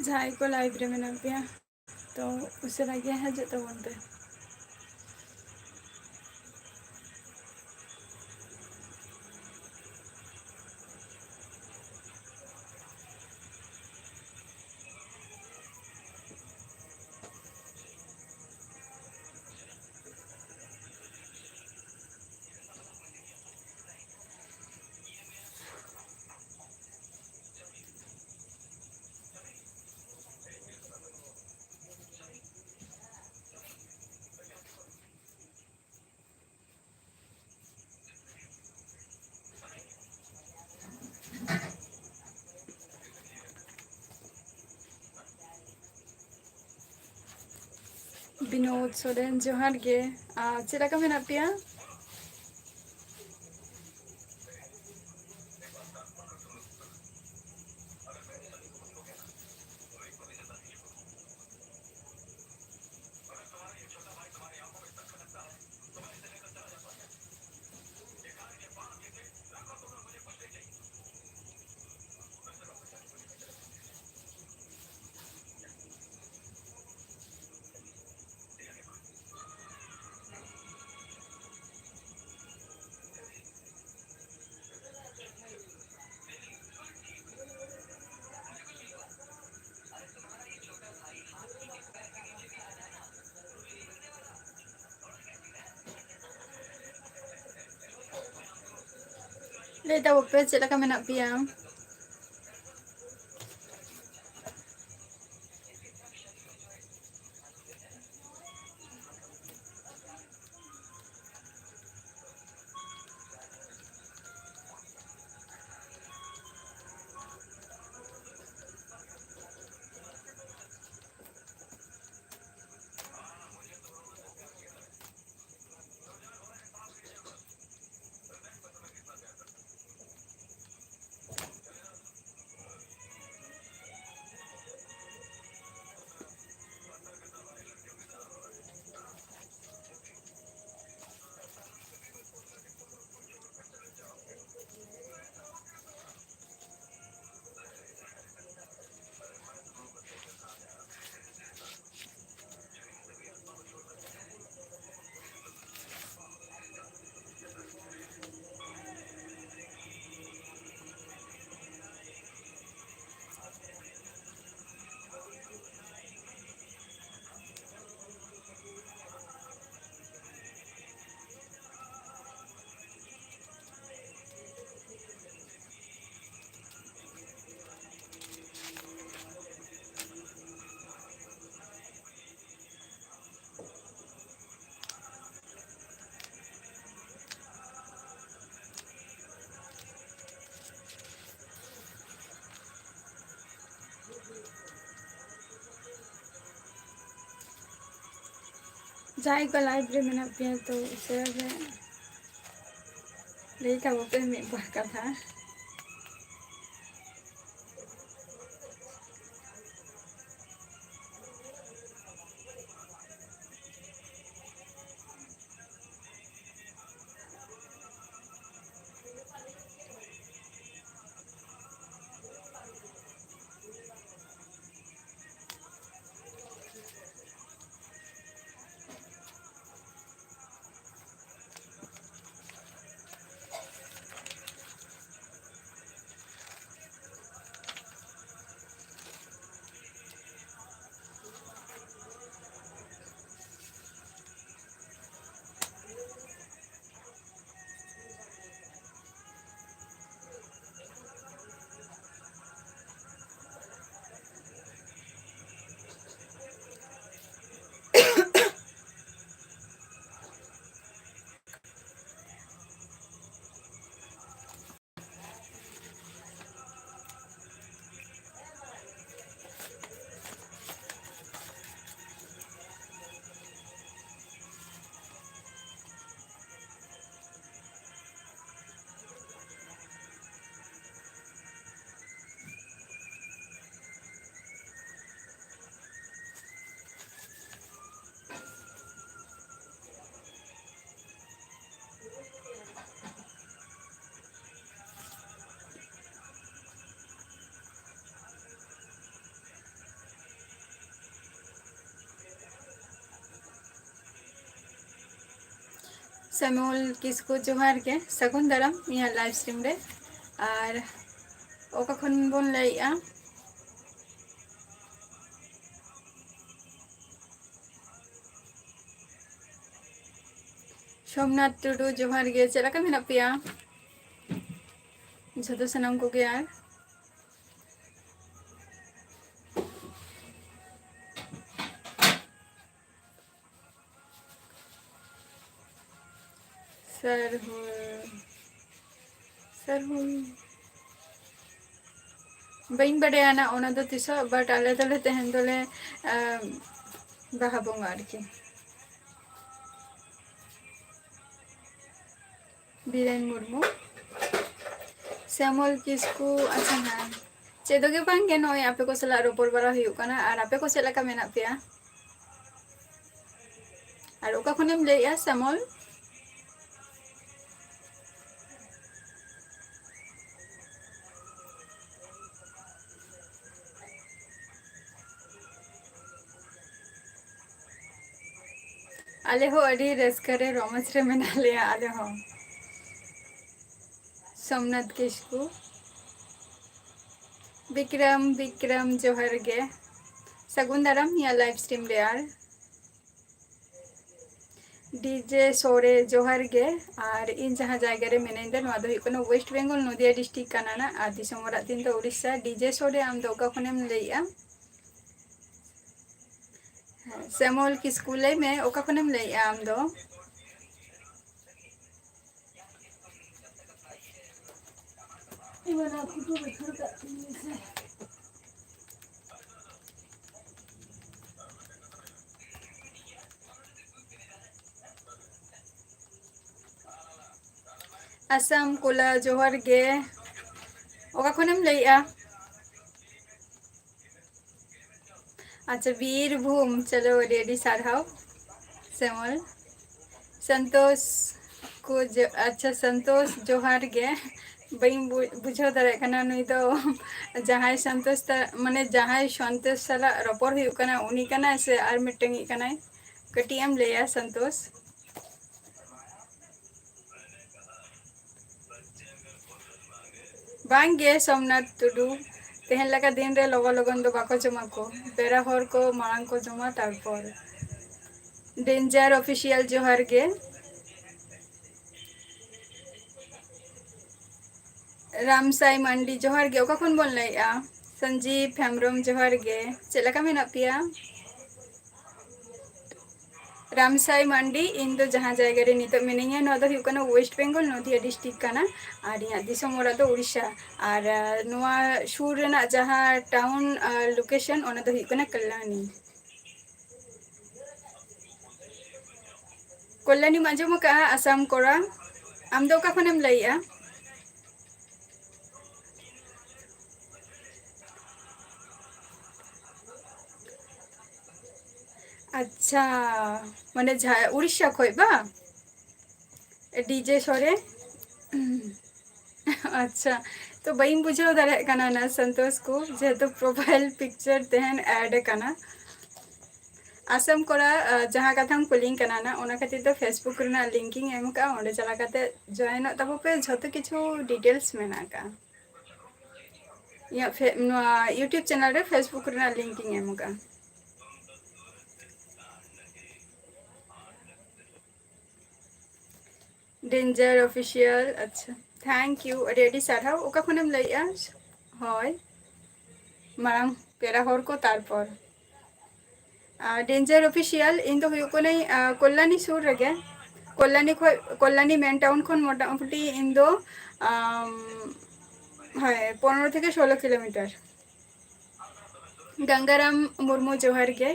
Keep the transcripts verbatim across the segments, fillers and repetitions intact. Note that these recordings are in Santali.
ᱡᱟᱦᱟᱸᱭ ᱠᱚ live ᱨᱮ ᱢᱮᱱᱟᱜ ᱯᱮᱭᱟ, ᱛᱚ ᱩᱥᱟᱹᱨᱟ ᱜᱮ ᱦᱤᱡᱩᱜ ᱛᱟᱵᱚᱱ ᱯᱮ᱾ ᱵᱤᱱᱳᱫ ᱥᱚᱨᱮᱱ, ᱡᱚᱦᱟᱨ ᱜᱮ᱾ ᱟᱨ ᱪᱮᱫ ᱞᱮᱠᱟ ᱢᱮᱱᱟᱜ ᱯᱮᱭᱟ? ᱞᱟᱹᱭ ᱛᱟᱵᱚ ᱯᱮ, ᱪᱮᱫ ᱞᱮᱠᱟ ᱢᱮᱱᱟᱜ ᱯᱮᱭᱟ? ᱡᱟᱦᱟᱸᱭ ᱠᱚ live ᱨᱮ ᱢᱮᱱᱟᱜ ᱯᱮᱭᱟ, ᱛᱚ ᱩᱥᱟᱹᱨᱟ ᱜᱮ ᱞᱟᱹᱭ ᱛᱟᱵᱚ ᱯᱮ ᱢᱤᱫ ᱵᱟᱨ ᱠᱟᱛᱷᱟ᱾ ᱥᱮᱢᱚᱞ ᱠᱤᱥᱠᱩ, ᱡᱚᱦᱟᱨ ᱜᱮ, ᱥᱟᱹᱜᱩᱱ ᱫᱟᱨᱟᱢ ᱤᱧᱟᱹᱜ live stream ᱨᱮ᱾ ᱟᱨ ᱚᱠᱟ ᱠᱷᱚᱱ ᱵᱚᱱ ᱞᱟᱹᱭᱮᱜᱼᱟ? ᱥᱳᱢᱱᱟᱛᱷ ᱴᱩᱰᱩ, ᱡᱚᱦᱟᱨ ᱜᱮ, ᱪᱮᱫ ᱞᱮᱠᱟ ᱢᱮᱱᱟᱜ ᱯᱮᱭᱟ ᱡᱷᱚᱛᱚ ᱥᱟᱱᱟᱢ ᱠᱚᱜᱮ? ᱟᱨ ᱥᱟᱨᱦᱩᱞ, ᱥᱟᱨᱦᱩᱞ, ᱵᱟᱹᱧ ᱵᱟᱰᱟᱭᱟ ᱱᱟ ᱚᱱᱟ ᱫᱚ ᱛᱤᱥᱚᱜ, but ᱟᱞᱮ ᱫᱚᱞᱮ ᱛᱮᱦᱮᱧ ᱫᱚᱞᱮ, ᱟᱢ, ᱵᱟᱦᱟ ᱵᱚᱸᱜᱟ ᱟᱨᱠᱤ᱾ ᱵᱤᱨᱮᱱ ᱢᱩᱨᱢᱩ, ᱥᱮᱢᱚᱞ ᱠᱤᱥᱠᱩ, ᱟᱪᱪᱷᱟ ᱦᱮᱸ, ᱪᱮᱫ ᱜᱮ ᱵᱟᱝ ᱜᱮ, ᱱᱚᱜᱼᱚᱭ ᱟᱯᱮ ᱠᱚ ᱥᱟᱞᱟᱜ ᱨᱚᱯᱚᱲ ᱵᱟᱲᱟ ᱦᱩᱭᱩᱜ ᱠᱟᱱᱟ᱾ ᱟᱨ ᱟᱯᱮ ᱠᱚ ᱪᱮᱫ ᱞᱮᱠᱟ ᱢᱮᱱᱟᱜ ᱯᱮᱭᱟ? ᱟᱨ ᱚᱠᱟ ᱠᱷᱚᱱᱮᱢ ᱞᱟᱹᱭᱮᱜᱼᱟ ᱥᱮᱢᱚᱞ? ᱟᱞᱮ ᱦᱚᱸ ᱟᱹᱰᱤ ᱨᱟᱹᱥᱠᱟᱹ ᱨᱮ ᱨᱚᱢᱚᱡᱽ ᱨᱮ ᱢᱮᱱᱟᱜ ᱞᱮᱭᱟ ᱟᱞᱮ ᱦᱚᱸ᱾ ᱥᱳᱢᱱᱟᱛᱷ ᱠᱤᱥᱠᱩ, ᱵᱤᱠᱨᱚᱢ, ᱵᱤᱠᱨᱚᱢ ᱡᱚᱦᱟᱨ ᱜᱮ, ᱥᱟᱹᱜᱩᱱ ᱫᱟᱨᱟᱢ ᱱᱤᱭᱟᱹ live stream ᱨᱮ᱾ ᱟᱨ ᱰᱤᱡᱮ ᱥᱳᱨᱮ ᱡᱚᱦᱟᱨ ᱜᱮ᱾ ᱟᱨ ᱤᱧ ᱡᱟᱦᱟᱸ ᱡᱟᱭᱜᱟ ᱨᱮ ᱢᱮᱱᱟᱹᱧ ᱫᱚ, ᱱᱚᱣᱟ ᱫᱚ ᱦᱩᱭᱩᱜ ᱠᱟᱱᱟ West Bengal, ᱱᱚᱫᱤᱭᱟ district ᱠᱟᱱᱟ ᱱᱟᱜ, ᱟᱨ ᱫᱤᱥᱚᱢ ᱚᱲᱟᱜ ᱛᱤᱧ ᱫᱚ ᱩᱲᱤᱥᱥᱟ᱾ ᱰᱤᱡᱮ ᱥᱳᱨᱮ, ᱟᱢ ᱫᱚ ᱚᱠᱟ ᱠᱷᱚᱱᱮᱢ ᱞᱟᱹᱭᱮᱜᱼᱟ? ᱥᱮᱢᱚᱞ ᱠᱤᱥᱠᱩ, ᱞᱟᱹᱭ ᱢᱮ, ᱚᱠᱟ ᱠᱷᱚᱱᱮᱢ ᱞᱟᱹᱭᱮᱜᱼᱟ ᱟᱢ ᱫᱚ? ᱟᱥᱟᱢ ᱠᱚᱞᱟ, ᱡᱚᱦᱟᱨ ᱜᱮ᱾ ᱚᱠᱟ ᱠᱷᱚᱱᱮᱢ ᱞᱟᱹᱭᱮᱜᱼᱟ? ᱟᱪᱪᱷᱟ, ᱵᱤᱨᱵᱷᱩᱢ, ᱪᱚᱞᱚ, ᱟᱹᱰᱤ ᱟᱹᱰᱤ ᱥᱟᱨᱦᱟᱣ ᱥᱮᱢᱚᱞ᱾ ᱥᱚᱱᱛᱳᱥ ᱠᱚ ᱡᱚ-, ᱟᱪᱪᱷᱟ, ᱥᱚᱱᱛᱳᱥ, ᱡᱚᱦᱟᱨ ᱜᱮ᱾ ᱵᱟᱹᱧ ᱵᱩ-, ᱵᱩᱡᱷᱟᱹᱣ ᱫᱟᱲᱮᱭᱟᱜ ᱠᱟᱱᱟ, ᱱᱩᱭ ᱫᱚ ᱡᱟᱦᱟᱸᱭ ᱥᱚᱱᱛᱳᱥ ᱛᱟ-, ᱢᱟᱱᱮ, ᱡᱟᱦᱟᱸᱭ ᱥᱚᱱᱛᱳᱥ ᱥᱟᱞᱟᱜ ᱨᱚᱯᱚᱲ ᱦᱩᱭᱩᱜ ᱠᱟᱱᱟ, ᱩᱱᱤ ᱠᱟᱱᱟᱭ ᱥᱮ ᱟᱨ ᱢᱤᱫᱴᱟᱝᱤᱡ ᱠᱟᱱᱟᱭ? ᱠᱟᱹᱴᱤᱡ ᱮᱢ ᱞᱟᱹᱭᱟ, ᱥᱚᱱᱛᱳᱥ? ᱵᱟᱝ ᱜᱮ, ᱥᱳᱢᱱᱟᱛᱷ ᱴᱩᱰᱩ, ᱛᱮᱦᱮᱧ ᱞᱮᱠᱟ ᱫᱤᱱ ᱨᱮ ᱞᱚᱜᱚ ᱞᱚᱜᱚᱱ ᱫᱚ ᱵᱟᱠᱚ ᱡᱚᱢᱟ ᱠᱚ, ᱯᱮᱲᱟ ᱦᱚᱲ ᱠᱚ ᱢᱟᱲᱟᱝ ᱠᱚ ᱡᱚᱢᱟ, ᱛᱟᱨᱯᱚᱨ᱾ Danger Official, ᱡᱚᱦᱟᱨ ᱜᱮ᱾ ᱨᱟᱢᱥᱟᱭ ᱢᱟᱱᱰᱤ, ᱡᱚᱦᱟᱨ ᱜᱮ᱾ ᱚᱠᱟ ᱠᱷᱚᱱ ᱵᱚᱱ ᱞᱟᱹᱭᱮᱜᱼᱟ? ᱥᱚᱧᱡᱤᱵ ᱦᱮᱢᱵᱨᱚᱢ, ᱡᱚᱦᱟᱨ ᱜᱮ᱾ ᱪᱮᱫ ᱞᱮᱠᱟ ᱢᱮᱱᱟᱜ ᱯᱮᱭᱟ? ᱨᱟᱢᱥᱟᱭ ᱢᱟᱱᱰᱤ, ᱤᱧ ᱫᱚ ᱡᱟᱦᱟᱸ ᱡᱟᱭᱜᱟ ᱨᱮ ᱱᱤᱛᱚᱜ ᱢᱤᱱᱟᱹᱧᱟ, ᱱᱚᱣᱟ ᱫᱚ ᱦᱩᱭᱩᱜ ᱠᱟᱱᱟ West Bengal, ᱱᱚᱫᱤᱭᱟ district ᱠᱟᱱᱟ, ᱟᱨ ᱤᱧᱟᱹᱜ ᱫᱤᱥᱚᱢ ᱚᱲᱟᱜ ᱫᱚ ᱩᱲᱤᱥᱥᱟ᱾ ᱟᱨ, ᱟᱨ ᱱᱚᱣᱟ ᱥᱩᱨ ᱨᱮᱱᱟᱜ ᱡᱟᱦᱟᱸ town, ᱟᱨ location, ᱚᱱᱟ ᱫᱚ ᱦᱩᱭᱩᱜ ᱠᱟᱱᱟ ᱠᱟᱞᱞᱟᱱᱤ᱾ ᱠᱚᱞᱞᱟᱱᱤᱢ ᱟᱸᱡᱚᱢ ᱟᱠᱟᱫᱼᱟ? ᱟᱥᱟᱢ ᱠᱚᱲᱟ, ᱟᱢ ᱫᱚ ᱚᱠᱟ ᱠᱷᱚᱱᱮᱢ ᱞᱟᱹᱭᱮᱜᱼᱟ? ᱟᱪᱪᱷᱟ, ᱢᱟᱱᱮ ᱡᱟᱦᱟᱸ ᱩᱲᱤᱥᱥᱟ ᱠᱷᱚᱡ ᱵᱟ? ᱰᱤᱡᱮ ᱥᱚᱨᱮᱱ᱾ ᱟᱪᱪᱷᱟ, ᱛᱚ ᱵᱟᱹᱧ ᱵᱩᱡᱷᱟᱹᱣ ᱫᱟᱲᱮᱭᱟᱜ ᱠᱟᱱᱟ ᱱᱟ ᱥᱚᱱᱛᱳᱥ ᱠᱚ, ᱡᱮᱦᱮᱛᱩ profile picture ᱛᱟᱦᱮᱱ add ᱟᱠᱟᱱᱟ᱾ ᱟᱥᱟᱢ ᱠᱚᱲᱟ, ᱟᱸ, ᱡᱟᱦᱟᱸ ᱠᱟᱛᱷᱟᱢ ᱠᱩᱞᱤᱧ ᱠᱟᱱᱟ ᱱᱟ, ᱚᱱᱟ ᱠᱷᱟᱹᱛᱤᱨ ᱛᱮ Facebook ᱨᱮᱱᱟᱜ link ᱤᱧ ᱮᱢ ᱟᱠᱟᱫᱼᱟ, ᱚᱸᱰᱮ ᱪᱟᱞᱟᱣ ᱠᱟᱛᱮ joinᱚᱜ ᱛᱟᱵᱚ ᱯᱮ, ᱡᱷᱚᱛᱚ ᱠᱤᱪᱷᱩ details ᱢᱮᱱᱟᱜ ᱟᱠᱟᱫᱼᱟ᱾ ᱤᱧᱟᱹᱜ ᱯᱷᱮ-, ᱱᱚᱣᱟ YouTube channel ᱨᱮ Facebook ᱨᱮᱱᱟᱜ link ᱤᱧ ᱮᱢ ᱟᱠᱟᱫᱼᱟ᱾ Danger Official, ᱟᱪᱪᱷᱟ, thank you, ᱟᱹᱰᱤ ᱟᱹᱰᱤ ᱥᱟᱨᱦᱟᱣ᱾ ᱚᱠᱟ ᱠᱷᱚᱱᱮᱢ ᱞᱟᱹᱭᱮᱜᱼᱟ? ᱦᱳᱭ, ᱢᱟᱲᱟᱝ ᱯᱮᱲᱟ ᱦᱚᱲ ᱠᱚ, ᱛᱟᱨᱯᱚᱨ᱾ ᱟᱨ Danger Official, ᱤᱧ ᱫᱚ ᱦᱩᱭᱩᱜ ᱠᱟᱹᱱᱟᱹᱧ, ᱟᱨ, ᱠᱚᱞᱞᱟᱱᱤ ᱥᱩᱨ ᱨᱮᱜᱮ, ᱠᱚᱞᱞᱟᱱᱤ ᱠᱷᱚᱡ, ᱠᱚᱞᱞᱟᱱᱤ main town ᱠᱷᱚᱱ ᱢᱚᱴᱟᱢᱩᱴᱤ ᱤᱧ ᱫᱚ, ᱟᱢ, ᱦᱳᱭ, ᱯᱚᱱᱨᱚ ᱛᱷᱮᱠᱮ ᱥᱳᱞᱳ kilometre᱾ ᱜᱟᱝᱜᱟᱨᱟᱢ ᱢᱩᱨᱢᱩ, ᱡᱚᱦᱟᱨ ᱜᱮ᱾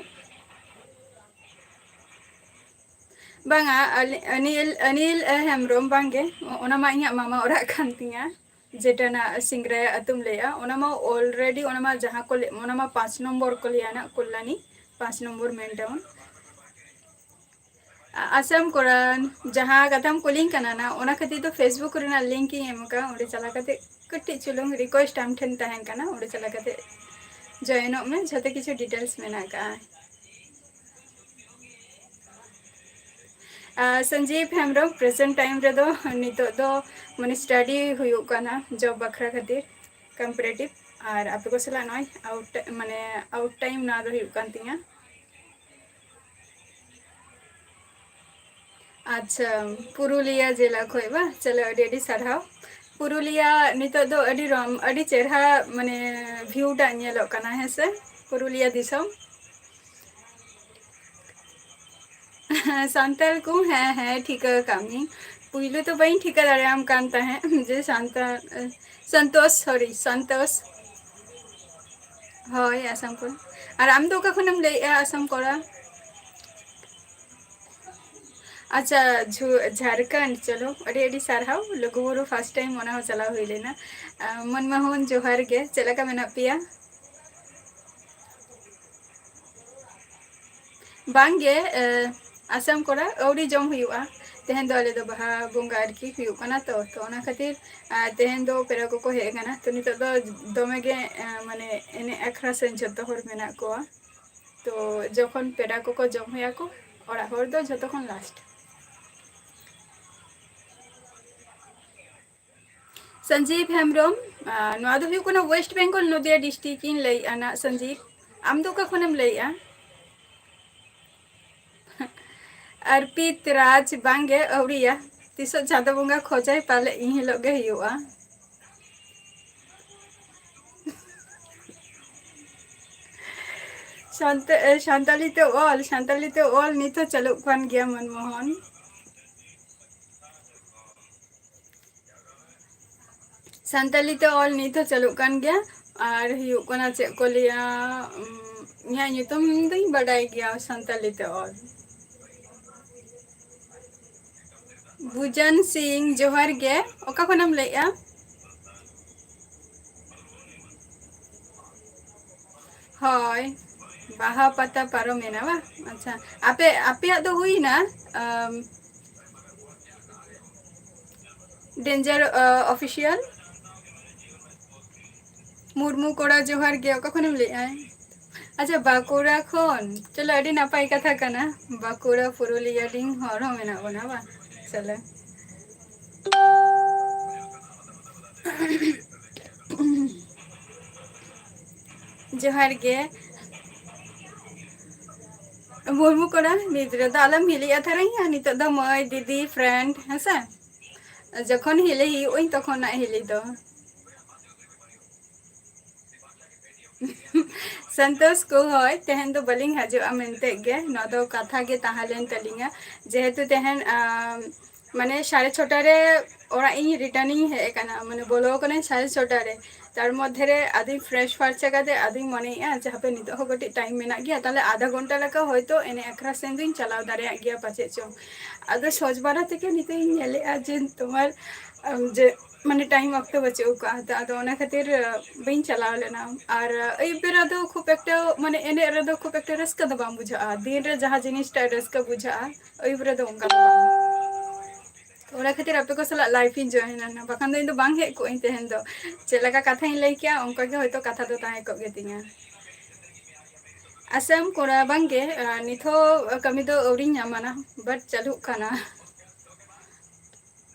ᱵᱟᱝᱟ, ᱟᱞᱤ-, ᱚᱱᱤᱞ, ᱚᱱᱤᱞ ᱦᱮᱢᱵᱨᱚᱢ, ᱵᱟᱝᱜᱮ, ᱚᱱᱟ ᱢᱟ ᱤᱧᱟᱹᱜ ᱢᱟᱢᱟ ᱚᱲᱟᱜ ᱠᱟᱱ ᱛᱤᱧᱟ, ᱡᱮᱴᱟ ᱱᱟᱜ ᱥᱤᱝᱨᱟᱭ ᱟᱹᱛᱩᱢ ᱞᱟᱹᱭᱮᱜᱼᱟ, ᱚᱱᱟ ᱢᱟ already, ᱚᱱᱟ ᱢᱟ ᱡᱟᱦᱟᱸ ᱠᱚ ᱞᱟᱹᱭ, ᱚᱱᱟ ᱢᱟ ᱯᱟᱸᱪ ᱱᱚᱢᱵᱚᱨ ᱠᱚ ᱞᱟᱹᱭᱟ ᱱᱟᱜ, ᱠᱚᱞᱞᱟᱱᱤ, ᱯᱟᱸᱪ ᱱᱚᱢᱵᱚᱨ main town᱾ ᱟ-, ᱟᱥᱟᱢ ᱠᱚᱲᱟ, ᱡᱟᱦᱟᱸ ᱠᱟᱛᱷᱟᱢ ᱠᱩᱞᱤᱧ ᱠᱟᱱᱟ ᱱᱟ, ᱚᱱᱟ ᱠᱷᱟᱹᱛᱤᱨ ᱫᱚ Facebook ᱨᱮᱱᱟᱜ link ᱤᱧ ᱮᱢ ᱟᱠᱟᱫᱼᱟ, ᱚᱸᱰᱮ ᱪᱟᱞᱟᱣ ᱠᱟᱛᱮ ᱠᱟᱹᱴᱤᱡ ᱪᱩᱞᱩᱝ request ᱟᱢ ᱴᱷᱮᱱ ᱛᱟᱦᱮᱱ ᱠᱟᱱᱟ, ᱚᱸᱰᱮ ᱪᱟᱞᱟᱣ ᱠᱟᱛᱮ joinᱚᱜ ᱢᱮ, ᱡᱷᱚᱛᱚ ᱠᱤᱪᱷᱩ details ᱢᱮᱱᱟᱜ ᱟᱠᱟᱫᱼᱟ᱾ ᱟᱨ ᱥᱚᱧᱡᱤᱵ ᱦᱮᱢᱵᱨᱚᱢ, present time ᱨᱮᱫᱚ ᱱᱤᱛᱚᱜ ᱫᱚ ᱢᱟᱱᱮ study ᱦᱩᱭᱩᱜ ᱠᱟᱱᱟ job ᱵᱟᱠᱷᱨᱟ ᱠᱷᱟᱹᱛᱤᱨ, competitive, ᱟᱨ ᱟᱯᱮ ᱠᱚ ᱥᱟᱞᱟᱜ ᱱᱚᱜᱼᱚᱭ out, ᱢᱟᱱᱮ out time ᱱᱚᱣᱟ ᱫᱚ ᱦᱩᱭᱩᱜ ᱠᱟᱱ ᱛᱤᱧᱟ᱾ ᱟᱪᱪᱷᱟ, ᱯᱩᱨᱩᱞᱤᱭᱟ ᱡᱮᱞᱟ ᱠᱷᱚᱡ ᱵᱟ? ᱪᱚᱞᱚ, ᱟᱹᱰᱤ ᱟᱹᱰᱤ ᱥᱟᱨᱦᱟᱣ᱾ ᱯᱩᱨᱩᱞᱤᱭᱟ ᱱᱤᱛᱚᱜ ᱫᱚ ᱟᱹᱰᱤ ᱨᱚᱢ-, ᱟᱹᱰᱤ ᱪᱮᱨᱦᱟ, ᱢᱟᱱᱮ, view ᱴᱟᱜ ᱧᱮᱞᱚᱜ ᱠᱟᱱᱟ, ᱦᱮᱸ ᱥᱮ? ᱯᱩᱨᱩᱞᱤᱭᱟ ᱫᱤᱥᱚᱢ᱾ ᱥᱟᱱᱛᱟᱲ ᱠᱚ, ᱦᱮᱸ, ᱦᱮᱸ, ᱴᱷᱤᱠᱟᱹ ᱟᱠᱟᱫ ᱢᱤᱭᱟᱹᱧ᱾ ᱯᱩᱭᱞᱩ ᱛᱚ ᱵᱟᱹᱧ ᱴᱷᱤᱠᱟᱹ ᱫᱟᱲᱮᱭᱟᱢ ᱠᱟᱱ ᱛᱟᱦᱮᱸᱫ ᱡᱮ ᱥᱟᱱᱛᱟᱲ, ᱥᱚᱱᱛᱳᱥ, sorry, ᱥᱚᱱᱛᱳᱥ᱾ ᱦᱳᱭ, ᱟᱥᱟᱢ ᱠᱷᱚᱱ᱾ ᱟᱨ ᱟᱢ ᱫᱚ ᱚᱠᱟ ᱠᱷᱚᱱᱮᱢ ᱞᱟᱹᱭᱮᱜᱼᱟ, ᱟᱥᱟᱢ ᱠᱚᱲᱟ? ᱟᱪᱪᱷᱟ, ᱡᱷᱩ-, ᱡᱷᱟᱨᱠᱷᱚᱸᱰ, ᱪᱚᱞᱚ, ᱟᱹᱰᱤ ᱟᱹᱰᱤ ᱥᱟᱨᱦᱟᱣ᱾ ᱞᱩᱜᱩᱵᱩᱨᱩ first time ᱚᱱᱟ ᱦᱚᱸ ᱪᱟᱞᱟᱣ ᱦᱩᱭ ᱞᱮᱱᱟ᱾ ᱟᱸ, ᱢᱚᱱᱢᱳᱦᱚᱱ, ᱡᱚᱦᱟᱨ ᱜᱮ, ᱪᱮᱫ ᱞᱮᱠᱟ ᱢᱮᱱᱟᱜ ᱯᱮᱭᱟ? ᱵᱟᱝᱜᱮ, ᱮ, ᱟᱥᱟᱢ ᱠᱚᱲᱟ, ᱟᱹᱣᱨᱤ ᱡᱚᱢ ᱦᱩᱭᱩᱜᱼᱟ᱾ ᱛᱮᱦᱮᱧ ᱫᱚ ᱟᱞᱮ ᱫᱚ ᱵᱟᱦᱟ ᱵᱚᱸᱜᱟ ᱟᱨᱠᱤ ᱦᱩᱭᱩᱜ ᱠᱟᱱᱟ ᱛᱚ, ᱛᱚ ᱚᱱᱟ ᱠᱷᱟᱹᱛᱤᱨ, ᱟᱨ ᱛᱮᱦᱮᱧ ᱫᱚ ᱯᱮᱲᱟ ᱠᱚᱠᱚ ᱦᱮᱡ ᱟᱠᱟᱱᱟ, ᱛᱚ ᱱᱤᱛᱚᱜ ᱫᱚ ᱫᱚᱢᱮ ᱜᱮ, ᱮ, ᱢᱟᱱᱮ ᱮᱱᱮᱡ ᱟᱠᱷᱲᱟ ᱥᱮᱫ ᱡᱷᱚᱛᱚ ᱦᱚᱲ ᱢᱮᱱᱟᱜ ᱠᱚᱣᱟ᱾ ᱛᱚ ᱡᱚᱠᱷᱚᱱ ᱯᱮᱲᱟ ᱠᱚᱠᱚ ᱡᱚᱢ ᱦᱩᱭᱩᱜ ᱟᱠᱚ, ᱚᱲᱟᱜ ᱦᱚᱲ ᱫᱚ ᱡᱷᱚᱛᱚ ᱠᱷᱚᱱ last᱾ ᱥᱚᱧᱡᱤᱵ ᱦᱮᱢᱵᱨᱚᱢ, ᱟᱨ ᱱᱚᱣᱟ ᱫᱚ ᱦᱩᱭᱩᱜ ᱠᱟᱱᱟ West Bengal, ᱱᱚᱫᱤᱭᱟ district ᱤᱧ ᱞᱟᱹᱭᱮᱫᱼᱟ ᱱᱟᱜ᱾ ᱥᱚᱧᱡᱤᱵ, ᱟᱢ ᱫᱚ ᱚᱠᱟ ᱠᱷᱚᱱᱮᱢ ᱞᱟᱹᱭᱮᱫᱼᱟ? ᱚᱨᱯᱤᱛ ᱨᱟᱡᱽ, ᱵᱟᱝᱜᱮ, ᱟᱹᱣᱨᱤᱭᱟ᱾ ᱛᱤᱥᱚᱜ ᱪᱟᱸᱫᱚ ᱵᱚᱸᱜᱟ ᱠᱷᱚᱡᱟᱭ, ᱯᱟᱞᱮ ᱤᱱ ᱦᱤᱞᱳᱜ ᱜᱮ ᱦᱩᱭᱩᱜᱼᱟ᱾ ᱥᱟᱱᱛᱟ-, ᱮ, ᱥᱟᱱᱛᱟᱞᱤ ᱛᱮ ᱚᱞ, ᱥᱟᱱᱛᱟᱞᱤ ᱛᱮ ᱚᱞ ᱱᱤᱛ ᱦᱚᱸ ᱪᱟᱹᱞᱩᱜ ᱠᱟᱱ ᱜᱮᱭᱟ, ᱢᱚᱱᱢᱳᱦᱚᱱ᱾ ᱥᱟᱱᱛᱟᱞᱤ ᱛᱮ ᱚᱞ ᱱᱤᱛ ᱦᱚᱸ ᱪᱟᱹᱞᱩᱜ ᱠᱟᱱ ᱜᱮᱭᱟ᱾ ᱟᱨ ᱦᱩᱭᱩᱜ ᱠᱟᱱᱟ, ᱪᱮᱫ ᱠᱚ ᱞᱟᱹᱭᱟ, ᱩᱢ, ᱤᱧᱟᱹᱜ ᱧᱩᱛᱩᱢ ᱫᱚᱧ ᱵᱟᱰᱟᱭ ᱜᱮᱭᱟ ᱥᱟᱱᱛᱟᱞᱤ ᱛᱮ ᱚᱞ᱾ ᱵᱩᱡᱟᱱ ᱥᱤᱝ, ᱡᱚᱦᱟᱨ ᱜᱮ᱾ ᱚᱠᱟ ᱠᱷᱚᱱᱮᱢ ᱞᱟᱹᱭᱮᱜᱼᱟ? ᱦᱳᱭ, ᱵᱟᱦᱟ ᱯᱟᱛᱟ ᱯᱟᱨᱚᱢᱮᱱᱟ ᱵᱟᱝ? ᱟᱪᱪᱷᱟ, ᱟᱯᱮ, ᱟᱯᱮᱭᱟᱜ ᱫᱚ ᱦᱩᱭᱱᱟ, ᱟᱢ, Danger, ᱟ, Official? ᱢᱩᱨᱢᱩ ᱠᱚᱲᱟ, ᱡᱚᱦᱟᱨ ᱜᱮ᱾ ᱚᱠᱟ ᱠᱷᱚᱱᱮᱢ ᱞᱟᱹᱭᱮᱜᱼᱟ? ᱟᱪᱪᱷᱟ, ᱵᱟᱸᱠᱩᱲᱟ ᱠᱷᱚᱱ᱾ ᱪᱚᱞᱚ, ᱟᱹᱰᱤ ᱱᱟᱯᱟᱭ ᱠᱟᱛᱷᱟ ᱠᱟᱱᱟ᱾ ᱵᱟᱸᱠᱩᱲᱟ, ᱯᱩᱨᱩᱞᱤᱭᱟ ᱨᱤᱱ ᱦᱚᱲ ᱦᱚᱸ ᱢᱮᱱᱟᱜ ᱵᱚᱱᱟ ᱵᱟᱝ? ᱪᱚᱞᱚ᱾ ᱡᱚᱦᱟᱨ ᱜᱮ᱾ ᱢᱩᱨᱢᱩ ᱠᱚᱲᱟ, ᱱᱤᱛ ᱨᱮᱫᱚ ᱟᱞᱚᱢ ᱦᱤᱞᱤᱜᱼᱟ ᱛᱷᱟᱨᱟᱧᱟ, ᱱᱤᱛᱚᱜ ᱫᱚ ᱢᱟᱹᱭ, ᱫᱤᱫᱤ, friend, ᱦᱮᱸᱥᱮ? ᱡᱚᱠᱷᱚᱱ ᱦᱤᱞᱤ ᱦᱩᱭᱩᱜ ᱟᱹᱧ, ᱛᱚᱠᱷᱚᱱ ᱱᱟᱜ ᱦᱤᱞᱤ ᱫᱚ᱾ ᱥᱚᱱᱛᱳᱥ ᱠᱚ, ᱦᱳᱭ, ᱛᱮᱦᱮᱧ ᱫᱚ ᱵᱟᱹᱞᱤᱧ ᱦᱤᱡᱩᱜᱼᱟ ᱢᱮᱱᱛᱮ ᱜᱮ, ᱱᱚᱣᱟ ᱫᱚ ᱠᱟᱛᱷᱟ ᱜᱮ ᱛᱟᱦᱮᱸ ᱞᱮᱱ ᱛᱟᱹᱞᱤᱧᱟ᱾ ᱡᱮᱦᱮᱛᱩ ᱛᱮᱦᱮᱧ, ᱟᱢ, ᱢᱟᱱᱮ ᱥᱟᱲᱮ ᱪᱷᱚᱴᱟ ᱨᱮ ᱚᱲᱟᱜ ᱤᱧ return ᱤᱧ ᱦᱮᱡ ᱟᱠᱟᱱᱟ, ᱢᱟᱱᱮ ᱵᱚᱞᱚ ᱟᱠᱟᱱᱟᱹᱧ ᱥᱟᱲᱮ ᱪᱷᱚᱴᱟ ᱨᱮ᱾ ᱛᱟᱨ ᱢᱚᱫᱽᱫᱷᱮ ᱨᱮ ᱟᱫᱚᱧ fresh ᱯᱷᱟᱨᱪᱟ ᱠᱟᱛᱮ ᱟᱫᱚᱧ ᱢᱚᱱᱮᱭᱮᱫᱼᱟ ᱡᱮ ᱦᱟᱯᱮ ᱱᱤᱛᱚᱜ ᱦᱚᱸ ᱠᱟᱹᱴᱤᱡ time ᱢᱮᱱᱟᱜ ᱜᱮᱭᱟ, ᱛᱟᱦᱞᱮ ᱟᱫᱷᱟ ᱜᱷᱚᱱᱴᱟ ᱞᱮᱠᱟ ᱦᱚᱭᱛᱳ ᱮᱱᱮᱡ ᱟᱠᱷᱲᱟ ᱥᱮᱱ ᱫᱚᱧ ᱪᱟᱞᱟᱣ ᱫᱟᱲᱮᱭᱟᱜ ᱜᱮᱭᱟ ᱯᱟᱪᱮᱫ ᱪᱚᱝ᱾ ᱟᱫᱚ ᱥᱚᱡᱽ ᱵᱟᱲᱟ ᱛᱮᱜᱮ ᱱᱤᱛᱚᱜ ᱤᱧ ᱧᱮᱞᱮᱫᱼᱟ ᱡᱮ ᱛᱳᱢᱟᱨ, ᱟᱢ, ᱡᱮ ᱢᱟᱱᱮ time ᱚᱠᱛᱚ ᱵᱟᱹᱪᱩᱜ ᱟᱠᱟᱫᱼᱟ, ᱛᱚ ᱟᱫᱚ ᱚᱱᱟ ᱠᱷᱟᱹᱛᱤᱨ, ᱟᱹ, ᱵᱟᱹᱧ ᱪᱟᱞᱟᱣ ᱞᱮᱱᱟ᱾ ᱟᱨ, ᱟᱹ, ᱟᱹᱭᱩᱵ ᱵᱮᱲᱟ ᱫᱚ ᱠᱷᱩᱵ ᱮᱠᱴᱟ ᱢᱟᱱᱮ ᱮᱱᱮᱡ ᱨᱮᱫᱚ ᱠᱷᱩᱵ ᱮᱠᱴᱟ ᱨᱟᱹᱥᱠᱟᱹ ᱫᱚ ᱵᱟᱝ ᱵᱩᱡᱷᱟᱹᱜᱼᱟ, ᱫᱤᱱ ᱨᱮ ᱡᱟᱦᱟᱸ ᱡᱤᱱᱤᱥᱴᱟ ᱨᱟᱹᱥᱠᱟᱹ ᱵᱩᱡᱷᱟᱹᱜᱼᱟ ᱟᱹᱭᱩᱵ ᱨᱮᱫᱚ ᱚᱱᱠᱟ ᱫᱚ ᱵᱟᱝ᱾ ᱚᱱᱟ ᱠᱷᱟᱹᱛᱤᱨ ᱟᱯᱮ ᱠᱚ ᱥᱟᱞᱟᱜ live ᱤᱧ join ᱮᱱᱟ, ᱵᱟᱠᱷᱟᱱ ᱫᱚ ᱤᱧ ᱫᱚ ᱵᱟᱝ ᱦᱮᱡ ᱠᱚᱜ ᱟᱹᱧ ᱛᱮᱦᱮᱧ ᱫᱚ᱾ ᱪᱮᱫ ᱞᱮᱠᱟ ᱠᱟᱛᱷᱟᱧ ᱞᱟᱹᱭ ᱠᱮᱜᱼᱟ, ᱚᱱᱠᱟ ᱜᱮ ᱦᱚᱭᱛᱳ ᱠᱟᱛᱷᱟ ᱫᱚ ᱛᱟᱦᱮᱸ ᱠᱚᱜ ᱜᱮ ᱛᱤᱧᱟ᱾ ᱟᱥᱟᱢ ᱠᱚᱲᱟ ᱵᱟᱝ ᱜᱮ, ᱟᱨ ᱱᱤᱛ ᱦᱚᱸ ᱠᱟᱹᱢᱤ ᱫᱚ ᱟᱹᱣᱨᱤᱧ ᱧᱟᱢᱟ ᱱᱟ, but ᱪᱟᱹᱞᱩᱜ ᱠᱟᱱᱟ᱾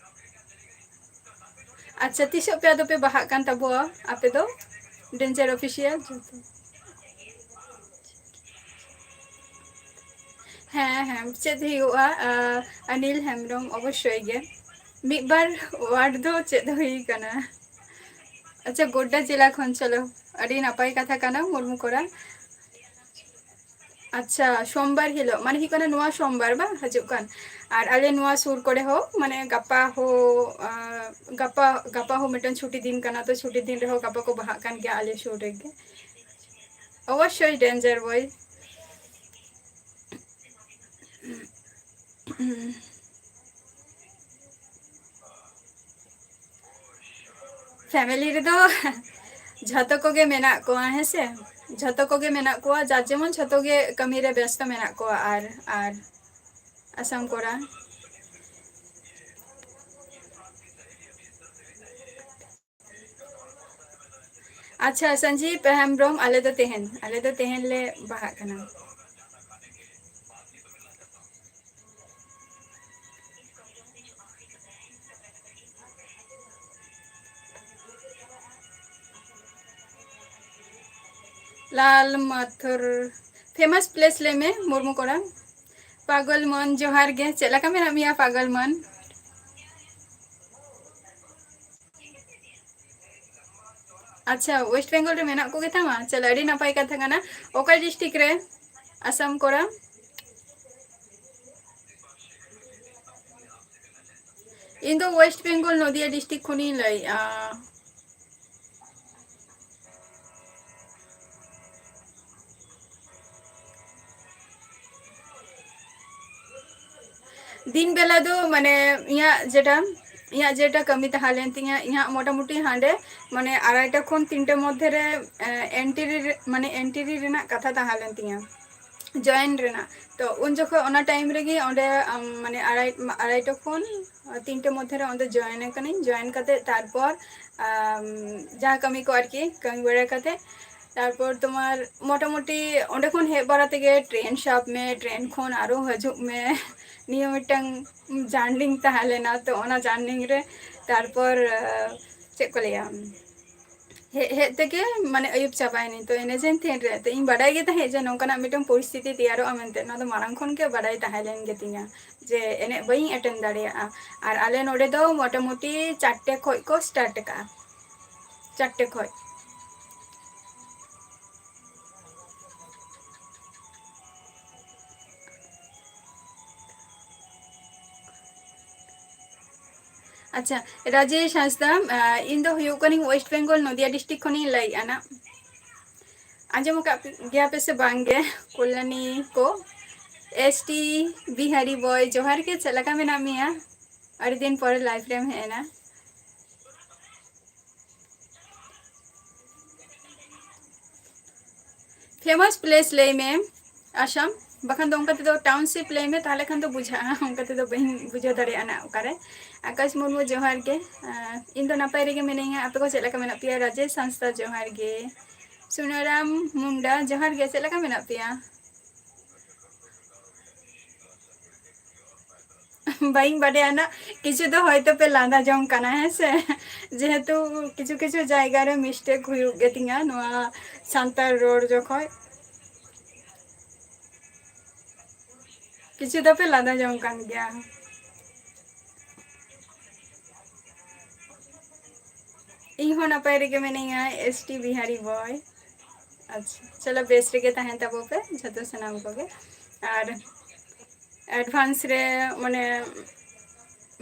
ᱟᱪᱪᱷᱟ, ᱛᱤᱥᱚᱜ ᱯᱮ ᱟᱫᱚ ᱯᱮ ᱵᱟᱦᱟᱜ ᱠᱟᱱ ᱛᱟᱵᱚᱣᱟ ᱟᱯᱮ ᱫᱚ? Danger Official ᱡᱚᱛᱚ᱾ ᱦᱮᱸ, ᱦᱮᱸ, ᱪᱮᱫ ᱦᱩᱭᱩᱜᱼᱟ? ᱟᱸ, ᱚᱱᱤᱞ ᱦᱮᱢᱵᱨᱚᱢ ᱚᱵᱚᱥᱥᱳᱭ ᱜᱮ᱾ ᱢᱤᱫ ᱵᱟᱨ word ᱫᱚ ᱪᱮᱫ ᱦᱩᱭ ᱠᱟᱱᱟ᱾ ᱟᱪᱪᱷᱟ, ᱜᱳᱰᱰᱟ ᱡᱮᱞᱟ ᱠᱷᱚᱱ, ᱪᱚᱞᱚ, ᱟᱹᱰᱤ ᱱᱟᱯᱟᱭ ᱠᱟᱛᱷᱟ ᱠᱟᱱᱟ, ᱢᱩᱨᱢᱩ ᱠᱚᱲᱟ᱾ ᱟᱪᱪᱷᱟ, ᱥᱳᱢᱵᱟᱨ ᱦᱤᱞᱳᱜ, ᱢᱟᱱᱮ ᱦᱩᱭᱩᱜ ᱠᱟᱱᱟ ᱱᱚᱣᱟ ᱥᱳᱢᱵᱟᱨ ᱵᱟᱝ ᱦᱤᱡᱩᱜ ᱠᱟᱱ᱾ ᱟᱨ ᱟᱞᱮ ᱱᱚᱣᱟ ᱥᱩᱨ ᱠᱚᱨᱮ ᱦᱚᱸ, ᱢᱟᱱᱮ ᱜᱟᱯᱟ ᱦᱚᱸ, ᱟᱸ, ᱜᱟᱯᱟ, ᱜᱟᱯᱟ ᱦᱚᱸ ᱢᱤᱫᱴᱟᱝ ᱪᱷᱩᱴᱤ ᱫᱤᱱ ᱠᱟᱱᱟ, ᱛᱚ ᱪᱷᱩᱴᱤ ᱫᱤᱱ ᱨᱮᱦᱚᱸ ᱜᱟᱯᱟ ᱠᱚ ᱵᱟᱦᱟᱜ ᱠᱟᱱ ᱜᱮᱭᱟ ᱟᱞᱮ ᱥᱩᱨ ᱨᱮᱜᱮ᱾ ᱚᱵᱚᱥᱥᱳᱭ Danger Boy᱾ Family ᱨᱮᱫᱚ ᱡᱷᱚᱛᱚ ᱠᱚᱜᱮ ᱢᱮᱱᱟᱜ ᱠᱚᱣᱟ, ᱦᱮᱸ ᱥᱮ? ᱡᱷᱚᱛᱚ ᱠᱚᱜᱮ ᱢᱮᱱᱟᱜ ᱠᱚᱣᱟ, ᱡᱟᱨ ᱡᱮᱢᱚᱱ ᱡᱷᱚᱛᱚ ᱜᱮ ᱠᱟᱹᱢᱤ ᱨᱮ ᱵᱮᱥᱛᱚ ᱢᱮᱱᱟᱜ ᱠᱚᱣᱟ᱾ ᱟᱨ, ᱟᱨ ᱟᱥᱟᱢ ᱠᱚᱲᱟ᱾ ᱟᱪᱪᱷᱟ, ᱥᱚᱧᱡᱤᱵ ᱦᱮᱢᱵᱨᱚᱢ, ᱟᱞᱮ ᱫᱚ ᱛᱮᱦᱮᱧ, ᱟᱞᱮ ᱫᱚ ᱛᱮᱦᱮᱧ ᱞᱮ ᱵᱟᱦᱟᱜ ᱠᱟᱱᱟ᱾ ᱞᱟᱞ ᱢᱟᱛᱷᱩᱨ, famous place ᱞᱟᱹᱭ ᱢᱮ, ᱢᱩᱨᱢᱩ ᱠᱚᱲᱟ᱾ ᱯᱟᱜᱚᱞ ᱢᱚᱱ, ᱡᱚᱦᱟᱨ ᱜᱮ, ᱪᱮᱫ ᱞᱮᱠᱟ ᱢᱮᱱᱟᱜ ᱢᱮᱭᱟ ᱯᱟᱜᱚᱞ ᱢᱚᱱ? ᱟᱪᱪᱷᱟ, West Bengal ᱨᱮ ᱢᱮᱱᱟᱜ ᱠᱚᱜᱮ ᱛᱟᱢᱟ? ᱪᱚᱞᱚ, ᱟᱹᱰᱤ ᱱᱟᱯᱟᱭ ᱠᱟᱛᱷᱟ ᱠᱟᱱᱟ᱾ ᱚᱠᱟ district ᱨᱮ? ᱟᱥᱟᱢ ᱠᱚᱲᱟ᱾ ᱤᱧ ᱫᱚ ᱳᱭᱮᱥᱴ ᱵᱮᱝᱜᱚᱞ, ᱱᱚᱫᱤᱭᱟ ᱰᱤᱥᱴᱨᱤᱠᱴ ᱠᱷᱚᱱᱤᱧ ᱞᱟᱹᱭᱮᱜᱼᱟ᱾ ᱫᱤᱱ ᱵᱮᱞᱟ ᱫᱚ ᱢᱟᱱᱮ ᱤᱧᱟᱹᱜ ᱡᱮᱴᱟ, ᱤᱧᱟᱹᱜ ᱡᱮᱴᱟ ᱠᱟᱹᱢᱤ ᱛᱟᱦᱮᱸ ᱞᱮᱱ ᱛᱤᱧᱟᱹ, ᱤᱧᱟᱹᱜ ᱢᱚᱴᱟᱢᱩᱴᱤ ᱦᱟᱸᱰᱮ ᱢᱟᱱᱮ ᱟᱲᱟᱭᱴᱟ ᱠᱷᱚᱱ ᱛᱤᱱᱴᱮ ᱢᱚᱫᱽᱫᱷᱮ ᱨᱮ, ᱮ, ᱮᱱᱴᱨᱤ ᱨᱮ, ᱢᱟᱱᱮ ᱮᱱᱴᱨᱤ ᱨᱮᱱᱟᱜ ᱠᱟᱛᱷᱟ ᱛᱟᱦᱮᱸ ᱞᱮᱱ ᱛᱤᱧᱟᱹ, ᱡᱚᱭᱮᱱ ᱨᱮᱱᱟᱜ᱾ ᱛᱚ ᱩᱱ ᱡᱚᱠᱷᱚᱱ ᱚᱱᱟ ᱴᱟᱭᱤᱢ ᱨᱮᱜᱮ ᱚᱸᱰᱮ, ᱟᱢ, ᱢᱟᱱᱮ ᱟᱲᱟᱭ, ᱟᱲᱟᱭᱴᱟ ᱠᱷᱚᱱ ᱛᱤᱱᱴᱮ ᱢᱚᱫᱽᱫᱷᱮ ᱨᱮ ᱚᱸᱰᱮ ᱡᱚᱭᱮᱱ ᱟᱠᱟᱱᱟᱹᱧ᱾ ᱡᱚᱭᱮᱱ ᱠᱟᱛᱮ ᱛᱟᱨᱯᱚᱨ, ᱟᱢ, ᱡᱟᱦᱟᱸ ᱠᱟᱹᱢᱤ ᱠᱚ ᱟᱨᱠᱤ ᱠᱟᱹᱢᱤ ᱵᱟᱲᱟ ᱠᱟᱛᱮ, ᱛᱟᱨᱯᱚᱨ ᱛᱳᱢᱟᱨ ᱢᱚᱴᱟᱢᱩᱴᱤ ᱚᱸᱰᱮ ᱠᱷᱚᱱ ᱦᱮᱡ ᱵᱟᱲᱟ ᱛᱮᱜᱮ ᱴᱨᱮᱱ ᱥᱟᱵ ᱢᱮ, ᱴᱨᱮᱱ ᱠᱷᱚᱱ ᱟᱨᱚ ᱦᱤᱡᱩᱜ ᱢᱮ, ᱱᱤᱭᱟᱹ ᱢᱤᱫᱴᱟᱝ ᱡᱟᱨᱱᱤᱝ ᱛᱟᱦᱮᱸ ᱞᱮᱱᱟ᱾ ᱛᱚ ᱚᱱᱟ ᱡᱟᱨᱱᱤᱝ ᱨᱮ ᱛᱟᱨᱯᱚᱨ, ᱟᱸ, ᱪᱮᱫ ᱠᱚ ᱞᱟᱹᱭᱟ, ᱦᱮᱡ ᱦᱮᱡ ᱛᱮᱜᱮ ᱢᱟᱱᱮ ᱟᱹᱭᱩᱵ ᱪᱟᱵᱟᱭᱮᱱᱟᱹᱧ᱾ ᱛᱚ ᱮᱱᱮᱡᱮᱱ ᱛᱷᱤᱨ ᱨᱮ, ᱛᱚ ᱤᱧ ᱵᱟᱰᱟᱭ ᱜᱮ ᱛᱟᱦᱮᱸᱫ ᱡᱮ ᱱᱚᱝᱠᱟᱱᱟᱜ ᱢᱤᱫᱴᱟᱝ ᱯᱚᱨᱤᱥᱛᱷᱤᱛᱤ ᱛᱮᱭᱟᱨᱚᱜᱼᱟ ᱢᱮᱱᱛᱮ, ᱱᱚᱣᱟ ᱫᱚ ᱢᱟᱲᱟᱝ ᱠᱷᱚᱱ ᱜᱮ ᱵᱟᱰᱟᱭ ᱛᱟᱦᱮᱸ ᱞᱮᱱ ᱜᱮᱛᱤᱧᱟ ᱡᱮ ᱮᱱᱮᱡ ᱵᱟᱹᱧ ᱮᱴᱮᱱ ᱫᱟᱲᱮᱭᱟᱜᱼᱟ᱾ ᱟᱨ ᱟᱞᱮ ᱱᱚᱰᱮ ᱫᱚ ᱢᱚᱴᱟᱢᱩᱴᱤ ᱪᱟᱨᱴᱮ ᱠᱷᱚᱡ ᱠᱚ ᱥᱴᱟᱨᱴ ᱟᱠᱟᱜᱼᱟ, ᱪᱟᱨᱴᱮ ᱠᱷᱚᱡ᱾ ᱟᱪᱪᱷᱟ, ᱨᱟᱡᱮᱥ ᱦᱟᱸᱥᱫᱟ, ᱟᱸ, ᱤᱧ ᱫᱚ ᱦᱩᱭᱩᱜ ᱠᱟᱹᱱᱟᱹᱧ ᱳᱭᱮᱥᱴ ᱵᱮᱝᱜᱚᱞ, ᱱᱚᱫᱤᱭᱟ ᱰᱤᱥᱴᱨᱤᱠᱴ ᱠᱷᱚᱱᱤᱧ ᱞᱟᱹᱭᱮᱫᱼᱟ ᱱᱟᱜ᱾ ᱟᱸᱡᱚᱢ ᱟᱠᱟᱫ ᱜᱮᱭᱟ ᱯᱮ ᱥᱮ ᱵᱟᱝ ᱜᱮ? ᱠᱚᱞᱭᱟᱱᱤ ᱠᱚ, ᱮᱥ ᱴᱤ ᱵᱤᱦᱟᱨᱤ ᱵᱚᱭ, ᱡᱚᱦᱟᱨ ᱜᱮ, ᱪᱮᱫ ᱞᱮᱠᱟ ᱢᱮᱱᱟᱜ ᱢᱮᱭᱟ? ᱟᱹᱰᱤ ᱫᱤᱱ ᱯᱚᱨᱮ ᱞᱟᱭᱤᱵᱷ ᱨᱮᱢ ᱦᱮᱡ ᱮᱱᱟ᱾ ᱯᱷᱮᱢᱟᱥ ᱯᱞᱮᱥ ᱞᱟᱹᱭ ᱢᱮ ᱟᱥᱟᱢ, ᱵᱟᱠᱷᱟᱱ ᱫᱚ ᱚᱱᱠᱟ ᱛᱮᱫᱚ ᱴᱟᱣᱩᱱᱥᱤᱯ ᱞᱟᱹᱭ ᱢᱮ, ᱛᱟᱦᱚᱞᱮ ᱠᱷᱟᱱ ᱫᱚ ᱵᱩᱡᱷᱟᱹᱜᱼᱟ, ᱚᱱᱠᱟ ᱛᱮᱫᱚ ᱵᱟᱹᱧ ᱵᱩᱡᱷᱟᱹᱣ ᱫᱟᱲᱮᱭᱟᱜᱼᱟ ᱱᱟᱜ ᱚᱠᱟᱨᱮ᱾ ᱟᱠᱟᱥ ᱢᱩᱨᱢᱩ, ᱡᱚᱦᱟᱨ ᱜᱮ᱾ ᱟᱸ, ᱤᱧ ᱫᱚ ᱱᱟᱯᱟᱭ ᱨᱮᱜᱮ ᱢᱤᱱᱟᱹᱧᱟ, ᱟᱯᱮ ᱠᱚ ᱪᱮᱫ ᱞᱮᱠᱟ ᱢᱮᱱᱟᱜ ᱯᱮᱭᱟ? ᱨᱟᱡᱮᱥ ᱦᱟᱸᱥᱫᱟ, ᱡᱚᱦᱟᱨ ᱜᱮ᱾ ᱥᱩᱱᱟᱨᱟᱢ ᱢᱩᱱᱰᱟ, ᱡᱚᱦᱟᱨ ᱜᱮ, ᱪᱮᱫ ᱞᱮᱠᱟ ᱢᱮᱱᱟᱜ ᱯᱮᱭᱟ? ᱵᱟᱹᱧ ᱵᱟᱰᱟᱭᱟ ᱱᱟᱜ, ᱠᱤᱪᱷᱩ ᱫᱚ ᱦᱚᱭᱛᱚ ᱯᱮ ᱞᱟᱸᱫᱟ ᱡᱚᱝ ᱠᱟᱱᱟ, ᱦᱮᱸ ᱥᱮ? ᱡᱮᱦᱮᱛᱩ ᱠᱤᱪᱷᱩ ᱠᱤᱪᱷᱩ ᱡᱟᱭᱜᱟ ᱨᱮ ᱢᱤᱥᱴᱮᱠ ᱦᱩᱭᱩᱜ ᱜᱮᱛᱤᱧᱟ ᱱᱚᱣᱟ ᱥᱟᱱᱛᱟᱲ ᱨᱚᱲ ᱡᱚᱠᱷᱚᱡ᱾ ᱠᱤᱪᱷᱩ ᱫᱚᱯᱮ ᱞᱟᱸᱫᱟ ᱡᱚᱝ ᱠᱟᱱ ᱜᱮᱭᱟ᱾ ᱤᱧ ᱦᱚᱸ ᱱᱟᱯᱟᱭ ᱨᱮᱜᱮ ᱢᱤᱱᱟᱹᱧᱟ, ᱮᱥ ᱴᱤ ᱵᱤᱦᱟᱨᱤ ᱵᱚᱭ᱾ ᱟᱪᱪᱷᱟ, ᱪᱚᱞᱚ, ᱵᱮᱥ ᱨᱮᱜᱮ ᱛᱟᱦᱮᱱ ᱛᱟᱵᱚ ᱯᱮ ᱡᱷᱚᱛᱚ ᱥᱟᱱᱟᱢ ᱠᱚᱜᱮ᱾ ᱟᱨ ᱮᱰᱵᱷᱟᱱᱥ ᱨᱮ, ᱢᱟᱱᱮ,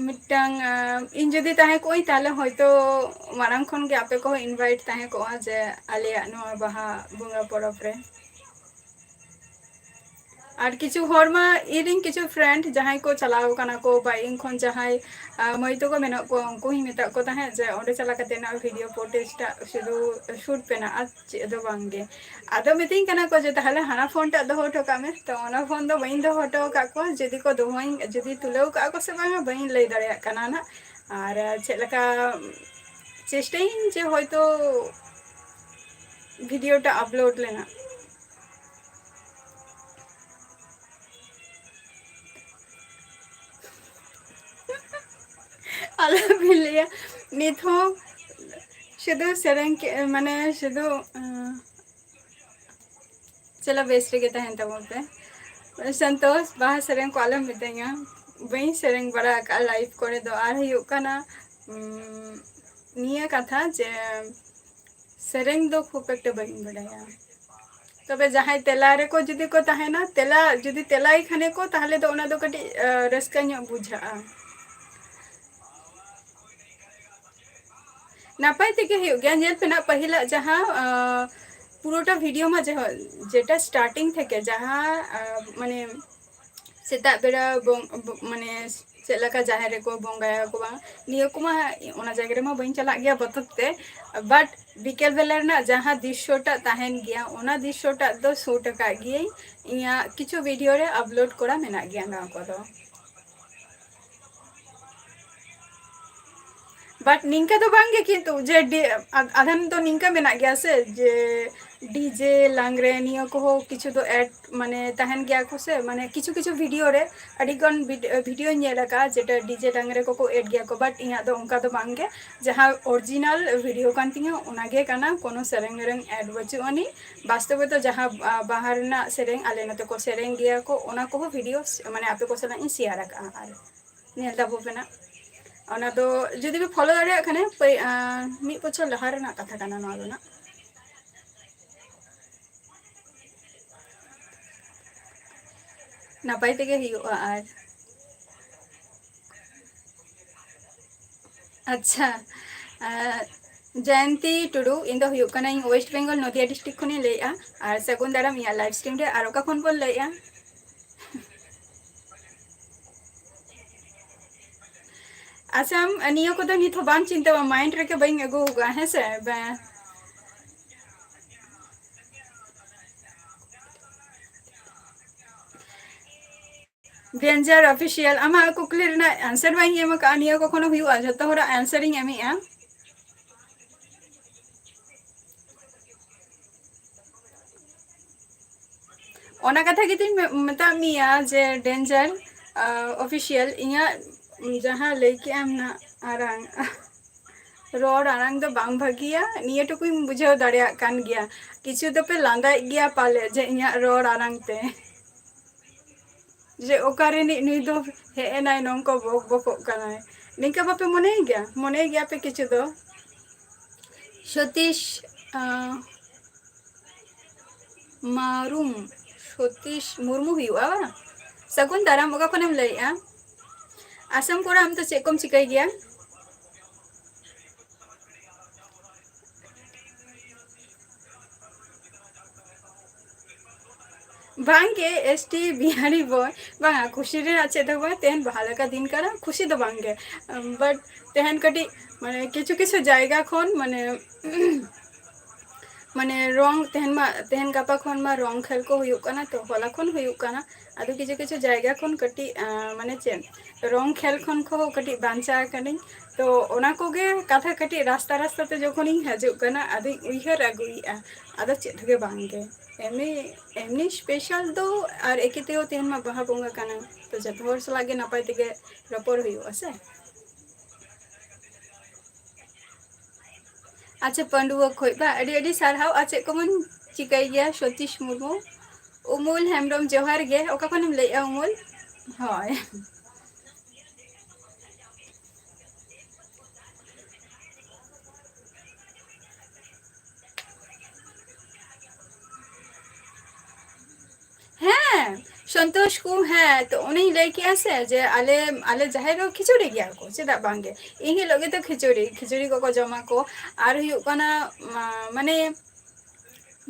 ᱢᱤᱫᱴᱟᱝ, ᱟᱸ, ᱤᱧ ᱡᱩᱫᱤ ᱛᱟᱦᱮᱸ ᱠᱚᱜᱼᱟᱹᱧ, ᱛᱟᱦᱞᱮ ᱦᱚᱭᱛᱳ ᱢᱟᱲᱟᱝ ᱠᱷᱚᱱ ᱜᱮ ᱟᱯᱮ ᱠᱚᱦᱚᱸ invite ᱛᱟᱦᱮᱸ ᱠᱚᱜᱼᱟ ᱡᱮ ᱟᱞᱮᱭᱟᱜ ᱱᱚᱣᱟ ᱵᱟᱦᱟ ᱵᱚᱸᱜᱟ ᱯᱚᱨᱚᱵᱽ ᱨᱮ᱾ ᱟᱨ ᱠᱤᱪᱷᱩ ᱦᱚᱲ ᱢᱟ, ᱤᱧ ᱨᱮᱱ ᱠᱤᱪᱷᱩ friend ᱡᱟᱦᱟᱸᱭ ᱠᱚ ᱪᱟᱞᱟᱣ ᱠᱟᱱᱟ ᱠᱚ, ᱵᱟ ᱤᱧ ᱠᱷᱚᱱ ᱡᱟᱦᱟᱸᱭ, ᱟᱸ, ᱢᱟᱹᱭ ᱛᱟᱠᱚ ᱢᱮᱱᱟᱜ ᱠᱚᱣᱟ, ᱩᱱᱠᱩ ᱦᱚᱸᱧ ᱢᱮᱛᱟᱜ ᱠᱚ ᱛᱟᱦᱮᱸᱫ ᱡᱮ ᱚᱸᱰᱮ ᱪᱟᱞᱟᱣ ᱠᱟᱛᱮ ᱱᱟᱜ video footage ᱴᱟᱜ ᱥᱩᱫᱷᱩ shoot ᱯᱮ ᱱᱟᱜ, ᱟᱨ ᱪᱮᱫ ᱫᱚ ᱵᱟᱝ ᱜᱮ᱾ ᱟᱫᱚ ᱢᱤᱛᱟᱹᱧ ᱠᱟᱱᱟ ᱠᱚ ᱡᱮ, "ᱛᱟᱦᱞᱮ ᱦᱟᱱᱟ phone ᱴᱟᱜ ᱫᱚᱦᱚ ᱦᱚᱴᱚ ᱠᱟᱜ ᱢᱮ᱾" ᱛᱚ ᱚᱱᱟ phone ᱫᱚ ᱵᱟᱹᱧ ᱫᱚᱦᱚ ᱦᱚᱴᱚ ᱟᱠᱟᱫ ᱠᱚᱣᱟ᱾ ᱡᱩᱫᱤ ᱠᱚ ᱫᱚᱦᱚᱧ, ᱡᱩᱫᱤ ᱛᱩᱞᱟᱹᱣ ᱠᱟᱜᱼᱟ ᱠᱚ ᱥᱮ ᱵᱟᱝᱟ, ᱵᱟᱹᱧ ᱞᱟᱹᱭ ᱫᱟᱲᱮᱭᱟᱜ ᱠᱟᱱᱟ ᱱᱟᱜ᱾ ᱟᱨ ᱪᱮᱫ ᱞᱮᱠᱟ, ᱪᱮᱥᱴᱟᱭᱟᱹᱧ ᱡᱮ ᱦᱚᱭᱛᱳ video ᱴᱟ upload ᱨᱮᱱᱟᱜ᱾ ᱟᱞᱚᱵᱤᱱ ᱞᱟᱹᱭᱟ, ᱱᱤᱛ ᱦᱚᱸ ᱥᱩᱫᱷᱩ ᱥᱮᱨᱮᱧ ᱠᱮ-, ᱢᱟᱱᱮ ᱥᱩᱫᱷᱩ, ᱟᱸ, ᱪᱚᱞᱚ, ᱵᱮᱥ ᱨᱮᱜᱮ ᱛᱟᱦᱮᱱ ᱛᱟᱵᱚᱱ ᱯᱮ᱾ ᱥᱚᱱᱛᱳᱥ, ᱵᱟᱦᱟ ᱥᱮᱨᱮᱧ ᱠᱚ ᱟᱞᱚᱢ ᱢᱤᱛᱟᱹᱧᱟ, ᱵᱟᱹᱧ ᱥᱮᱨᱮᱧ ᱵᱟᱲᱟ ᱟᱠᱟᱫᱼᱟ live ᱠᱚᱨᱮ ᱫᱚ᱾ ᱟᱨ ᱦᱩᱭᱩᱜ ᱠᱟᱱᱟ, ᱩᱸ, ᱱᱤᱭᱟᱹ ᱠᱟᱛᱷᱟ ᱡᱮ ᱥᱮᱨᱮᱧ ᱫᱚ ᱠᱷᱩᱵ ᱮᱠᱴᱟ ᱵᱟᱹᱧ ᱵᱟᱲᱟᱭᱟ᱾ ᱛᱚᱵᱮ ᱡᱟᱦᱟᱸᱭ ᱛᱮᱞᱟ ᱨᱮᱠᱚ ᱡᱩᱫᱤ ᱠᱚ ᱛᱟᱦᱮᱱᱟ, ᱛᱮᱞᱟ ᱡᱩᱫᱤ ᱛᱮᱞᱟᱭ ᱠᱷᱟᱱᱮ ᱠᱚ, ᱛᱟᱦᱞᱮ ᱫᱚ ᱚᱱᱟ ᱫᱚ ᱠᱟᱹᱴᱤᱡ, ᱟᱸ, ᱨᱟᱹᱥᱠᱟᱹ ᱧᱚᱜ ᱵᱩᱡᱷᱟᱹᱜᱼᱟ᱾ ᱱᱟᱯᱟᱭ ᱛᱮᱜᱮ ᱦᱩᱭᱩᱜ ᱜᱮᱭᱟ᱾ ᱧᱮᱞ ᱯᱮ ᱱᱟᱜ, ᱯᱟᱹᱦᱤᱞᱟᱜ ᱡᱟᱦᱟᱸ, ᱟᱸ, ᱯᱩᱨᱟᱹᱴᱟ video ᱢᱟ ᱡᱟᱦᱟᱸ, ᱡᱮᱴᱟ starting ᱛᱷᱮᱠᱮ ᱡᱟᱦᱟᱸ, ᱟᱸ, ᱢᱟᱱᱮ ᱥᱮᱛᱟᱜ ᱵᱮᱲᱟ ᱵᱚᱝ-, ᱵᱚ-, ᱢᱟᱱᱮ ᱪᱮᱫ ᱞᱮᱠᱟ ᱡᱟᱦᱮᱨ ᱨᱮᱠᱚ ᱵᱚᱸᱜᱟᱭᱟ ᱠᱚ ᱵᱟᱝ, ᱱᱤᱭᱟᱹ ᱠᱚᱢᱟ ᱚᱱᱟ ᱡᱟᱭᱜᱟ ᱨᱮᱢᱟ ᱵᱟᱹᱧ ᱪᱟᱞᱟᱜ ᱜᱮᱭᱟ ᱵᱚᱛᱚᱨ ᱛᱮ, but ᱵᱤᱠᱮᱞ ᱵᱮᱞᱟ ᱨᱮᱱᱟᱜ ᱡᱟᱦᱟᱸ ᱫᱨᱤᱥᱥᱚ ᱴᱟᱜ ᱛᱟᱦᱮᱱ ᱜᱮᱭᱟ, ᱚᱱᱟ ᱫᱨᱤᱥᱥᱚ ᱴᱟᱜ ᱫᱚ shoot ᱟᱠᱟᱫ ᱜᱤᱭᱟᱹᱧ᱾ ᱤᱧᱟᱹᱜ ᱠᱤᱪᱷᱩ video ᱨᱮ upload ᱠᱚᱨᱟ ᱢᱮᱱᱟᱜ ᱜᱮᱭᱟ ᱱᱚᱣᱟ ᱠᱚᱫᱚ᱾ But ᱱᱤᱝᱠᱟᱹ ᱫᱚ ᱵᱟᱝ ᱜᱮ, ᱠᱤᱱᱛᱩ ᱡᱮ ᱰᱤ-, ᱟ-, ᱟᱫᱷᱟᱱ ᱫᱚ ᱱᱤᱝᱠᱟᱹ ᱢᱮᱱᱟᱜ ᱜᱮᱭᱟ ᱥᱮ, ᱡᱮ DJ ᱞᱟᱜᱽᱬᱮ ᱱᱤᱭᱟᱹ ᱠᱚᱦᱚᱸ ᱠᱤᱪᱷᱩ ᱫᱚ add ᱢᱟᱱᱮ ᱛᱟᱦᱮᱱ ᱜᱮᱭᱟ ᱠᱚ ᱥᱮ, ᱢᱟᱱᱮ ᱠᱤᱪᱷᱩ ᱠᱤᱪᱷᱩ video ᱨᱮ, ᱟᱹᱰᱤ ᱜᱟᱱ ᱵᱷᱤᱰ-, video ᱧᱮᱞ ᱟᱠᱟᱫᱼᱟ, ᱡᱮᱴᱟ DJ ᱞᱟᱜᱽᱬᱮ ᱠᱚᱠᱚ add ᱜᱮᱭᱟ ᱠᱚ, but ᱤᱧᱟᱹᱜ ᱫᱚ ᱚᱱᱠᱟ ᱫᱚ ᱵᱟᱝ ᱜᱮ᱾ ᱡᱟᱦᱟᱸ original video ᱠᱟᱱ ᱛᱤᱧᱟᱹ, ᱚᱱᱟ ᱜᱮ ᱠᱟᱱᱟ, ᱠᱳᱱᱳ ᱥᱮᱨᱮᱧ ᱨᱮᱧ add ᱵᱟᱹᱪᱩᱜ ᱟᱹᱱᱤᱡ᱾ ᱵᱟᱥᱛᱚᱵᱮ ᱫᱚ ᱡᱟᱦᱟᱸ, ᱟ, ᱵᱟᱦᱟ ᱨᱮᱱᱟᱜ ᱥᱮᱨᱮᱧ ᱟᱞᱮ ᱱᱚᱛᱮ ᱠᱚ ᱥᱮᱨᱮᱧ ᱜᱮᱭᱟ ᱠᱚ, ᱚᱱᱟ ᱠᱚᱦᱚᱸ video ᱢᱟᱱᱮ ᱟᱯᱮ ᱠᱚ ᱥᱟᱞᱟᱜ ᱤᱧ share ᱟᱠᱟᱫᱼᱟ᱾ ᱟᱨ ᱧᱮᱞ ᱛᱟᱵᱚ ᱯᱮ ᱱᱟᱜ᱾ ᱚᱱᱟ ᱫᱚ ᱡᱩᱫᱤ ᱯᱮ follow ᱫᱟᱲᱮᱭᱟᱜ ᱠᱷᱟᱱᱮ, ᱯᱟᱹᱭ-, ᱟᱸ, ᱢᱤᱫ ᱵᱚᱪᱷᱚᱨ ᱞᱟᱦᱟ ᱨᱮᱱᱟᱜ ᱠᱟᱛᱷᱟ ᱠᱟᱱᱟ ᱱᱚᱣᱟ ᱫᱚ ᱱᱟᱜ᱾ ᱱᱟᱯᱟᱭ ᱛᱮᱜᱮ ᱦᱩᱭᱩᱜᱼᱟ᱾ ᱟᱨ ᱟᱪᱪᱷᱟ, ᱟᱨ ᱡᱚᱭᱚᱱᱛᱤ ᱴᱩᱰᱩ, ᱤᱧ ᱫᱚ ᱦᱩᱭᱩᱜ ᱠᱟᱹᱱᱟᱹᱧ ᱳᱭᱮᱥᱴ ᱵᱮᱝᱜᱚᱞ ᱱᱚᱫᱤᱭᱟ ᱰᱤᱥᱴᱨᱤᱠᱴ ᱠᱷᱚᱱᱤᱧ ᱞᱟᱹᱭᱮᱫᱼᱟ᱾ ᱟᱨ ᱥᱟᱹᱜᱩᱱ ᱫᱟᱨᱟᱢ ᱤᱧᱟᱹᱜ ᱞᱟᱭᱤᱵᱷ ᱥᱴᱨᱤᱢ ᱨᱮ᱾ ᱟᱨ ᱚᱠᱟ ᱠᱷᱚᱱ ᱵᱚᱱ ᱞᱟᱹᱭᱮᱫᱼᱟ? ᱟᱪᱪᱷᱟ, ᱱᱤᱭᱟᱹ ᱠᱚᱫᱚ ᱱᱤᱛ ᱦᱚᱸ ᱵᱟᱢ ᱪᱤᱱᱛᱟᱹᱣᱟ, ᱢᱟᱭᱤᱱᱰ ᱨᱮᱜᱮ ᱵᱟᱹᱧ ᱟᱹᱜᱩ ᱟᱠᱟᱫᱼᱟ, ᱦᱮᱸ ᱥᱮ? ᱵᱟ-, ᱰᱮᱧᱡᱟᱨ ᱚᱯᱷᱤᱥᱤᱭᱟᱞ, ᱟᱢᱟᱜ ᱠᱩᱠᱞᱤ ᱨᱮᱱᱟᱜ ᱟᱱᱥᱟᱨ ᱵᱟᱹᱧ ᱮᱢ ᱟᱠᱟᱫᱼᱟ᱾ ᱱᱤᱭᱟᱹ ᱠᱚᱠᱷᱚᱱᱳ ᱦᱩᱭᱩᱜᱼᱟ, ᱡᱷᱚᱛᱚ ᱦᱚᱲᱟᱜ ᱟᱱᱥᱟᱨ ᱤᱧ ᱮᱢᱮᱫᱼᱟ᱾ ᱚᱱᱟ ᱠᱟᱛᱷᱟ ᱜᱮᱛᱚᱧ ᱢᱮ-, ᱢᱮᱛᱟᱫ ᱢᱮᱭᱟ ᱡᱮ ᱰᱮᱧᱡᱟᱨ ᱚᱯᱷᱤᱥᱤᱭᱟᱞ, ᱤᱧᱟᱹᱜ ᱡᱟᱦᱟᱸ ᱞᱟᱹᱭ ᱠᱮᱜ ᱟᱢ ᱱᱟᱜ ᱟᱲᱟᱝ, ᱨᱚᱲ ᱟᱲᱟᱝ ᱫᱚ ᱵᱟᱝ ᱵᱷᱟᱹᱜᱤᱭᱟ, ᱱᱤᱭᱟᱹ ᱴᱩᱠᱩᱧ ᱵᱩᱡᱷᱟᱹᱣ ᱫᱟᱲᱮᱭᱟᱜ ᱠᱟᱱ ᱜᱮᱭᱟ᱾ ᱠᱤᱪᱷᱩ ᱫᱚᱯᱮ ᱞᱟᱸᱫᱟᱭᱮᱫ ᱜᱮᱭᱟ ᱯᱟᱞᱮ ᱡᱮ ᱤᱧᱟᱹᱜ ᱨᱚᱲ ᱟᱲᱟᱝ ᱛᱮ, ᱡᱮ ᱚᱠᱟ ᱨᱤᱱᱤᱡ ᱱᱩᱭ ᱫᱚ ᱦᱮᱡ ᱮᱱᱟᱭ, ᱱᱚᱝᱠᱟ ᱵᱚᱠ ᱵᱚᱠᱚᱜ ᱠᱟᱱᱟᱭ᱾ ᱱᱤᱝᱠᱟᱹ ᱵᱟᱯᱮ ᱢᱚᱱᱮᱭ ᱜᱮᱭᱟ? ᱢᱚᱱᱮᱭ ᱜᱮᱭᱟ ᱯᱮ ᱠᱤᱪᱷᱩ ᱫᱚ᱾ ᱥᱚᱛᱤᱥ, ᱟᱸ, ᱢᱟᱨᱩᱢ, ᱥᱚᱛᱤᱥ ᱢᱩᱨᱢᱩ ᱦᱩᱭᱩᱜᱼᱟ ᱵᱟᱝ? ᱥᱟᱹᱜᱩᱱ ᱫᱟᱨᱟᱢ, ᱚᱠᱟ ᱠᱷᱚᱱᱮᱢ ᱞᱟᱹᱭᱮᱜᱼᱟ? ᱟᱥᱟᱢ ᱠᱚᱲᱟ, ᱟᱢ ᱫᱚ ᱪᱮᱫ ᱠᱚᱢ ᱪᱤᱠᱟᱹᱭ ᱜᱮᱭᱟ? ᱵᱟᱝᱜᱮ, ᱮᱥ ᱴᱤ ᱵᱤᱦᱟᱨᱤ ᱵᱚᱭ, ᱵᱟᱝᱟ, ᱠᱩᱥᱤ ᱨᱮᱱᱟᱜ ᱪᱮᱫ ᱦᱚᱸ ᱵᱟᱝ᱾ ᱛᱮᱦᱮᱧ ᱵᱟᱦᱟ ᱞᱮᱠᱟ ᱫᱤᱱ ᱠᱟᱱᱟ, ᱠᱩᱥᱤ ᱫᱚ ᱵᱟᱝᱜᱮ᱾ ᱵᱟᱴ ᱛᱮᱦᱮᱧ ᱠᱟᱹᱴᱤᱡ, ᱢᱟᱱᱮ, ᱠᱤᱪᱷᱩ ᱠᱤᱪᱷᱩ ᱡᱟᱭᱜᱟ ᱠᱷᱚᱱ, ᱢᱟᱱᱮ, ᱢᱟᱱᱮ, ᱨᱚᱝ, ᱛᱮᱦᱮᱧ ᱢᱟ, ᱛᱮᱦᱮᱧ ᱜᱟᱯᱟ ᱠᱷᱚᱱ ᱢᱟ ᱨᱚᱝ ᱠᱷᱮᱞ ᱠᱚ ᱦᱩᱭᱩᱜ ᱠᱟᱱᱟ, ᱛᱚ ᱦᱚᱞᱟ ᱠᱷᱚᱱ ᱦᱩᱭᱩᱜ ᱠᱟᱱᱟ᱾ ᱟᱫᱚ ᱠᱤᱪᱷᱩ ᱠᱤᱪᱷᱩ ᱡᱟᱭᱜᱟ ᱠᱷᱚᱱ ᱠᱟᱹᱴᱤᱡ, ᱟᱸ, ᱢᱟᱱᱮ ᱪᱮᱫ, ᱨᱚᱝ ᱠᱷᱮᱞ ᱠᱷᱚᱱ ᱠᱚᱦᱚᱸ ᱠᱟᱹᱴᱤᱡ ᱵᱟᱧᱪᱟᱣ ᱟᱠᱟᱱᱟᱹᱧ᱾ ᱛᱚ ᱚᱱᱟ ᱠᱚᱜᱮ ᱠᱟᱛᱷᱟ ᱠᱟᱹᱴᱤᱡ ᱨᱟᱥᱛᱟ ᱨᱟᱥᱛᱟ ᱛᱮ ᱡᱚᱠᱷᱚᱱᱤᱧ ᱦᱤᱡᱩᱜ ᱠᱟᱱᱟ, ᱟᱫᱚᱧ ᱩᱭᱦᱟᱹᱨ ᱟᱹᱜᱩᱭᱮᱫᱼᱟ, ᱟᱫᱚ ᱪᱮᱫ ᱦᱚᱸᱜᱮ ᱵᱟᱝᱜᱮ᱾ ᱮᱢᱱᱤ, ᱮᱢᱱᱤ ᱥᱯᱮᱥᱟᱞ ᱫᱚ, ᱟᱨ ᱮᱠᱮ ᱛᱮᱦᱚᱸ ᱛᱮᱦᱮᱧ ᱢᱟ ᱵᱟᱦᱟ ᱵᱚᱸᱜᱟ ᱠᱟᱱᱟ, ᱛᱚ ᱡᱚᱛᱚ ᱦᱚᱲ ᱥᱟᱞᱟᱜ ᱜᱮ ᱱᱟᱯᱟᱭ ᱛᱮᱜᱮ ᱨᱚᱯᱚᱲ ᱦᱩᱭᱩᱜᱼᱟ ᱥᱮ᱾ ᱟᱪᱪᱷᱟ, ᱯᱟᱺᱰᱩᱣᱟᱹ ᱠᱷᱚᱡ ᱵᱟ, ᱟᱹᱰᱤ ᱟᱹᱰᱤ ᱥᱟᱨᱦᱟᱣ᱾ ᱟᱨ ᱪᱮᱫ ᱠᱚᱵᱚᱱ ᱪᱤᱠᱟᱹᱭ ᱜᱮᱭᱟ? ᱥᱚᱛᱤᱥ ᱢᱩᱨᱢᱩ, ᱩᱢᱩᱞ ᱦᱮᱢᱵᱨᱚᱢ, ᱡᱚᱦᱟᱨ ᱜᱮ᱾ ᱚᱠᱟ ᱠᱷᱚᱱᱮᱢ ᱞᱟᱹᱭᱮᱜᱼᱟ, ᱩᱢᱩᱞ? ᱦᱳᱭ᱾ ᱦᱮᱸ, ᱥᱚᱱᱛᱳᱥ ᱠᱚ, ᱦᱮᱸ, ᱛᱚ ᱚᱱᱮᱧ ᱞᱟᱹᱭ ᱠᱮᱜᱼᱟ ᱥᱮ ᱡᱮ ᱟᱞᱮ, ᱟᱞᱮ ᱡᱟᱦᱮᱨ ᱨᱮ ᱠᱷᱤᱪᱩᱲᱤ ᱜᱮᱭᱟ ᱠᱚ, ᱪᱮᱫᱟᱜ ᱵᱟᱝᱜᱮ? ᱤᱱ ᱦᱤᱞᱳᱜ ᱜᱮᱛᱚ ᱠᱷᱤᱪᱩᱲᱤ, ᱠᱷᱤᱪᱩᱲᱤ ᱠᱚᱠᱚ ᱡᱚᱢᱟ ᱠᱚ᱾ ᱟᱨ ᱦᱩᱭᱩᱜ ᱠᱟᱱᱟ, ᱢᱟ-, ᱢᱟᱱᱮ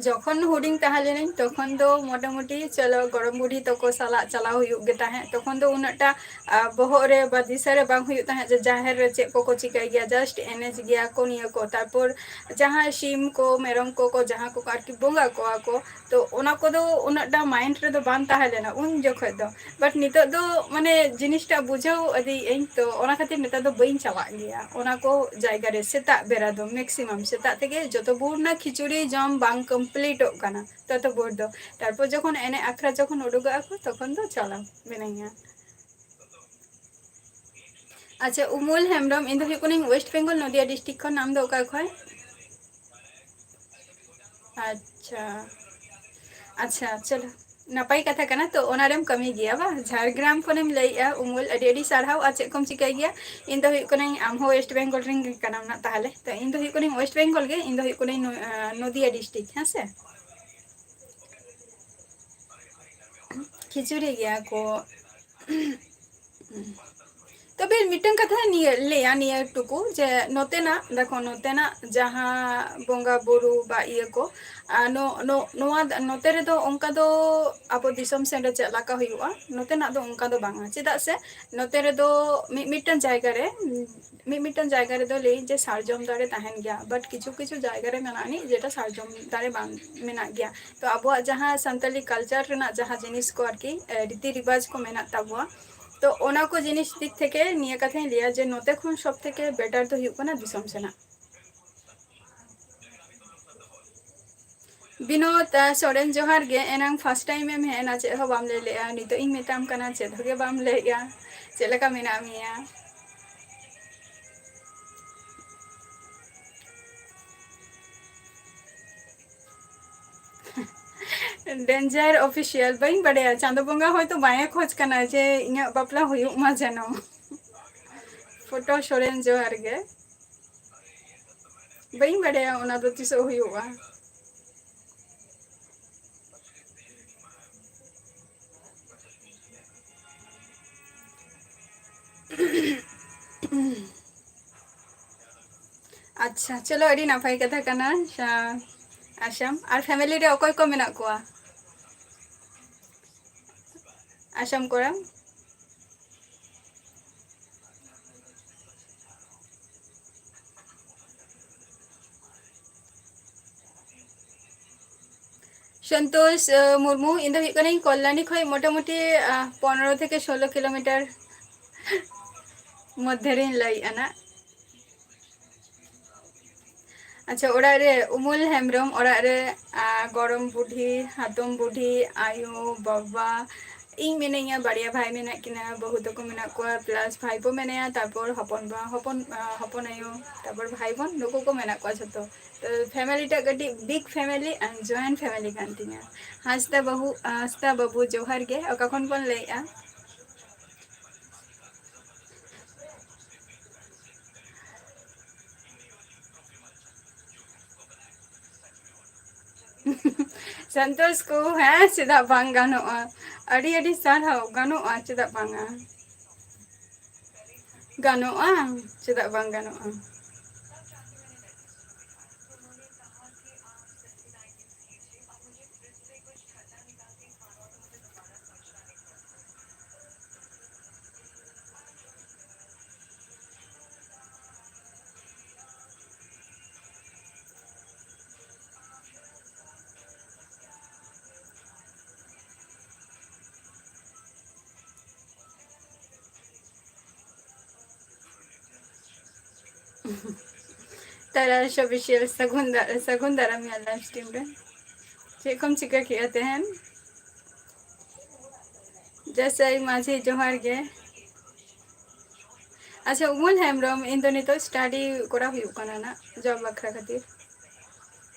ᱡᱚᱠᱷᱚᱱ ᱦᱩᱰᱤᱧ ᱛᱟᱦᱮᱸ ᱞᱮᱱᱟᱹᱧ, ᱛᱚᱠᱷᱚᱱ ᱫᱚ ᱢᱚᱴᱟᱢᱩᱴᱤ ᱪᱚᱞᱚ ᱜᱚᱲᱚᱢ ᱵᱩᱰᱷᱤ ᱛᱟᱠᱚ ᱥᱟᱞᱟᱜ ᱪᱟᱞᱟᱣ ᱦᱩᱭᱩᱜ ᱜᱮ ᱛᱟᱦᱮᱸᱫ᱾ ᱛᱚᱠᱷᱚᱱ ᱫᱚ ᱩᱱᱟᱹᱜ ᱴᱟ, ᱟ, ᱵᱚᱦᱚᱜ ᱨᱮ ᱵᱟ ᱫᱤᱥᱟᱹ ᱨᱮ ᱵᱟᱝ ᱦᱩᱭᱩᱜ ᱛᱟᱦᱮᱸᱫ ᱡᱮ ᱡᱟᱦᱮᱨ ᱨᱮ ᱪᱮᱫ ᱠᱚᱠᱚ ᱪᱤᱠᱟᱹᱭ ᱜᱮᱭᱟ, just ᱮᱱᱮᱡ ᱜᱮᱭᱟ ᱠᱚ ᱱᱤᱭᱟᱹ ᱠᱚ᱾ ᱛᱟᱨᱯᱚᱨ ᱡᱟᱦᱟᱸ ᱥᱤᱢ ᱠᱚ, ᱢᱮᱨᱚᱢ ᱠᱚᱠᱚ, ᱡᱟᱦᱟᱸ ᱠᱚᱠᱚ ᱟᱨᱠᱤ ᱵᱚᱸᱜᱟ ᱠᱚᱣᱟ ᱠᱚ, ᱛᱚ ᱚᱱᱟ ᱠᱚᱫᱚ ᱩᱱᱟᱹᱜ ᱴᱟ mind ᱨᱮᱫᱚ ᱵᱟᱝ ᱛᱟᱦᱮᱸ ᱞᱮᱱᱟ ᱩᱱ ᱡᱚᱠᱷᱚᱡ ᱫᱚ᱾ But ᱱᱤᱛᱚᱜ ᱫᱚ ᱢᱟᱱᱮ ᱡᱤᱱᱤᱥᱴᱟ ᱵᱩᱡᱷᱟᱹᱣ ᱤᱫᱤᱭᱮᱫ ᱟᱹᱧ, ᱛᱚ ᱚᱱᱟ ᱠᱷᱟᱹᱛᱤᱨ ᱱᱮᱛᱟᱨ ᱫᱚ ᱵᱟᱹᱧ ᱪᱟᱞᱟᱜ ᱜᱮᱭᱟ ᱚᱱᱟ ᱠᱚ ᱡᱟᱭᱜᱟ ᱨᱮ᱾ ᱥᱮᱛᱟᱜ ᱵᱮᱲᱟ ᱫᱚ maximum ᱥᱮᱛᱟᱜ ᱛᱮᱜᱮ ᱡᱚᱛᱚ ᱵᱷᱳᱨ ᱨᱮᱱᱟᱜ ᱠᱷᱤᱪᱩᱲᱤ ᱡᱚᱢ ᱵᱟᱝ completeᱚᱜ ᱠᱟᱱᱟ ᱛᱚᱛᱚ ᱵᱷᱳᱨ ᱫᱚ᱾ ᱛᱟᱨᱯᱚᱨ ᱡᱚᱠᱷᱚᱱ ᱮᱱᱮᱡ ᱟᱠᱷᱲᱟ ᱡᱚᱠᱷᱚᱱ ᱩᱰᱩᱠᱚᱜᱼᱟ ᱠᱚ, ᱛᱚᱠᱷᱚᱱ ᱫᱚ ᱪᱟᱞᱟᱣ ᱢᱤᱱᱟᱹᱧᱟ᱾ ᱟᱪᱪᱷᱟ, ᱩᱢᱩᱞ ᱦᱮᱢᱵᱨᱚᱢ, ᱤᱧ ᱫᱚ ᱦᱩᱭᱩᱜ ᱠᱟᱹᱱᱟᱹᱧ West Bengal, ᱱᱚᱫᱤᱭᱟ district ᱠᱷᱚᱱ᱾ ᱟᱢ ᱫᱚ ᱚᱠᱟ ᱠᱷᱚᱱ? ᱟᱪᱪᱷᱟ, ᱟᱪᱪᱷᱟ, ᱪᱚᱞᱚ, ᱱᱟᱯᱟᱭ ᱠᱟᱛᱷᱟ ᱠᱟᱱᱟ᱾ ᱛᱚ ᱚᱱᱟᱨᱮᱢ ᱠᱟᱹᱢᱤ ᱜᱮᱭᱟ ᱵᱟᱝ? ᱡᱷᱟᱲᱜᱨᱟᱢ ᱠᱷᱚᱱᱮᱢ ᱞᱟᱹᱭᱮᱜᱼᱟ ᱩᱢᱩᱞ, ᱟᱹᱰᱤ ᱟᱹᱰᱤ ᱥᱟᱨᱦᱟᱣ᱾ ᱟᱨ ᱪᱮᱫ ᱠᱚᱢ ᱪᱤᱠᱟᱹᱭ ᱜᱮᱭᱟ? ᱤᱧ ᱫᱚ ᱦᱩᱭᱩᱜ ᱠᱟᱹᱱᱟᱹᱧ, ᱟᱢ ᱦᱚᱸ West Bengal ᱨᱮᱱ ᱜᱮ ᱠᱟᱱᱟᱢ ᱱᱟᱜ ᱛᱟᱦᱚᱞᱮ᱾ ᱛᱚ ᱤᱧ ᱫᱚ ᱦᱩᱭᱩᱜ ᱠᱟᱹᱱᱟᱹᱧ West Bengal ᱜᱮ, ᱤᱧ ᱫᱚ ᱦᱩᱭᱩᱜ ᱠᱟᱹᱱᱟᱹᱧ ᱱᱚ-, ᱟᱸ, ᱱᱚᱫᱤᱭᱟ district, ᱦᱮᱸ ᱥᱮ? ᱠᱷᱤᱪᱩᱲᱤ ᱜᱮᱭᱟ ᱠᱚ᱾ ᱛᱚᱵᱮ ᱢᱤᱫᱴᱟᱝ ᱠᱟᱛᱷᱟ ᱱᱤᱭᱟᱹ ᱞᱟᱹᱭᱟ, ᱱᱤᱭᱟᱹ ᱴᱩᱠᱩ ᱡᱮ ᱱᱚᱛᱮᱱᱟᱜ, ᱫᱮᱠᱷᱚ, ᱱᱚᱛᱮᱱᱟᱜ ᱡᱟᱦᱟᱸ ᱵᱚᱸᱜᱟ ᱵᱩᱨᱩ ᱵᱟ ᱤᱭᱟᱹ ᱠᱚ, ᱟᱨ ᱱᱚ-, ᱱᱚ-, ᱱᱚᱣᱟ ᱱᱚᱛᱮ ᱨᱮᱫᱚ ᱚᱱᱠᱟ ᱫᱚ ᱟᱵᱚ ᱫᱤᱥᱚᱢ ᱥᱮᱫ ᱨᱮ ᱪᱮᱫ ᱞᱮᱠᱟ ᱦᱩᱭᱩᱜᱼᱟ, ᱱᱚᱛᱮᱱᱟᱜ ᱫᱚ ᱚᱱᱠᱟ ᱫᱚ ᱵᱟᱝᱟ᱾ ᱪᱮᱫᱟᱜ ᱥᱮ ᱱᱚᱛᱮ ᱨᱮᱫᱚ ᱢᱤᱫ ᱢᱤᱫᱴᱟᱝ ᱡᱟᱭᱜᱟ ᱨᱮ, ᱢᱤᱫ ᱢᱤᱫᱴᱟᱝ ᱡᱟᱭᱜᱟ ᱨᱮᱫᱚ ᱞᱟᱹᱭ ᱡᱮ ᱥᱟᱨᱡᱚᱢ ᱫᱟᱨᱮ ᱛᱟᱦᱮᱱ ᱜᱮᱭᱟ, but ᱠᱤᱪᱷᱩ ᱠᱤᱪᱷᱩ ᱡᱟᱭᱜᱟ ᱨᱮ ᱢᱮᱱᱟᱜ ᱟᱹᱱᱤᱡ ᱡᱮᱴᱟ ᱥᱟᱨᱡᱚᱢ ᱫᱟᱨᱮ ᱵᱟᱝ ᱢᱮᱱᱟᱜ ᱜᱮᱭᱟ᱾ ᱛᱚ ᱟᱵᱚᱣᱟᱜ ᱡᱟᱦᱟᱸ ᱥᱟᱱᱛᱟᱞᱤ culture ᱨᱮᱱᱟᱜ ᱡᱟᱦᱟᱸ ᱡᱤᱱᱤᱥ ᱠᱚ ᱟᱨᱠᱤ, ᱮ, ᱨᱤᱛᱤ ᱨᱤᱵᱟᱡᱽ ᱠᱚ ᱢᱮᱱᱟᱜ ᱛᱟᱵᱚᱣᱟ, ᱛᱚ ᱚᱱᱟ ᱠᱚ ᱡᱤᱱᱤᱥ ᱫᱤᱠ ᱛᱷᱮᱠᱮ ᱱᱤᱭᱟᱹ ᱠᱟᱛᱷᱟᱧ ᱞᱟᱹᱭᱟ ᱡᱮ ᱱᱚᱛᱮ ᱠᱷᱚᱱ ᱥᱚᱵ ᱛᱷᱮᱠᱮ better ᱫᱚ ᱦᱩᱭᱩᱜ ᱠᱟᱱᱟ ᱫᱤᱥᱚᱢ ᱥᱮᱱᱟᱜ᱾ ᱵᱤᱱᱳᱫ, ᱟ, ᱥᱚᱨᱮᱱ, ᱡᱚᱦᱟᱨ ᱜᱮ᱾ ᱮᱱᱟᱝ first time ᱮᱢ ᱦᱮᱡ ᱮᱱᱟ, ᱪᱮᱫ ᱦᱚᱸ ᱵᱟᱢ ᱞᱟᱹᱭ ᱞᱮᱜᱼᱟ᱾ ᱱᱤᱛᱚᱜ ᱤᱧ ᱢᱮᱛᱟᱢ ᱠᱟᱱᱟ, ᱪᱮᱫ ᱦᱚᱸ ᱜᱮ ᱵᱟᱢ ᱞᱟᱹᱭᱮᱜᱼᱟ᱾ ᱪᱮᱫ ᱞᱮᱠᱟ ᱢᱮᱱᱟᱜ ᱢᱮᱭᱟ? Danger Official, ᱵᱟᱹᱧ ᱵᱟᱰᱟᱭᱟ, ᱪᱟᱸᱫᱚ ᱵᱚᱸᱜᱟ ᱦᱚᱭᱛᱳ ᱵᱟᱭ ᱠᱷᱚᱡᱽ ᱠᱟᱱᱟ ᱡᱮ ᱤᱧᱟᱹᱜ ᱵᱟᱯᱞᱟ ᱦᱩᱭᱩᱜ ᱢᱟ ᱡᱮᱱᱚ᱾ ᱯᱷᱳᱴᱳ ᱥᱚᱨᱮᱱ, ᱡᱚᱦᱟᱨ ᱜᱮ᱾ ᱵᱟᱹᱧ ᱵᱟᱰᱟᱭᱟ ᱚᱱᱟ ᱫᱚ ᱛᱤᱥᱚᱜ ᱦᱩᱭᱩᱜᱼᱟ᱾ ᱟᱪᱪᱷᱟ, ᱪᱚᱞᱚ, ᱟᱹᱰᱤ ᱱᱟᱯᱟᱭ ᱠᱟᱛᱷᱟ ᱠᱟᱱᱟ᱾ ᱥᱟ-, ᱟᱥᱟᱢ᱾ ᱟᱨ family ᱨᱮ ᱚᱠᱚᱭ ᱠᱚ ᱢᱮᱱᱟᱜ ᱠᱚᱣᱟ? ᱟᱥᱟᱢ ᱠᱚᱨᱮ? ᱥᱚᱱᱛᱳᱥ, ᱟᱸ, ᱢᱩᱨᱢᱩ, ᱤᱧ ᱫᱚ ᱦᱩᱭᱩᱜ ᱠᱟᱹᱱᱟᱹᱧ ᱠᱚᱞᱞᱟᱱᱤ ᱠᱷᱚᱱ ᱢᱚᱴᱟᱢᱩᱴᱤ, ᱟᱸ, ᱯᱚᱱᱨᱚ ᱛᱷᱮᱠᱮ ᱥᱳᱞᱳ ᱠᱤᱞᱳᱢᱤᱴᱟᱨ ᱢᱚᱫᱽᱫᱷᱮ ᱨᱤᱧ ᱞᱟᱹᱭᱮᱫᱼᱟ ᱱᱟᱜ᱾ ᱟᱪᱪᱷᱟ, ᱚᱲᱟᱜ ᱨᱮ ᱩᱢᱩᱞ ᱦᱮᱢᱵᱨᱚᱢ, ᱚᱲᱟᱜ ᱨᱮ, ᱟᱸ, ᱜᱚᱲᱚᱢ ᱵᱩᱰᱷᱤ, ᱦᱟᱛᱚᱢ ᱵᱩᱰᱷᱤ, ᱟᱭᱳ, ᱵᱟᱵᱟ, ᱤᱧ ᱢᱤᱱᱟᱹᱧᱟ, ᱵᱟᱨᱭᱟ ᱵᱷᱟᱭ ᱢᱮᱱᱟᱜ ᱠᱤᱱᱟ, ᱵᱟᱹᱦᱩ ᱛᱟᱠᱚ ᱢᱮᱱᱟᱜ ᱠᱚᱣᱟ, plus ᱵᱷᱟᱭᱯᱳ ᱢᱮᱱᱟᱭᱟ, ᱛᱟᱨᱯᱚᱨ ᱦᱚᱯᱚᱱ ᱵᱟ, ᱦᱚᱯᱚᱱ, ᱟᱸ, ᱦᱚᱯᱚᱱ ᱟᱭᱳ, ᱛᱟᱨᱯᱚᱨ ᱵᱷᱟᱭ ᱵᱳᱱ, ᱱᱩᱠᱩ ᱠᱚ ᱢᱮᱱᱟᱜ ᱠᱚᱣᱟ ᱡᱷᱚᱛᱚ᱾ ᱛᱚ, family ᱴᱟᱜ ᱠᱟᱹᱴᱤᱡ big family and joint family ᱠᱟᱱ ᱛᱤᱧᱟ᱾ ᱦᱟᱸᱥᱫᱟ ᱵᱟᱹᱦᱩ, ᱦᱟᱸᱥᱫᱟ ᱵᱟᱹᱵᱩ, ᱡᱚᱦᱟᱨ ᱜᱮ᱾ ᱚᱠᱟ ᱠᱷᱚᱱ ᱵᱚᱱ ᱞᱟᱹᱭᱮᱜᱼᱟ? ᱥᱚᱱᱛᱳᱥ ᱠᱚ, ᱦᱮᱸ, ᱪᱮᱫᱟᱜ ᱵᱟᱝ ᱜᱟᱱᱚᱜᱼᱟ? ᱟᱹᱰᱤ ᱟᱹᱰᱤ ᱥᱟᱨᱦᱟᱣ, ᱜᱟᱱᱚᱜᱼᱟ, ᱪᱮᱫᱟᱜ ᱵᱟᱝᱟ? ᱜᱟᱱᱚᱜᱼᱟ, ᱪᱮᱫᱟᱜ ᱵᱟᱝ ᱜᱟᱱᱚᱜᱼᱟ? ᱛᱟᱨᱟᱥ Official, ᱥᱟᱹᱜᱩᱱ ᱫᱟ-, ᱥᱟᱹᱜᱩᱱ ᱫᱟᱨᱟᱢ ᱭᱟ live stream ᱨᱮ᱾ ᱪᱮᱫ ᱠᱚᱢ ᱪᱤᱠᱟᱹ ᱠᱮᱜᱼᱟ ᱛᱮᱦᱮᱧ? ᱡᱟᱹᱥᱟᱹᱭ ᱢᱟᱹᱡᱷᱤ, ᱡᱚᱦᱟᱨ ᱜᱮ᱾ ᱟᱪᱪᱷᱟ, ᱩᱢᱩᱞ ᱦᱮᱢᱵᱨᱚᱢ, ᱤᱧ ᱫᱚ ᱱᱤᱛᱚᱜ study ᱠᱚᱨᱟᱣ ᱦᱩᱭᱩᱜ ᱠᱟᱱᱟ ᱱᱟᱜ, job ᱵᱟᱠᱷᱨᱟ ᱠᱷᱟᱹᱛᱤᱨ᱾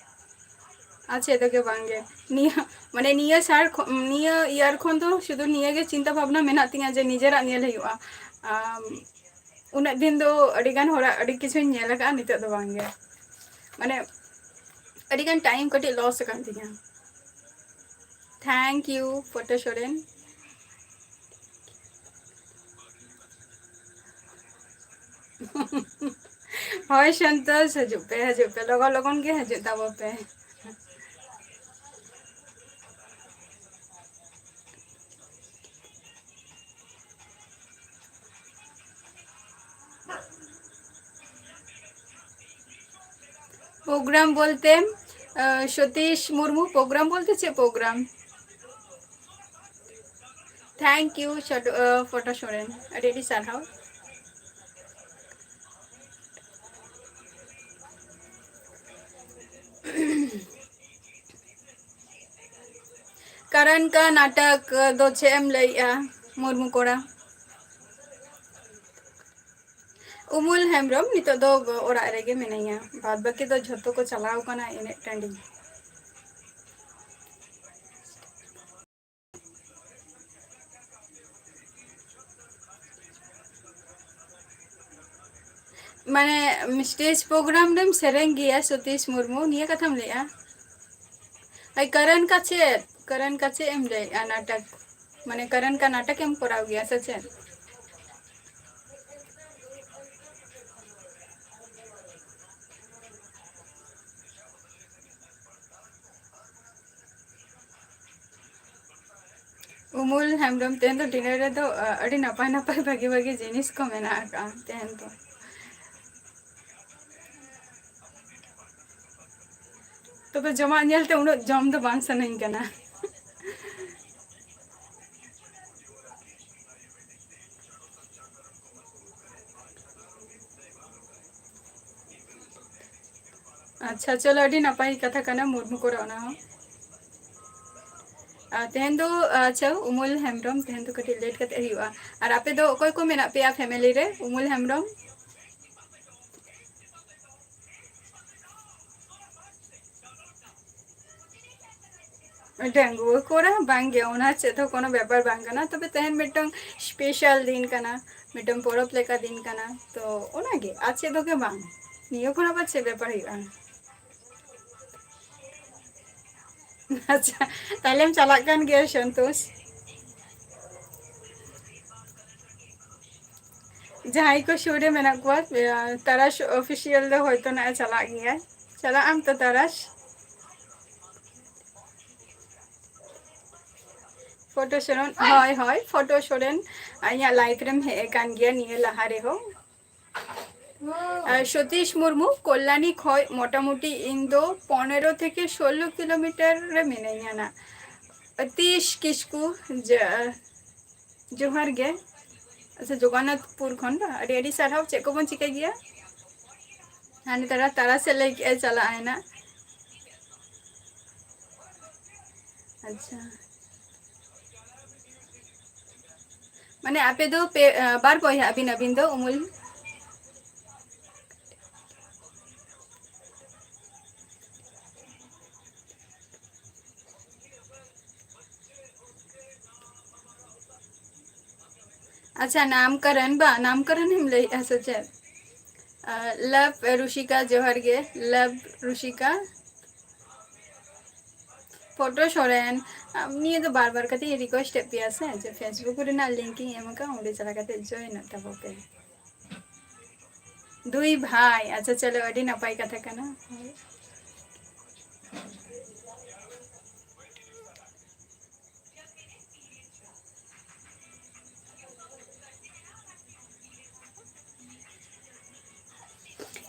ᱟᱨ ᱪᱮᱫ ᱜᱮ ᱵᱟᱝ ᱜᱮ᱾ ᱱᱤᱭᱟᱹ, ᱢᱟᱱᱮ, ᱱᱤᱭᱟᱹ ᱥᱟᱞ ᱠᱷᱚ-, ᱱᱤᱭᱟᱹ year ᱠᱷᱚᱱ ᱫᱚ ᱥᱩᱫᱷᱩ ᱱᱤᱭᱟᱹ ᱜᱮ ᱪᱤᱱᱛᱟᱹ ᱵᱷᱟᱵᱽᱱᱟ ᱢᱮᱱᱟᱜ ᱛᱤᱧᱟᱹ ᱡᱮ ᱱᱤᱡᱮᱨᱟᱜ ᱧᱮᱞ ᱦᱩᱭᱩᱜᱼᱟ᱾ ᱟᱢ, ᱩᱱᱟᱹᱜ ᱫᱤᱱ ᱫᱚ ᱟᱹᱰᱤ ᱜᱟᱱ ᱦᱚᱲᱟᱜ ᱟᱹᱰᱤ ᱠᱤᱪᱷᱩᱧ ᱧᱮᱞ ᱟᱠᱟᱫᱼᱟ, ᱱᱤᱛᱚᱜ ᱫᱚ ᱵᱟᱝ ᱜᱮ᱾ ᱢᱟᱱᱮ, ᱟᱹᱰᱤ ᱜᱟᱱ time ᱠᱟᱹᱴᱤᱡ loss ᱟᱠᱟᱱ ᱛᱤᱧᱟᱹ᱾ Thank you, photo Soren. ᱦᱳᱭ ᱥᱚᱱᱛᱳᱥ, ᱦᱤᱡᱩᱜ ᱯᱮ, ᱦᱤᱡᱩᱜ ᱯᱮ, ᱞᱚᱜᱚᱱ ᱞᱚᱜᱚᱱ ᱜᱮ ᱦᱤᱡᱩᱜ ᱛᱟᱵᱚ ᱯᱮ᱾ ᱯᱨᱳᱜᱨᱟᱢ ᱵᱚᱞᱛᱮ, ᱟᱸ, ᱥᱚᱛᱤᱥ ᱢᱩᱨᱢᱩ, ᱯᱨᱳᱜᱨᱟᱢ ᱵᱚᱞᱛᱮ ᱪᱮᱫ ᱯᱨᱳᱜᱨᱟᱢ? Thank you, ᱪᱷᱳᱴᱳ, ᱟᱸ, ᱯᱷᱳᱴᱳ ᱥᱚᱨᱮᱱ, ᱟᱹᱰᱤ ᱟᱹᱰᱤ ᱥᱟᱨᱦᱟᱣ᱾ ᱠᱟᱨᱟᱱ ᱠᱟ ᱱᱟᱴᱚᱠ ᱫᱚ ᱪᱮᱫ ᱮᱢ ᱞᱟᱹᱭᱮᱜᱼᱟ, ᱢᱩᱨᱢᱩ ᱠᱚᱲᱟ? ᱩᱢᱩᱞ ᱦᱮᱢᱵᱨᱚᱢ ᱱᱤᱛᱚᱜ ᱫᱚ ᱚᱲᱟᱜ ᱨᱮᱜᱮ ᱢᱮᱱᱟᱧᱟ, ᱵᱟᱫ ᱵᱟᱹᱠᱤ ᱫᱚ ᱡᱷᱚᱛᱚ ᱠᱚ ᱪᱟᱞᱟᱣ ᱠᱟᱱᱟ ᱮᱱᱮᱡ ᱴᱟᱺᱰᱤ᱾ ᱢᱟᱱᱮ, stage program ᱨᱮᱢ ᱥᱮᱨᱮᱧ ᱜᱮᱭᱟ ᱥᱚᱛᱤᱥ ᱢᱩᱨᱢᱩ, ᱱᱤᱭᱟᱹ ᱠᱟᱛᱷᱟᱢ ᱞᱟᱹᱭᱮᱜᱼᱟ? ᱟᱭ, ᱠᱟᱨᱟᱱ ᱠᱟ ᱪᱮᱫ? ᱠᱟᱨᱟᱱ ᱠᱟ ᱪᱮᱫ ᱮᱢ ᱞᱟᱹᱭᱮᱜᱼᱟ ᱱᱟᱴᱚᱠ? ᱢᱟᱱᱮ, ᱠᱟᱨᱟᱱ ᱠᱟ ᱱᱟᱴᱚᱠ ᱮᱢ ᱠᱚᱨᱟᱣ ᱜᱮᱭᱟ ᱥᱮ ᱪᱮᱫ? ᱩᱢᱩᱞ ᱦᱮᱢᱵᱨᱚᱢ, ᱛᱮᱦᱮᱧ ᱫᱚ dinner ᱨᱮᱫᱚ, ᱟ, ᱟᱹᱰᱤ ᱱᱟᱯᱟᱭ ᱱᱟᱯᱟᱭ ᱵᱷᱟᱜᱤ ᱵᱷᱟᱜᱤ ᱡᱤᱱᱤᱥ ᱠᱚ ᱢᱮᱱᱟᱜ ᱟᱠᱟᱫᱼᱟ ᱛᱮᱦᱮᱧ ᱫᱚ᱾ ᱛᱚᱵᱮ ᱡᱚᱢᱟᱜ ᱧᱮᱞᱛᱮ ᱩᱱᱟᱹᱜ ᱡᱚᱢ ᱫᱚ ᱵᱟᱝ ᱥᱟᱱᱟᱧ ᱠᱟᱱᱟ᱾ ᱟᱪᱪᱷᱟ, ᱪᱚᱞᱚ, ᱟᱹᱰᱤ ᱱᱟᱯᱟᱭ ᱠᱟᱛᱷᱟ ᱠᱟᱱᱟ, ᱢᱩᱨᱢᱩ ᱠᱚᱨᱮ ᱚᱱᱟ ᱦᱚᱸ᱾ ᱟᱨ ᱛᱮᱦᱮᱧ ᱫᱚ, ᱟᱪᱪᱷᱟ, ᱩᱢᱩᱞ ᱦᱮᱢᱵᱨᱚᱢ, ᱛᱮᱦᱮᱧ ᱫᱚ ᱠᱟᱹᱴᱤᱡ late ᱠᱟᱛᱮ ᱦᱩᱭᱩᱜᱼᱟ᱾ ᱟᱨ ᱟᱯᱮ ᱫᱚ ᱚᱠᱚᱭ ᱠᱚ ᱢᱮᱱᱟᱜ ᱯᱮᱭᱟ family ᱨᱮ? ᱩᱢᱩᱞ ᱦᱮᱢᱵᱨᱚᱢ? ᱰᱟᱺᱜᱩᱣᱟᱹ ᱠᱚᱲᱟ ᱵᱟᱝᱜᱮ, ᱚᱱᱟ ᱪᱮᱫ ᱦᱚᱸ ᱠᱳᱱᱳ ᱵᱮᱯᱟᱨ ᱵᱟᱝ ᱠᱟᱱᱟ᱾ ᱛᱚᱵᱮ ᱛᱮᱦᱮᱧ ᱢᱤᱫᱴᱟᱝ special ᱫᱤᱱ ᱠᱟᱱᱟ, ᱢᱤᱫᱴᱟᱝ ᱯᱚᱨᱚᱵᱽ ᱞᱮᱠᱟ ᱫᱤᱱ ᱠᱟᱱᱟ, ᱛᱚ ᱚᱱᱟᱜᱮ, ᱟᱨ ᱪᱮᱫ ᱦᱚᱸ ᱜᱮ ᱵᱟᱝ᱾ ᱱᱤᱭᱟᱹ ᱠᱷᱚᱱ ᱟᱵᱟᱨ ᱪᱮᱫ ᱵᱮᱯᱟᱨ ᱦᱩᱭᱩᱜᱼᱟ? ᱟᱪᱪᱷᱟ, ᱛᱟᱦᱞᱮᱢ ᱪᱟᱞᱟᱜ ᱠᱟᱱ ᱜᱮᱭᱟ ᱥᱚᱱᱛᱳᱥ? ᱡᱟᱦᱟᱸᱭ ᱠᱚ ᱥᱩᱨ ᱨᱮ ᱢᱮᱱᱟᱜ ᱠᱚᱣᱟ, ᱮ, ᱛᱟᱨᱟᱥ ᱚᱯᱷᱤᱥᱤᱭᱟᱞ ᱫᱚ ᱦᱚᱭᱛᱳ ᱱᱟᱜ ᱮ ᱪᱟᱞᱟᱜ ᱜᱮᱭᱟᱭ᱾ ᱪᱟᱞᱟᱜ ᱟᱢ ᱛᱚ, ᱛᱟᱨᱟᱥ? ᱯᱷᱳᱴᱳ ᱥᱚᱨᱮᱱ, ᱦᱳᱭ, ᱦᱳᱭ, ᱯᱷᱳᱴᱳ ᱥᱚᱨᱮᱱ, ᱤᱧᱟᱹᱜ ᱞᱟᱭᱤᱵᱷ ᱨᱮᱢ ᱦᱮᱡ ᱟᱠᱟᱱ ᱜᱮᱭᱟ ᱱᱤᱭᱟᱹ ᱞᱟᱦᱟ ᱨᱮᱦᱚᱸ᱾ ᱟᱨ ᱥᱚᱛᱤᱥ ᱢᱩᱨᱢᱩ, ᱠᱚᱞᱞᱟᱱᱤ ᱠᱷᱚᱡ ᱢᱚᱴᱟᱢᱩᱴᱤ ᱤᱧ ᱫᱚ ᱯᱚᱱᱮᱨᱚ ᱛᱷᱮᱠᱮ ᱥᱳᱞᱞᱳ ᱠᱤᱞᱳᱢᱤᱴᱟᱨ ᱨᱮ ᱢᱤᱱᱟᱹᱧᱟ ᱱᱟᱜ᱾ ᱚᱛᱤᱥ ᱠᱤᱥᱠᱩ, ᱡᱚ-, ᱡᱚᱦᱟᱨ ᱜᱮ᱾ ᱟᱪᱪᱷᱟ, ᱡᱚᱜᱚᱱᱱᱟᱛᱷᱯᱩᱨ ᱠᱷᱚᱱ ᱵᱟ? ᱟᱹᱰᱤ ᱟᱹᱰᱤ ᱥᱟᱨᱦᱟᱣ᱾ ᱪᱮᱫ ᱠᱚᱵᱚᱱ ᱪᱤᱠᱟᱹᱭ ᱜᱮᱭᱟ? ᱦᱟᱱᱮ ᱛᱟᱨᱟ, ᱛᱟᱨᱟ ᱥᱮᱫ ᱞᱟᱹᱭ ᱠᱮᱜᱼᱟᱭ ᱪᱟᱞᱟᱜ ᱟᱭ ᱱᱟᱜ᱾ ᱟᱪᱪᱷᱟ᱾ ᱢᱟᱱᱮ ᱟᱯᱮ ᱫᱚ ᱯᱮ, ᱟ, ᱵᱟᱨ ᱵᱚᱭᱦᱟ ᱟᱹᱵᱤᱱ, ᱟᱹᱵᱤᱱ ᱫᱚ ᱩᱢᱩᱞ? ᱟᱪᱪᱷᱟ, ᱱᱟᱢᱠᱚᱨᱚᱱ ᱵᱟ, ᱱᱟᱢᱠᱚᱨᱚᱱ ᱮᱢ ᱞᱟᱹᱭᱮᱜᱼᱟ ᱥᱮ ᱪᱮᱫ? ᱟ, ᱞᱟᱵᱷ ᱨᱩᱥᱤᱠᱟ, ᱡᱚᱦᱟᱨ ᱜᱮ, ᱞᱟᱵᱷ ᱨᱩᱥᱤᱠᱟ᱾ ᱯᱷᱳᱴᱳ ᱥᱚᱨᱮᱱ, ᱟᱢ ᱱᱤᱭᱟᱹ ᱫᱚ ᱵᱟᱨ ᱵᱟᱨ ᱠᱟᱛᱮ ᱤᱧ ᱨᱤᱠᱩᱭᱮᱥᱴ ᱮᱫ ᱯᱮᱭᱟ ᱥᱮ, ᱡᱮ Facebook ᱨᱮᱱᱟᱜ ᱞᱤᱝᱠ ᱤᱧ ᱮᱢ ᱟᱠᱟᱫ, ᱚᱸᱰᱮ ᱪᱟᱞᱟᱣ ᱠᱟᱛᱮ ᱡᱚᱭᱮᱱᱚᱜ ᱛᱟᱵᱚ ᱯᱮ᱾ ᱫᱩᱭ ᱵᱷᱟᱭ, ᱟᱪᱪᱷᱟ, ᱪᱚᱞᱚ, ᱟᱹᱰᱤ ᱱᱟᱯᱟᱭ ᱠᱟᱛᱷᱟ ᱠᱟᱱᱟ᱾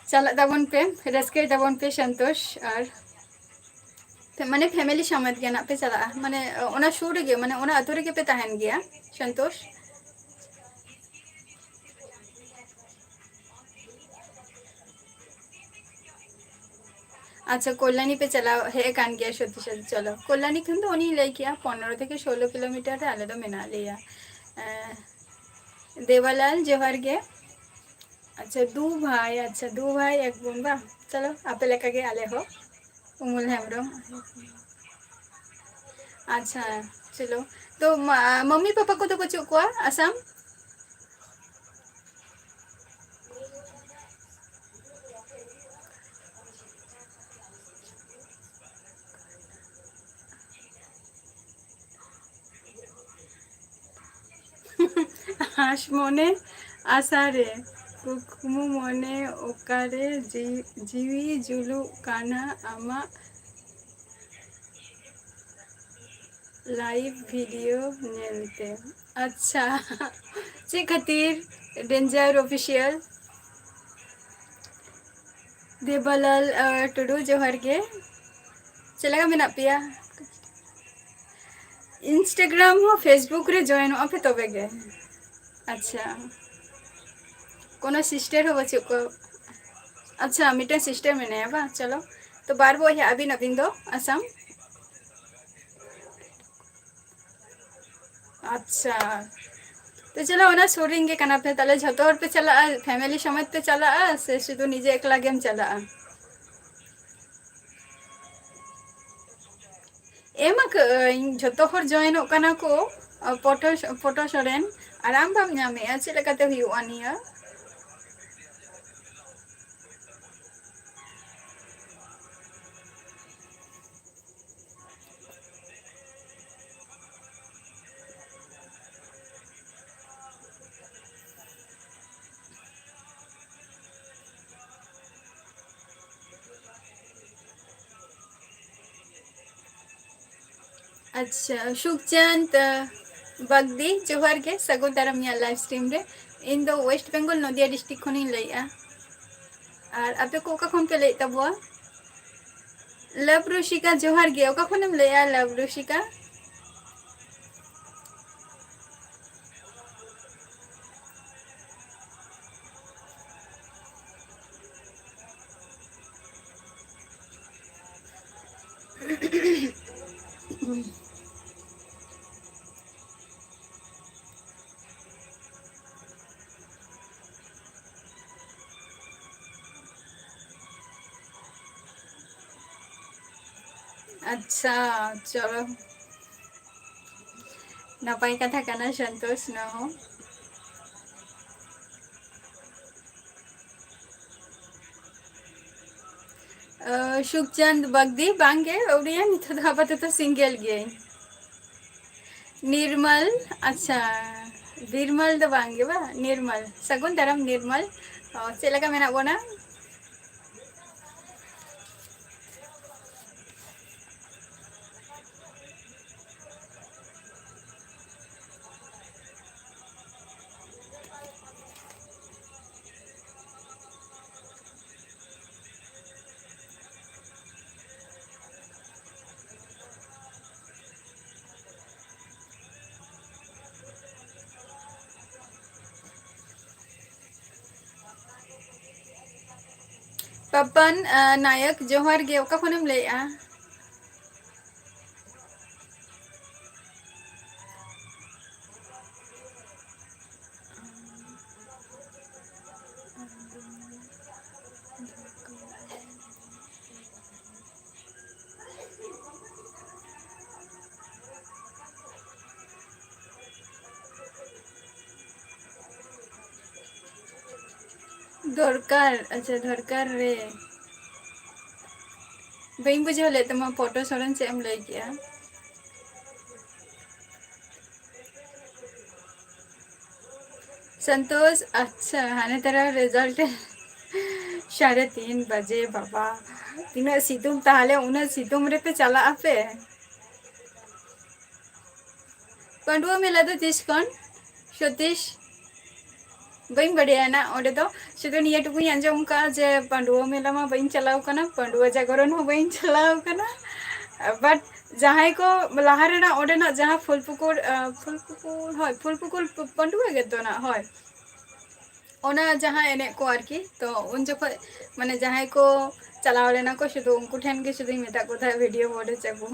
ᱪᱟᱞᱟᱜ ᱛᱟᱵᱚᱱ ᱯᱮ, ᱨᱟᱹᱥᱠᱟᱹᱭ ᱛᱟᱵᱚᱱ ᱯᱮ ᱥᱚᱱᱛᱳᱥ, ᱟᱨ ᱢᱟᱱᱮ ᱯᱷᱮᱢᱮᱞᱤ ᱥᱚᱢᱮᱛ ᱜᱮ ᱱᱟᱜ ᱯᱮ ᱪᱟᱞᱟᱜᱼᱟ, ᱢᱟᱱᱮ ᱚᱱᱟ ᱥᱩᱨ ᱨᱮᱜᱮ, ᱢᱟᱱᱮ ᱚᱱᱟ ᱟᱹᱛᱩ ᱨᱮᱜᱮ ᱯᱮ ᱛᱟᱦᱮᱱ ᱜᱮᱭᱟ ᱥᱚᱱᱛᱳᱥ? ᱟᱪᱪᱷᱟ, ᱠᱚᱞᱞᱟᱱᱤ ᱯᱮ ᱪᱟᱞᱟᱣ ᱦᱮᱡ ᱟᱠᱟᱱ ᱜᱮᱭᱟ ᱥᱚᱛᱤ ᱥᱟᱛᱤ? ᱪᱚᱞᱚ, ᱠᱚᱞᱞᱟᱱᱤ ᱠᱷᱚᱱ ᱫᱚ ᱩᱱᱤᱧ ᱞᱟᱹᱭ ᱠᱮᱜᱼᱟ, ᱯᱚᱱᱨᱚ ᱛᱷᱮᱠᱮ ᱥᱳᱞᱞᱳ ᱠᱤᱞᱳᱢᱤᱴᱟᱨ ᱨᱮ ᱟᱞᱮ ᱫᱚ ᱢᱮᱱᱟᱜ ᱞᱮᱭᱟ᱾ ᱮᱸ, ᱫᱮᱣᱟᱞᱟᱞ, ᱡᱚᱦᱟᱨ ᱜᱮ᱾ ᱟᱪᱪᱷᱟ, ᱫᱩ ᱵᱷᱟᱭ, ᱟᱪᱪᱷᱟ, ᱫᱩ ᱵᱷᱟᱭ ᱮᱠ ᱵᱳᱱ ᱵᱟ? ᱪᱚᱞᱚ, ᱟᱯᱮ ᱞᱮᱠᱟ ᱜᱮ ᱟᱞᱮ ᱦᱚᱸ᱾ ᱩᱢᱩᱞ ᱦᱮᱢᱵᱨᱚᱢ᱾ ᱟᱪᱪᱷᱟ, ᱪᱚᱞᱚ᱾ ᱛᱚ, ᱢᱟ-, ᱢᱟᱢᱢᱤ ᱯᱟᱯᱟ ᱠᱚᱫᱚ ᱵᱟᱹᱪᱩᱜ ᱠᱚᱣᱟ ᱟᱥᱟᱢ? ᱦᱟᱸᱥ ᱢᱚᱱᱮ, ᱟᱥᱟ ᱨᱮ ᱠᱩᱠᱢᱩ ᱢᱚᱱᱮ ᱚᱠᱟᱨᱮ ᱡᱤ-, ᱡᱤᱣᱤ ᱡᱩᱞᱩᱜ ᱠᱟᱱᱟ ᱟᱢᱟᱜ live video ᱧᱮᱞᱛᱮ᱾ ᱟᱪᱪᱷᱟ, ᱪᱮᱫ ᱠᱷᱟᱹᱛᱤᱨ? Danger Official᱾ ᱫᱮᱵᱟᱞᱟᱞ, ᱟᱨ, ᱴᱩᱰᱩ, ᱡᱚᱦᱟᱨ ᱜᱮ᱾ ᱪᱮᱫ ᱞᱮᱠᱟ ᱢᱮᱱᱟᱜ ᱯᱮᱭᱟ? Instagram ᱦᱚᱸ Facebook ᱨᱮ joinᱚᱜᱼᱟ ᱯᱮ ᱛᱚᱵᱮ ᱜᱮ᱾ ᱟᱪᱪᱷᱟ, ᱠᱳᱱᱳ sister ᱦᱚᱸ ᱵᱟᱹᱪᱩᱜ ᱠᱚ᱾ ᱟᱪᱪᱷᱟ, ᱢᱤᱫᱴᱮᱱ sister ᱢᱮᱱᱟᱭᱟ ᱵᱟᱝ? ᱪᱚᱞᱚ, ᱛᱚ ᱵᱟᱨ ᱵᱚᱭᱦᱟ ᱟᱹᱵᱤᱱ, ᱟᱹᱵᱤᱱ ᱫᱚ ᱟᱥᱟᱢ? ᱟᱪᱪᱷᱟ, ᱛᱚ ᱪᱚᱞᱚ, ᱚᱱᱟ ᱥᱩᱨ ᱨᱮᱱ ᱜᱮ ᱠᱟᱱᱟ ᱯᱮ, ᱛᱟᱦᱞᱮ ᱡᱷᱚᱛᱚ ᱦᱚᱲ ᱯᱮ ᱪᱟᱞᱟᱜᱼᱟ, family ᱥᱚᱢᱮᱛ ᱯᱮ ᱪᱟᱞᱟᱜᱼᱟ ᱥᱮ ᱥᱩᱫᱷᱩ ᱱᱤᱡᱮ ᱮᱠᱞᱟ ᱜᱮᱢ ᱪᱟᱞᱟᱜᱼᱟ? ᱮᱢ ᱟᱠᱟᱜᱼᱟᱹᱧ, ᱡᱷᱚᱛᱚ ᱦᱚᱲ joinᱚᱜ ᱠᱟᱱᱟ ᱠᱚ᱾ ᱟ, ᱯᱚᱴᱚ, ᱯᱚᱴᱚ ᱥᱚᱨᱮᱱ, ᱟᱨ ᱟᱢ ᱵᱟᱢ ᱧᱟᱢᱮᱜᱼᱟ, ᱪᱮᱫ ᱞᱮᱠᱟᱛᱮ ᱦᱩᱭᱩᱜᱼᱟ ᱱᱤᱭᱟᱹ? ᱟᱪᱪᱷᱟ, ᱥᱩᱠᱪᱟᱸᱫ, ᱟ, ᱵᱟᱜᱫᱤ, ᱡᱚᱦᱟᱨ ᱜᱮ, ᱥᱟᱹᱜᱩᱱ ᱫᱟᱨᱟᱢ ᱤᱧᱟᱹᱜ live stream ᱨᱮ᱾ ᱤᱧ ᱫᱚ West Bengal, ᱱᱚᱫᱤᱭᱟ district ᱠᱷᱚᱱᱤᱧ ᱞᱟᱹᱭᱮᱜᱼᱟ᱾ ᱟᱨ ᱟᱯᱮ ᱠᱚ ᱚᱠᱟ ᱠᱷᱚᱱ ᱯᱮ ᱞᱟᱹᱭᱮᱫ ᱛᱟᱵᱚᱣᱟ? Love ᱨᱩᱥᱤᱠᱟ, ᱡᱚᱦᱟᱨ ᱜᱮ᱾ ᱚᱠᱟ ᱠᱷᱚᱱᱮᱢ ᱞᱟᱹᱭᱮᱜᱼᱟ, Love ᱨᱩᱥᱤᱠᱟ? ᱟᱪᱪᱷᱟ, ᱪᱚᱞᱚ᱾ ᱱᱟᱯᱟᱭ ᱠᱟᱛᱷᱟ ᱠᱟᱱᱟ, ᱥᱚᱱᱛᱳᱥ, ᱱᱚᱣᱟ ᱦᱚᱸ᱾ ᱟᱹ, ᱥᱩᱠᱪᱟᱸᱫ ᱵᱟᱜᱫᱤ, ᱵᱟᱝᱜᱮ, ᱟᱹᱣᱨᱤᱭᱟ, ᱱᱤᱛᱚᱜ ᱫᱚ ᱟᱯᱟᱛᱚᱛᱚ single ᱜᱤᱭᱟᱹᱧ᱾ ᱱᱤᱨᱢᱟᱞ, ᱟᱪᱪᱷᱟ, ᱱᱤᱨᱢᱚᱞ ᱫᱚ ᱵᱟᱝ ᱜᱮ ᱵᱟᱝ, ᱱᱤᱨᱢᱚᱞ᱾ ᱥᱟᱹᱜᱩᱱ ᱫᱟᱨᱟᱢ ᱱᱤᱨᱢᱚᱞ᱾ ᱚ, ᱪᱮᱫ ᱞᱮᱠᱟ ᱢᱮᱱᱟᱜ ᱵᱚᱱᱟ? ᱯᱟᱯᱟᱱ, ᱟᱸ, ᱱᱟᱭᱚᱠ, ᱡᱚᱦᱟᱨ ᱜᱮ᱾ ᱚᱠᱟ ᱠᱷᱚᱱᱮᱢ ᱞᱟᱹᱭᱮᱜᱼᱟ? ᱫᱚᱨᱠᱟᱨ, ᱟᱪᱪᱷᱟ, ᱫᱚᱨᱠᱟᱨ ᱨᱮ᱾ ᱵᱟᱹᱧ ᱵᱩᱡᱷᱟᱹᱣ ᱞᱮᱫ ᱛᱟᱢᱟ, ᱯᱷᱳᱴᱳ ᱥᱚᱨᱮᱱ ᱪᱮᱫ ᱮᱢ ᱞᱟᱹᱭ ᱠᱮᱜᱼᱟ? ᱥᱚᱱᱛᱳᱥ, ᱟᱪᱪᱷᱟ, ᱦᱟᱱᱮ ᱛᱟᱨᱟ ᱨᱮᱡᱟᱞᱴ᱾ ᱥᱟᱲᱮ ᱛᱤᱱ ᱵᱟᱡᱮ, ᱵᱟᱵᱟ, ᱛᱤᱱᱟᱹᱜ ᱥᱤᱛᱩᱝ ᱛᱟᱦᱚᱞᱮ, ᱩᱱᱟᱹᱜ ᱥᱤᱛᱩᱝ ᱨᱮᱯᱮ ᱪᱟᱞᱟᱜ ᱟᱯᱮ? ᱯᱟᱺᱰᱩᱣᱟᱹ ᱢᱮᱞᱟ ᱫᱚ ᱛᱤᱥ ᱠᱷᱚᱱ? ᱥᱚᱛᱤᱥ, ᱵᱟᱹᱧ ᱵᱟᱰᱟᱭᱟ ᱱᱟ ᱚᱸᱰᱮ ᱫᱚ, ᱥᱩᱫᱷᱩ ᱱᱤᱭᱟᱹ ᱴᱩᱠᱩᱧ ᱟᱸᱡᱚᱢ ᱠᱟᱜᱼᱟ ᱡᱮ ᱯᱟᱺᱰᱩᱣᱟᱹ ᱢᱮᱞᱟ ᱢᱟ ᱵᱟᱹᱧ ᱪᱟᱞᱟᱣ ᱠᱟᱱᱟ, ᱯᱟᱺᱰᱩᱣᱟᱹ ᱡᱟᱜᱚᱨᱚᱱ ᱦᱚᱸ ᱵᱟᱹᱧ ᱪᱟᱞᱟᱣ ᱠᱟᱱᱟ, but ᱡᱟᱦᱟᱸᱭ ᱠᱚ ᱞᱟᱦᱟ ᱨᱮᱱᱟᱜ ᱚᱸᱰᱮᱱᱟᱜ ᱡᱟᱦᱟᱸ ᱯᱷᱩᱞᱯᱩᱠᱩᱨ, ᱟᱸ, ᱯᱷᱩᱞᱯᱩᱠᱩᱨ, ᱦᱳᱭ, ᱯᱷᱩᱞᱯᱩᱠᱩᱨ ᱯᱟᱺᱰᱩᱣᱟᱹ ᱜᱮᱛᱚ ᱱᱟᱜ, ᱦᱳᱭ, ᱚᱱᱟ ᱡᱟᱦᱟᱸ ᱮᱱᱮᱡ ᱠᱚ ᱟᱨᱠᱤ, ᱛᱚ ᱩᱱ ᱡᱚᱠᱷᱚᱡ ᱢᱟᱱᱮ ᱡᱟᱦᱟᱸᱭ ᱠᱚ ᱪᱟᱞᱟᱣ ᱞᱮᱱᱟ ᱠᱚ, ᱥᱩᱫᱷᱩ ᱩᱱᱠᱩ ᱴᱷᱮᱱ ᱜᱮ ᱥᱩᱫᱷᱩᱧ ᱢᱮᱛᱟᱜ ᱠᱚ ᱛᱟᱦᱮᱸᱫ ᱵᱷᱤᱰᱤᱭᱳ ᱵᱳᱨᱰ ᱦᱚᱪᱚ ᱠᱚ᱾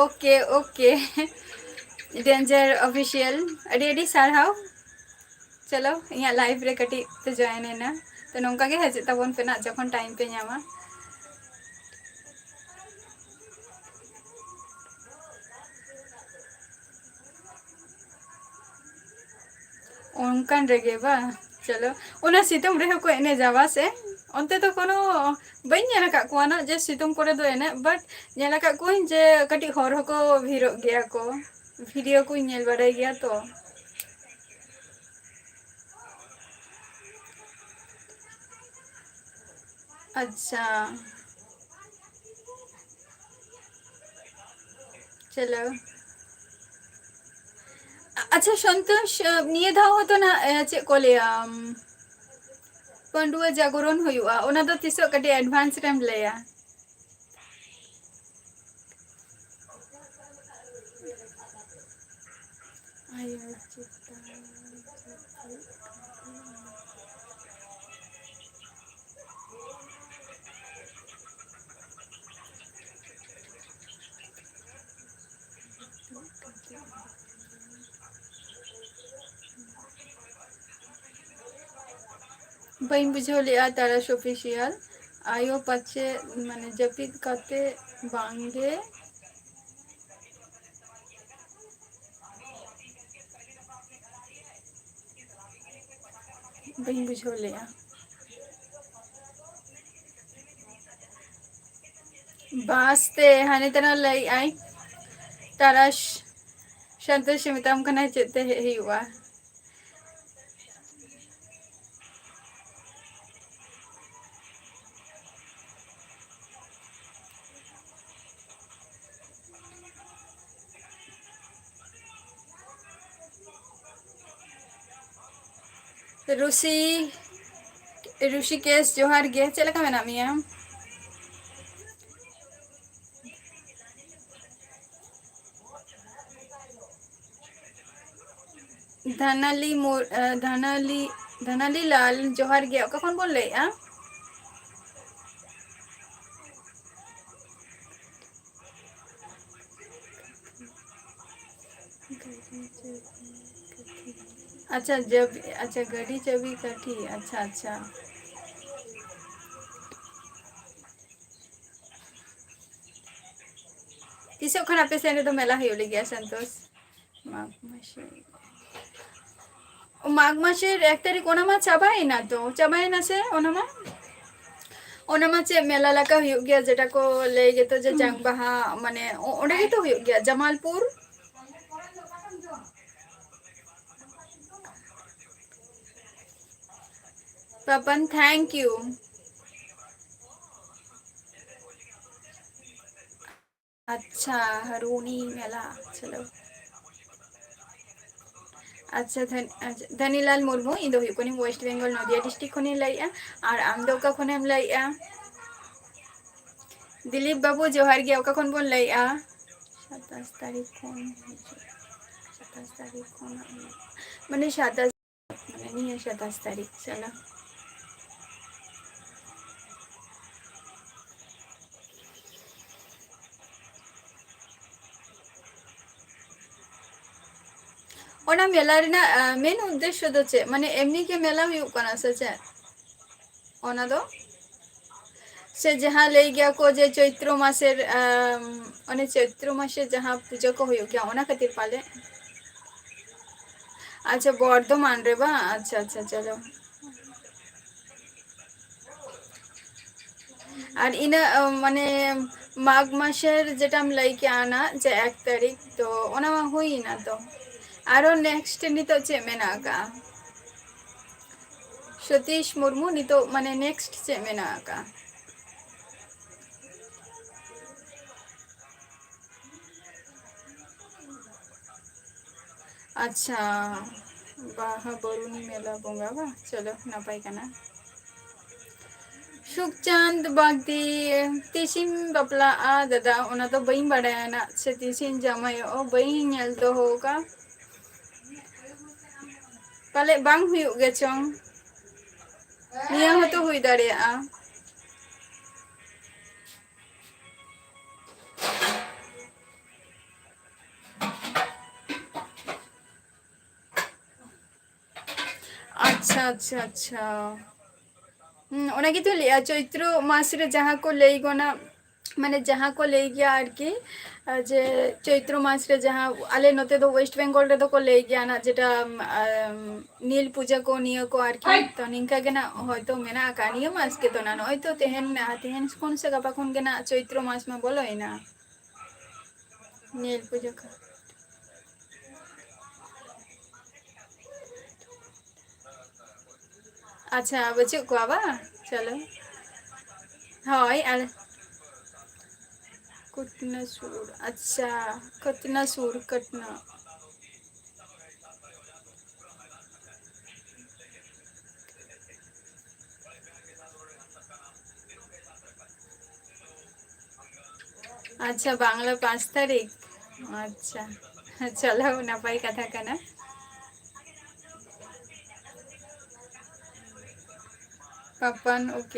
OK, OK, Danger Official, ᱟᱹᱰᱤ ᱟᱹᱰᱤ ᱥᱟᱨᱦᱟᱣ᱾ ᱪᱚᱞᱚ, ᱤᱧᱟᱹᱜ ᱞᱟᱭᱤᱵᱷ ᱨᱮ ᱠᱟᱹᱴᱤᱡ ᱯᱮ ᱡᱚᱭᱮᱱ ᱮᱱᱟ᱾ ᱛᱚ, ᱱᱚᱝᱠᱟ ᱜᱮ ᱦᱤᱡᱩᱜ ᱛᱟᱵᱚᱱ ᱯᱮ ᱱᱟᱜ, ᱡᱚᱠᱷᱚᱱ ᱴᱟᱭᱤᱢ ᱯᱮ ᱧᱟᱢᱟ᱾ ᱚᱱᱠᱟᱱ ᱨᱮᱜᱮ ᱵᱟ? ᱪᱚᱞᱚ, ᱚᱱᱟ ᱥᱤᱛᱩᱝ ᱨᱮᱦᱚᱸ ᱠᱚ ᱮᱱᱮᱡᱟ ᱵᱟ ᱥᱮ? ᱚᱱᱛᱮ ᱫᱚ ᱠᱳᱱᱳ, ᱵᱟᱹᱧ ᱧᱮᱞ ᱟᱠᱟᱫ ᱠᱚᱣᱟ ᱱᱟᱜ ᱡᱮ ᱥᱤᱛᱩᱝ ᱠᱚᱨᱮ ᱫᱚ ᱮᱱᱮᱡ, but ᱧᱮᱞ ᱟᱠᱟᱫ ᱠᱚᱣᱟᱹᱧ ᱡᱮ ᱠᱟᱹᱴᱤᱡ ᱦᱚᱲ ᱦᱚᱸᱠᱚ ᱵᱷᱤᱲᱚᱜ ᱜᱮᱭᱟ ᱠᱚ, video ᱠᱚᱧ ᱧᱮᱞ ᱵᱟᱲᱟᱭ ᱜᱮᱭᱟ ᱛᱚ᱾ ᱟᱪᱪᱷᱟ᱾ ᱪᱚᱞᱚ᱾ ᱟ-, ᱟᱪᱪᱷᱟ ᱥᱚᱱᱛᱳᱥ, ᱟ, ᱱᱤᱭᱟᱹ ᱫᱷᱟᱣ ᱦᱚᱸᱛᱚ ᱱᱟᱜ, ᱮ, ᱪᱮᱫ ᱠᱚ ᱞᱟᱹᱭᱟ, ᱩᱢ, ᱯᱟᱺᱰᱩᱣᱟᱹ ᱡᱟᱜᱚᱨᱚᱱ ᱦᱩᱭᱩᱜᱼᱟ, ᱚᱱᱟ ᱫᱚ ᱛᱤᱥᱚᱜ? ᱠᱟᱹᱴᱤᱡ advance ᱨᱮᱢ ᱞᱟᱹᱭᱟ᱾ ᱟᱭᱳ ᱪᱮᱛᱟᱱ᱾ ᱵᱟᱹᱧ ᱵᱩᱡᱷᱟᱹᱣ ᱞᱮᱜᱼᱟ ᱛᱟᱨᱟᱥ official᱾ ᱟᱭᱳ ᱯᱟᱪᱮ ᱢᱟᱱᱮ ᱡᱟᱹᱯᱤᱫ ᱠᱟᱛᱮ ᱵᱟᱝᱜᱮ᱾ ᱵᱟᱹᱧ ᱵᱩᱡᱷᱟᱹᱣ ᱞᱮᱜᱼᱟ᱾ ᱵᱟᱥ ᱛᱮ ᱦᱟᱱᱮ ᱛᱟᱨᱟ ᱞᱟᱹᱭᱮᱜᱼᱟᱭ ᱛᱟᱨᱟᱥ᱾ ᱥᱚᱱᱛᱳᱥ ᱮ ᱢᱮᱛᱟᱢ ᱠᱟᱱᱟ ᱪᱮᱫ ᱛᱮ ᱦᱮᱡ ᱦᱩᱭᱩᱜᱼᱟ᱾ ᱨᱩᱥᱤ, ᱨᱩᱥᱤᱠᱮᱥ, ᱡᱚᱦᱟᱨ ᱜᱮ᱾ ᱪᱮᱫ ᱞᱮᱠᱟ ᱢᱮᱱᱟᱜ ᱢᱮᱭᱟ? ᱫᱷᱟᱱᱟᱞᱤ ᱢᱩᱨ-, ᱮ, ᱫᱷᱟᱱᱟᱞᱤ, ᱫᱷᱟᱱᱟᱞᱤ ᱞᱟᱞ, ᱡᱚᱦᱟᱨ ᱜᱮ᱾ ᱚᱠᱟ ᱠᱷᱚᱱ ᱵᱚᱱ ᱞᱟᱹᱭᱮᱜᱼᱟ? ᱟᱪᱪᱷᱟ, ᱡᱟᱹᱵᱤ-, ᱟᱪᱪᱷᱟ, ᱜᱟᱹᱰᱤ ᱪᱟᱹᱵᱤ ᱠᱟᱹᱴᱷᱤ᱾ ᱟᱪᱪᱷᱟ, ᱟᱪᱪᱷᱟ᱾ ᱛᱤᱥᱚᱜ ᱠᱷᱚᱱ ᱟᱯᱮ ᱥᱮᱱ ᱨᱮᱫᱚ ᱢᱮᱞᱟ ᱦᱩᱭᱩᱜ ᱞᱟᱹᱜᱤᱫᱼᱟ, ᱥᱚᱱᱛᱳᱥ? ᱢᱟᱜᱽ ᱢᱟᱥ᱾ ᱢᱟᱜᱽ ᱢᱟᱥᱮᱨ ᱮᱠ ᱛᱟᱹᱨᱤᱠᱷ, ᱚᱱᱟ ᱢᱟ ᱪᱟᱵᱟᱭᱮᱱᱟ ᱛᱚ, ᱪᱟᱵᱟᱭᱮᱱᱟ ᱥᱮ? ᱚᱱᱟ ᱢᱟ, ᱚᱱᱟ ᱢᱟ ᱪᱮᱫ ᱢᱮᱞᱟ ᱞᱮᱠᱟ ᱦᱩᱭᱩᱜ ᱜᱮᱭᱟ, ᱡᱮᱴᱟ ᱠᱚ ᱞᱟᱹᱭ ᱜᱮᱛᱚ ᱡᱮ ᱦᱩᱸ᱾ ᱡᱟᱝ ᱵᱟᱦᱟ, ᱢᱟᱱᱮ ᱚ-, ᱚᱸᱰᱮ ᱜᱮᱛᱚ ᱦᱩᱭᱩᱜ ᱜᱮᱭᱟ, ᱡᱟᱢᱟᱞᱯᱩᱨ᱾ ᱯᱟᱯᱟᱱ, thank you. ᱟᱪᱪᱷᱟ, ᱦᱟᱨᱩᱱᱤ ᱢᱮᱞᱟ, ᱪᱚᱞᱚ᱾ ᱟᱪᱪᱷᱟ, ᱫᱷᱟᱱ-, ᱟᱪᱪᱷᱟ, ᱫᱷᱟᱱᱤᱞᱟᱞ ᱢᱩᱨᱢᱩ, ᱤᱧ ᱫᱚ ᱦᱩᱭᱩᱜ ᱠᱟᱹᱱᱟᱹᱧ ᱳᱭᱮᱥᱴ ᱵᱮᱝᱜᱚᱞ ᱱᱚᱫᱤᱭᱟ ᱰᱤᱥᱴᱨᱤᱠᱴ ᱠᱷᱚᱱᱤᱧ ᱞᱟᱹᱭᱮᱜᱼᱟ᱾ ᱟᱨ ᱟᱢ ᱫᱚ ᱚᱠᱟ ᱠᱷᱚᱱᱮᱢ ᱞᱟᱹᱭᱮᱜᱼᱟ? ᱫᱤᱞᱤᱯ ᱵᱟᱹᱵᱩ, ᱡᱚᱦᱟᱨ ᱜᱮ, ᱚᱠᱟ ᱠᱷᱚᱱ ᱵᱚᱱ ᱞᱟᱹᱭᱮᱜᱼᱟ? ᱥᱟᱛᱟᱥ ᱛᱟᱹᱨᱤᱠᱷ ᱠᱷᱚᱱ ᱦᱤᱡᱩᱜ, ᱥᱟᱛᱟᱥ ᱛᱟᱹᱨᱤᱠᱷ ᱠᱷᱚᱱᱟᱜ ᱦᱩᱭᱩᱜ, ᱢᱟᱱᱮ ᱥᱟᱛᱟᱥ, ᱢᱟᱱᱮ ᱱᱤᱭᱟᱹ ᱥᱟᱛᱟᱥ ᱛᱟᱹᱨᱤᱠᱷ, ᱪᱚᱞᱚ᱾ ᱚᱱᱟ ᱢᱮᱞᱟ ᱨᱮᱱᱟᱜ, ᱟ, ᱢᱮᱱ ᱩᱫᱽᱫᱮᱥᱥᱚ ᱫᱚ ᱪᱮᱫ? ᱢᱟᱱᱮ ᱮᱢᱱᱤ ᱜᱮ ᱢᱮᱞᱟ ᱦᱩᱭᱩᱜ ᱠᱟᱱᱟ ᱥᱮ ᱪᱮᱫ? ᱚᱱᱟ ᱫᱚ ᱥᱮ ᱡᱟᱦᱟᱸ ᱞᱟᱹᱭ ᱜᱮᱭᱟ ᱠᱚ ᱡᱮ ᱪᱳᱭᱛᱨᱚ ᱢᱟᱥᱮᱨ, ᱟᱢ, ᱚᱱᱮ ᱪᱳᱭᱛᱨᱚ ᱢᱟᱥᱮ ᱡᱟᱦᱟᱸ ᱯᱩᱡᱟᱹ ᱠᱚ ᱦᱩᱭᱩᱜ ᱜᱮᱭᱟ, ᱚᱱᱟ ᱠᱷᱟᱹᱛᱤᱨ ᱯᱟᱞᱮ? ᱟᱪᱪᱷᱟ, ᱵᱚᱨᱫᱷᱚᱢᱟᱱ ᱨᱮ ᱵᱟᱝ? ᱟᱪᱪᱷᱟ, ᱟᱪᱪᱷᱟ, ᱪᱚᱞᱚ᱾ ᱟᱨ ᱤᱱᱟᱹ, ᱟᱢ, ᱢᱟᱱᱮ ᱢᱟᱜᱽ ᱢᱟᱥᱮᱨ ᱡᱮᱴᱟᱢ ᱞᱟᱹᱭ ᱠᱮᱜᱼᱟ ᱚᱱᱟ ᱡᱮ ᱮᱠ ᱛᱟᱹᱨᱤᱠᱷ, ᱛᱚ ᱚᱱᱟ ᱢᱟ ᱦᱩᱭ ᱮᱱᱟ ᱛᱚ᱾ ᱟᱨᱚ ᱱᱮᱠᱥᱴ ᱱᱤᱛᱚᱜ ᱪᱮᱫ ᱢᱮᱱᱟᱜ ᱟᱠᱟᱜᱼᱟ? ᱥᱚᱛᱤᱥ ᱢᱩᱨᱢᱩ, ᱱᱤᱛᱚᱜ ᱢᱟᱱᱮ ᱱᱮᱠᱥᱴ ᱪᱮᱫ ᱢᱮᱱᱟᱜ ᱟᱠᱟᱜᱼᱟ? ᱟᱪᱪᱷᱟ, ᱵᱟᱦᱟ ᱵᱟᱨᱩᱱᱤ ᱢᱮᱞᱟ ᱵᱚᱸᱜᱟ ᱵᱟᱝ? ᱪᱚᱞᱚ, ᱱᱟᱯᱟᱭ ᱠᱟᱱᱟ᱾ ᱥᱩᱠᱪᱟᱸᱫ ᱵᱟᱜᱫᱤ, ᱛᱤᱥᱤᱧ ᱵᱟᱯᱞᱟᱜᱼᱟ ᱫᱟᱫᱟ? ᱚᱱᱟ ᱫᱚ ᱵᱟᱹᱧ ᱵᱟᱰᱟᱭᱟ ᱱᱟᱜ, ᱥᱮ ᱛᱤᱥᱤᱧ ᱡᱟᱶᱟᱭᱚᱜᱼᱟ, ᱵᱟᱹᱧ ᱧᱮᱞ ᱫᱚᱦᱚ ᱟᱠᱟᱫ᱾ ᱯᱟᱞᱮᱫ ᱵᱟᱝ ᱦᱩᱭᱩᱜ ᱜᱮ ᱪᱚᱝ, ᱱᱤᱭᱟᱹ ᱦᱚᱸᱛᱚ ᱦᱩᱭ ᱫᱟᱲᱮᱭᱟᱜᱼᱟ᱾ ᱟᱪᱪᱷᱟ, ᱟᱪᱪᱷᱟ, ᱟᱪᱪᱷᱟ᱾ ᱦᱩᱸ, ᱚᱱᱟ ᱜᱮᱛᱚᱧ ᱞᱟᱹᱭᱮᱜᱼᱟ, ᱪᱳᱭᱛᱨᱚ ᱢᱟᱥ ᱨᱮ ᱡᱟᱦᱟᱸ ᱠᱚ ᱞᱟᱹᱭ ᱜᱚᱱᱟ, ᱢᱟᱱᱮ ᱡᱟᱦᱟᱸ ᱠᱚ ᱞᱟᱹᱭ ᱜᱮᱭᱟ ᱟᱨᱠᱤ, ᱟᱨ ᱡᱮ ᱪᱳᱭᱛᱨᱚ ᱢᱟᱥ ᱨᱮ ᱡᱟᱦᱟᱸ ᱟᱞᱮ ᱱᱚᱛᱮ ᱫᱚ West Bengal ᱨᱮᱫᱚ ᱠᱚ ᱞᱟᱹᱭ ᱜᱮᱭᱟ ᱱᱟᱜ, ᱡᱮᱴᱟ, ᱟᱢ, ᱱᱤᱞ ᱯᱩᱡᱟᱹ ᱠᱚ ᱱᱤᱭᱟᱹ ᱠᱚ ᱟᱨᱠᱤ᱾ ᱛᱚ ᱱᱤᱝᱠᱟ ᱜᱮ ᱱᱟᱜ ᱦᱚᱭᱛᱚ ᱢᱮᱱᱟᱜ ᱟᱠᱟᱫ ᱱᱤᱭᱟᱹ ᱢᱟᱥ ᱜᱮ᱾ ᱛᱚ ᱱᱟᱜ ᱱᱚᱜᱼᱚᱭ ᱛᱚ ᱛᱮᱦᱮᱧ, ᱛᱮᱦᱮᱧ ᱠᱷᱚᱱ ᱥᱮ ᱜᱟᱯᱟ ᱠᱷᱚᱱ ᱜᱮ ᱱᱟᱜ ᱪᱳᱭᱛᱨᱚ ᱢᱟᱥ ᱢᱟ ᱵᱚᱞᱚᱭᱮᱱᱟ᱾ ᱱᱤᱞ ᱯᱩᱡᱟᱹ ᱠᱚ᱾ ᱟᱪᱪᱷᱟ, ᱵᱟᱹᱪᱩᱜ ᱠᱚᱣᱟ ᱵᱟᱝ? ᱪᱚᱞᱚ᱾ ᱦᱳᱭ, ᱟᱞᱮ ᱠᱩᱴᱱᱟ ᱥᱩᱨ, ᱟᱪᱪᱷᱟ, ᱠᱟᱴᱱᱟ ᱥᱩᱨ, ᱠᱟᱴᱱᱟ᱾ ᱟᱪᱪᱷᱟ, ᱵᱟᱝᱞᱟ ᱯᱟᱸᱪ ᱛᱟᱹᱨᱤᱠᱷ᱾ ᱟᱪᱪᱷᱟ, ᱪᱚᱞᱚ, ᱱᱟᱯᱟᱭ ᱠᱟᱛᱷᱟ ᱠᱟᱱᱟ᱾ ᱯᱟᱯᱟᱱ, OK᱾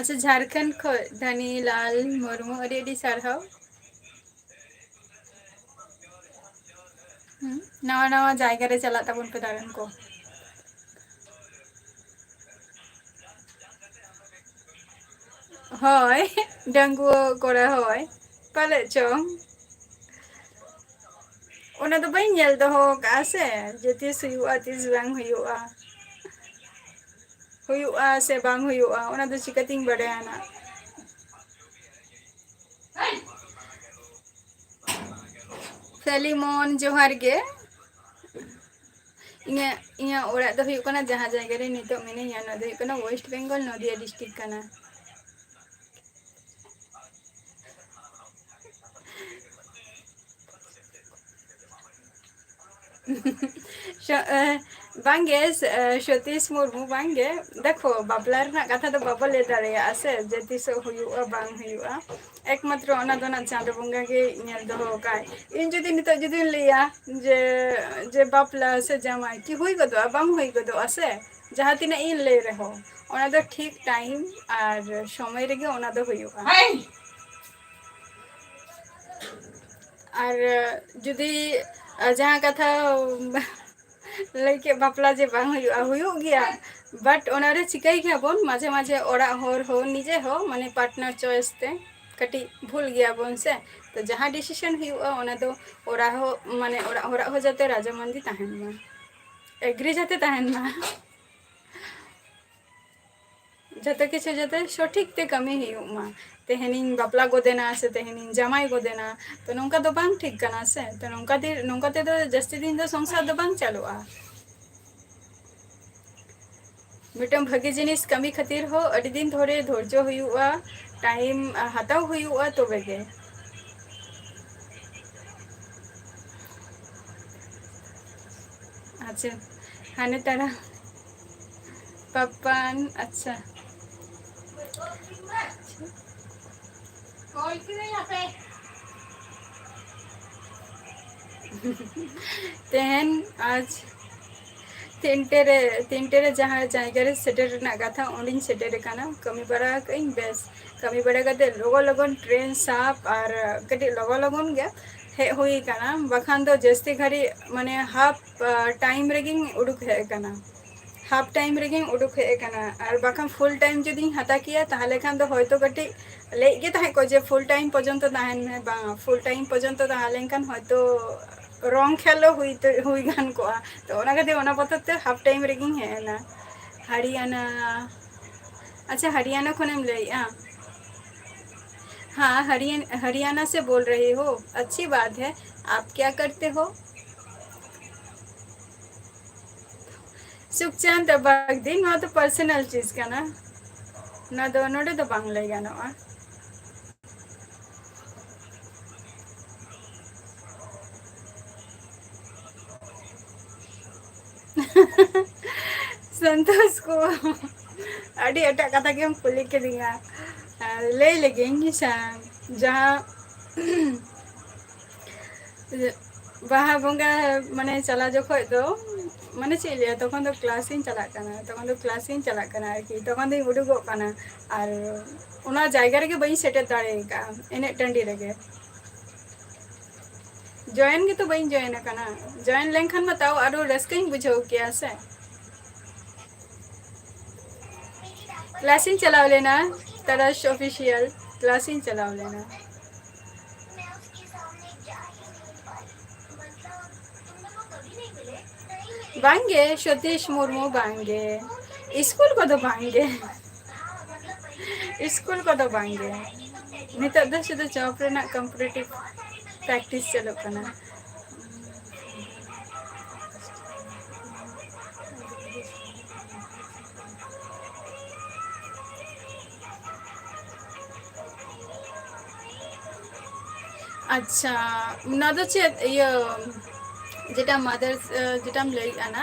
ᱟᱪᱪᱷᱟ, ᱡᱷᱟᱲᱠᱷᱚᱸᱰ ᱠᱷᱚᱱ ᱫᱷᱟᱱᱤᱞᱟᱞ ᱢᱩᱨᱢᱩ, ᱟᱹᱰᱤ ᱟᱹᱰᱤ ᱥᱟᱨᱦᱟᱣ᱾ ᱦᱩᱸ, ᱱᱟᱣᱟ ᱱᱟᱣᱟ ᱡᱟᱭᱜᱟ ᱨᱮ ᱪᱟᱞᱟᱜ ᱛᱟᱵᱚᱱ ᱯᱮ ᱫᱟᱬᱟᱱ ᱠᱚ᱾ ᱦᱳᱭ, ᱰᱟᱺᱜᱩᱣᱟᱹ ᱠᱚᱲᱟ, ᱦᱳᱭ, ᱯᱟᱞᱮᱫ ᱪᱚᱝ᱾ ᱚᱱᱟ ᱫᱚ ᱵᱟᱹᱧ ᱧᱮᱞ ᱫᱚᱦᱚ ᱟᱠᱟᱫᱼᱟ ᱥᱮ, ᱡᱮ ᱛᱤᱥ ᱦᱩᱭᱩᱜᱼᱟ, ᱛᱤᱥ ᱵᱟᱝ ᱦᱩᱭᱩᱜᱼᱟ, ᱦᱩᱭᱩᱜᱼᱟ ᱥᱮ ᱵᱟᱝ ᱦᱩᱭᱩᱜᱼᱟ, ᱚᱱᱟ ᱫᱚ ᱪᱤᱠᱟᱹᱛᱤᱧ ᱵᱟᱰᱟᱭᱟ ᱱᱟᱜ᱾ ᱥᱮᱞᱤᱢᱚᱱ, ᱡᱚᱦᱟᱨ ᱜᱮ᱾ ᱤᱧᱟᱹᱜ, ᱤᱧᱟᱹᱜ ᱚᱲᱟᱜ ᱫᱚ ᱦᱩᱭᱩᱜ ᱠᱟᱱᱟ, ᱡᱟᱦᱟᱸ ᱡᱟᱭᱜᱟ ᱨᱮ ᱱᱤᱛᱚᱜ ᱢᱤᱱᱟᱹᱧᱟ, ᱚᱱᱟ ᱫᱚ ᱦᱩᱭᱩᱜ ᱠᱟᱱᱟ West Bengal, ᱱᱚᱫᱤᱭᱟ district ᱠᱟᱱᱟ᱾ ᱥᱚ-, ᱮ, ᱵᱟᱝᱜᱮ, ᱥ-, ᱮ, ᱥᱚᱛᱤᱥ ᱢᱩᱨᱢᱩ, ᱵᱟᱝᱜᱮ᱾ ᱫᱮᱠᱷᱚ, ᱵᱟᱯᱞᱟ ᱨᱮᱱᱟᱜ ᱠᱟᱛᱷᱟ ᱫᱚ ᱵᱟᱵᱚ ᱞᱟᱹᱭ ᱫᱟᱲᱮᱭᱟᱜᱼᱟ ᱥᱮ, ᱡᱮ ᱛᱤᱥᱚᱜ ᱦᱩᱭᱩᱜᱼᱟ, ᱵᱟᱝ ᱦᱩᱭᱩᱜᱼᱟ᱾ ᱮᱠᱢᱟᱛᱨᱚ ᱚᱱᱟ ᱫᱚ ᱱᱟᱜ ᱪᱟᱸᱫᱚ ᱵᱚᱸᱜᱟ ᱜᱮ ᱧᱮᱞ ᱫᱚᱦᱚ ᱟᱠᱟᱫ᱾ ᱤᱧ ᱡᱩᱫᱤ ᱱᱤᱛᱚᱜ ᱡᱩᱫᱤᱧ ᱞᱟᱹᱭᱟ ᱡᱮ, ᱡᱮ ᱵᱟᱯᱞᱟ ᱥᱮ ᱡᱟᱶᱟᱭ ᱠᱤ ᱦᱩᱭ ᱜᱚᱫᱚᱜᱼᱟ? ᱵᱟᱝ ᱦᱩᱭ ᱜᱚᱫᱚᱜᱼᱟ ᱥᱮ, ᱡᱟᱦᱟᱸ ᱛᱤᱱᱟᱹᱜ ᱤᱧ ᱞᱟᱹᱭ ᱨᱮᱦᱚᱸ, ᱚᱱᱟ ᱫᱚ ᱴᱷᱤᱠ time ᱟᱨ ᱥᱚᱢᱚᱭ ᱨᱮᱜᱮ ᱚᱱᱟ ᱫᱚ ᱦᱩᱭᱩᱜᱼᱟ᱾ ᱟᱨ ᱡᱩᱫᱤ, ᱟ, ᱡᱟᱦᱟᱸ ᱠᱟᱛᱷᱟ ᱞᱟᱹᱭ ᱠᱮᱫ, ᱵᱟᱯᱞᱟ ᱡᱮ ᱵᱟᱝ ᱦᱩᱭᱩᱜᱼᱟ, ᱦᱩᱭᱩᱜ ᱜᱮᱭᱟ᱾ But ᱚᱱᱟᱨᱮ ᱪᱤᱠᱟᱹᱭ ᱜᱮᱭᱟᱵᱚᱱ, ᱢᱟᱡᱷᱮ ᱢᱟᱡᱷᱮ ᱚᱲᱟᱜ ᱦᱚᱲ ᱦᱚᱸ ᱱᱤᱡᱮ ᱦᱚᱸ ᱢᱟᱱᱮ partner choice ᱛᱮ ᱠᱟᱹᱴᱤᱡ ᱵᱷᱩᱞ ᱜᱮᱭᱟᱵᱚᱱ ᱥᱮ᱾ ᱛᱚ ᱡᱟᱦᱟᱸ decision ᱦᱩᱭᱩᱜᱼᱟ, ᱚᱱᱟ ᱫᱚ ᱚᱲᱟᱜ ᱦᱚᱸ ᱢᱟᱱᱮ ᱚᱲᱟᱜ ᱦᱚᱲᱟᱜ ᱦᱚᱸ ᱡᱟᱛᱮ ᱨᱟᱡᱟᱢᱚᱱᱫᱤ ᱛᱟᱦᱮᱱ ᱢᱟ, agree ᱡᱟᱛᱮ ᱛᱟᱦᱮᱱ ᱢᱟ᱾ ᱡᱚᱛᱚ ᱠᱤᱪᱷᱩ ᱡᱟᱛᱮ ᱥᱚᱴᱷᱤᱠ ᱛᱮ ᱠᱟᱹᱢᱤ ᱦᱩᱭᱩᱜ ᱢᱟ᱾ ᱛᱮᱦᱮᱧᱤᱧ ᱵᱟᱯᱞᱟ ᱜᱚᱫᱮᱱᱟ ᱥᱮ ᱛᱮᱦᱮᱧᱤᱧ ᱡᱟᱶᱟᱭ ᱜᱚᱫᱮᱱᱟ, ᱛᱚ ᱱᱚᱝᱠᱟ ᱫᱚ ᱵᱟᱝ ᱴᱷᱤᱠ ᱠᱟᱱᱟ ᱥᱮ᱾ ᱛᱚ ᱱᱚᱝᱠᱟ ᱫᱤ-, ᱱᱚᱝᱠᱟ ᱛᱮᱫᱚ ᱡᱟᱹᱥᱛᱤ ᱫᱤᱱ ᱫᱚ ᱥᱚᱝᱥᱟᱨ ᱫᱚ ᱵᱟᱝ ᱪᱟᱞᱩᱜᱼᱟ᱾ ᱢᱤᱫᱴᱟᱝ ᱵᱷᱟᱹᱜᱤ ᱡᱤᱱᱤᱥ ᱠᱟᱹᱢᱤ ᱠᱷᱟᱹᱛᱤᱨ ᱦᱚᱸ ᱟᱹᱰᱤ ᱫᱤᱱ ᱫᱷᱚᱨᱮ ᱫᱷᱳᱨᱡᱚ ᱦᱩᱭᱩᱜᱼᱟ, time ᱦᱟᱛᱟᱣ ᱦᱩᱭᱩᱜᱼᱟ, ᱛᱚᱵᱮ ᱜᱮ᱾ ᱟᱪᱪᱷᱟ, ᱦᱟᱱᱮ ᱛᱟᱨᱟ ᱯᱟᱯᱟᱱ, ᱟᱪᱪᱷᱟ᱾ ᱛᱮᱦᱮᱧ ᱟᱡ ᱛᱤᱱᱴᱮ ᱨᱮ, ᱛᱤᱱᱴᱮ ᱨᱮ ᱡᱟᱦᱟᱸ ᱡᱟᱭᱜᱟ ᱨᱮ ᱥᱮᱴᱮᱨ ᱨᱮᱱᱟᱜ ᱠᱟᱛᱷᱟ, ᱚᱸᱰᱮᱧ ᱥᱮᱴᱮᱨ ᱟᱠᱟᱱᱟ᱾ ᱠᱟᱹᱢᱤ ᱵᱟᱲᱟ ᱟᱠᱟᱫᱟᱹᱧ ᱵᱮᱥ᱾ ᱠᱟᱹᱢᱤ ᱵᱟᱲᱟ ᱠᱟᱛᱮ ᱞᱚᱜᱚᱱ ᱞᱚᱜᱚᱱ ᱴᱨᱮᱱ ᱥᱟᱵ ᱟᱨ ᱠᱟᱹᱴᱤᱡ ᱞᱚᱜᱚᱱ ᱞᱚᱜᱚᱱ ᱜᱮ ᱦᱮᱡ ᱦᱩᱭ ᱟᱠᱟᱱᱟ, ᱵᱟᱠᱷᱟᱱ ᱫᱚ ᱡᱟᱹᱥᱛᱤ ᱜᱷᱟᱹᱲᱤᱡ ᱢᱟᱱᱮ half time ᱨᱮᱜᱮᱧ ᱩᱰᱩᱠ ᱦᱮᱡ ᱟᱠᱟᱱᱟ᱾ Half time ᱨᱮᱜᱮᱧ ᱩᱰᱩᱠ ᱦᱮᱡ ᱟᱠᱟᱱᱟ, ᱟᱨ ᱵᱟᱠᱷᱟᱱ full time ᱡᱩᱫᱤᱧ ᱦᱟᱛᱟᱣ ᱠᱮᱭᱟ, ᱛᱟᱦᱚᱞᱮ ᱠᱷᱟᱱ ᱫᱚ ᱦᱚᱭᱛᱳ ᱠᱟᱹᱴᱤᱡ ᱞᱟᱹᱭ ᱜᱮ ᱛᱟᱦᱮᱸ ᱠᱚᱜ ᱡᱮ full time ᱯᱚᱨᱡᱚᱱᱛᱚ ᱛᱟᱦᱮᱱ ᱢᱮ, ᱵᱟᱝ, full time ᱯᱚᱨᱡᱚᱱᱛᱚ ᱛᱟᱦᱮᱸ ᱞᱮᱱᱠᱷᱟᱱ ᱦᱚᱭᱛᱳ wrong ᱠᱷᱮᱞ ᱦᱚᱸ ᱦᱩᱭ ᱛᱮ-, ᱦᱩᱭ ᱜᱟᱱ ᱠᱚᱜᱼᱟ᱾ ᱛᱚ ᱚᱱᱟ ᱠᱷᱟᱹᱛᱤᱨ ᱚᱱᱟ ᱵᱚᱛᱚᱨ ᱛᱮ half time ᱨᱮᱜᱮᱧ ᱦᱮᱡ ᱮᱱᱟ᱾ ᱦᱟᱨᱤᱭᱟᱱᱟ, ᱟᱪᱪᱷᱟ, ᱦᱟᱨᱤᱭᱟᱱᱟ ᱠᱷᱚᱱᱮᱢ ᱞᱟᱹᱭᱮᱜᱼᱟ? हाँ, हरियन-, हरियाणा से बोल रही हो, अच्छी बात है। आप क्या करते हो? ᱥᱩᱠᱪᱟᱸᱫ ᱵᱟᱜᱫᱤ, ᱱᱚᱣᱟ ᱫᱚ personal ᱪᱤᱡᱽ ᱠᱟᱱᱟ, ᱱᱚᱣᱟ ᱫᱚ ᱱᱚᱰᱮ ᱫᱚ ᱵᱟᱝ ᱞᱟᱹᱭ ᱜᱟᱱᱚᱜᱼᱟ᱾ ᱥᱚᱱᱛᱳᱥ ᱠᱚ, ᱟᱹᱰᱤ ᱮᱴᱟᱜ ᱠᱟᱛᱷᱟ ᱜᱮᱢ ᱠᱩᱞᱤ ᱠᱤᱫᱤᱧᱟ᱾ ᱟᱨ ᱞᱟᱹᱭ ᱞᱮᱜᱤᱧ, ᱦᱮᱸᱥᱮ, ᱡᱟᱦᱟᱸ ᱵᱟᱦᱟ ᱵᱚᱸᱜᱟ ᱢᱟᱱᱮ ᱪᱟᱞᱟᱣ ᱡᱚᱠᱷᱚᱡ ᱫᱚ, ᱢᱟᱱᱮ ᱪᱮᱫ ᱤᱧ ᱞᱟᱹᱭᱟ, ᱛᱚᱠᱷᱚᱱ ᱫᱚ class ᱤᱧ ᱪᱟᱞᱟᱜ ᱠᱟᱱᱟ, ᱛᱚᱠᱷᱚᱱ ᱫᱚ class ᱤᱧ ᱪᱟᱞᱟᱜ ᱠᱟᱱᱟ ᱟᱨᱠᱤ, ᱛᱚᱠᱷᱚᱱ ᱫᱚᱧ ᱩᱰᱩᱠᱚᱜ ᱠᱟᱱᱟ, ᱟᱨ ᱚᱱᱟ ᱡᱟᱭᱜᱟ ᱨᱮᱜᱮ ᱵᱟᱹᱧ ᱥᱮᱴᱮᱨ ᱫᱟᱲᱮ ᱟᱠᱟᱫᱼᱟ ᱮᱱᱮᱡ ᱴᱟᱺᱰᱤ ᱨᱮᱜᱮ᱾ Join ᱜᱮᱛᱚ ᱵᱟᱹᱧ join ᱟᱠᱟᱱᱟ, join ᱞᱮᱱᱠᱷᱟᱱ ᱢᱟ ᱛᱟᱣ ᱟᱨᱚ ᱨᱟᱹᱥᱠᱟᱹᱧ ᱵᱩᱡᱷᱟᱹᱣ ᱠᱮᱭᱟ ᱥᱮ᱾ ᱠᱞᱟᱥ ᱤᱧ ᱪᱟᱞᱟᱣ ᱞᱮᱱᱟ, ᱛᱟᱨᱟᱥ ᱚᱯᱷᱤᱥᱤᱭᱟᱞ ᱠᱞᱟᱥ ᱤᱧ ᱪᱟᱞᱟᱣ ᱞᱮᱱᱟ᱾ ᱵᱟᱝᱜᱮ ᱥᱚᱛᱤᱥ ᱢᱩᱨᱢᱩ, ᱵᱟᱝᱜᱮ᱾ ᱥᱠᱩᱞ ᱠᱚᱫᱚ ᱵᱟᱝᱜᱮ᱾ ᱥᱠᱩᱞ ᱠᱚᱫᱚ ᱵᱟᱝᱜᱮ᱾ ᱱᱤᱛᱚᱜ ᱫᱚ ᱥᱩᱫᱷᱩ ᱡᱚᱵ ᱨᱮᱱᱟᱜ ᱠᱚᱢᱯᱤᱴᱤᱴᱤᱵᱷ ᱯᱨᱮᱠᱴᱤᱥ ᱪᱟᱹᱞᱩᱜ ᱠᱟᱱᱟ᱾ ᱟᱪᱪᱷᱟ, ᱚᱱᱟ ᱫᱚ ᱪᱮᱫ ᱤᱭᱟᱹ, ᱡᱮᱴᱟ ᱢᱟᱫᱟᱨ, ᱡᱮᱴᱟᱢ ᱞᱟᱹᱭᱮᱫᱼᱟ ᱱᱟ,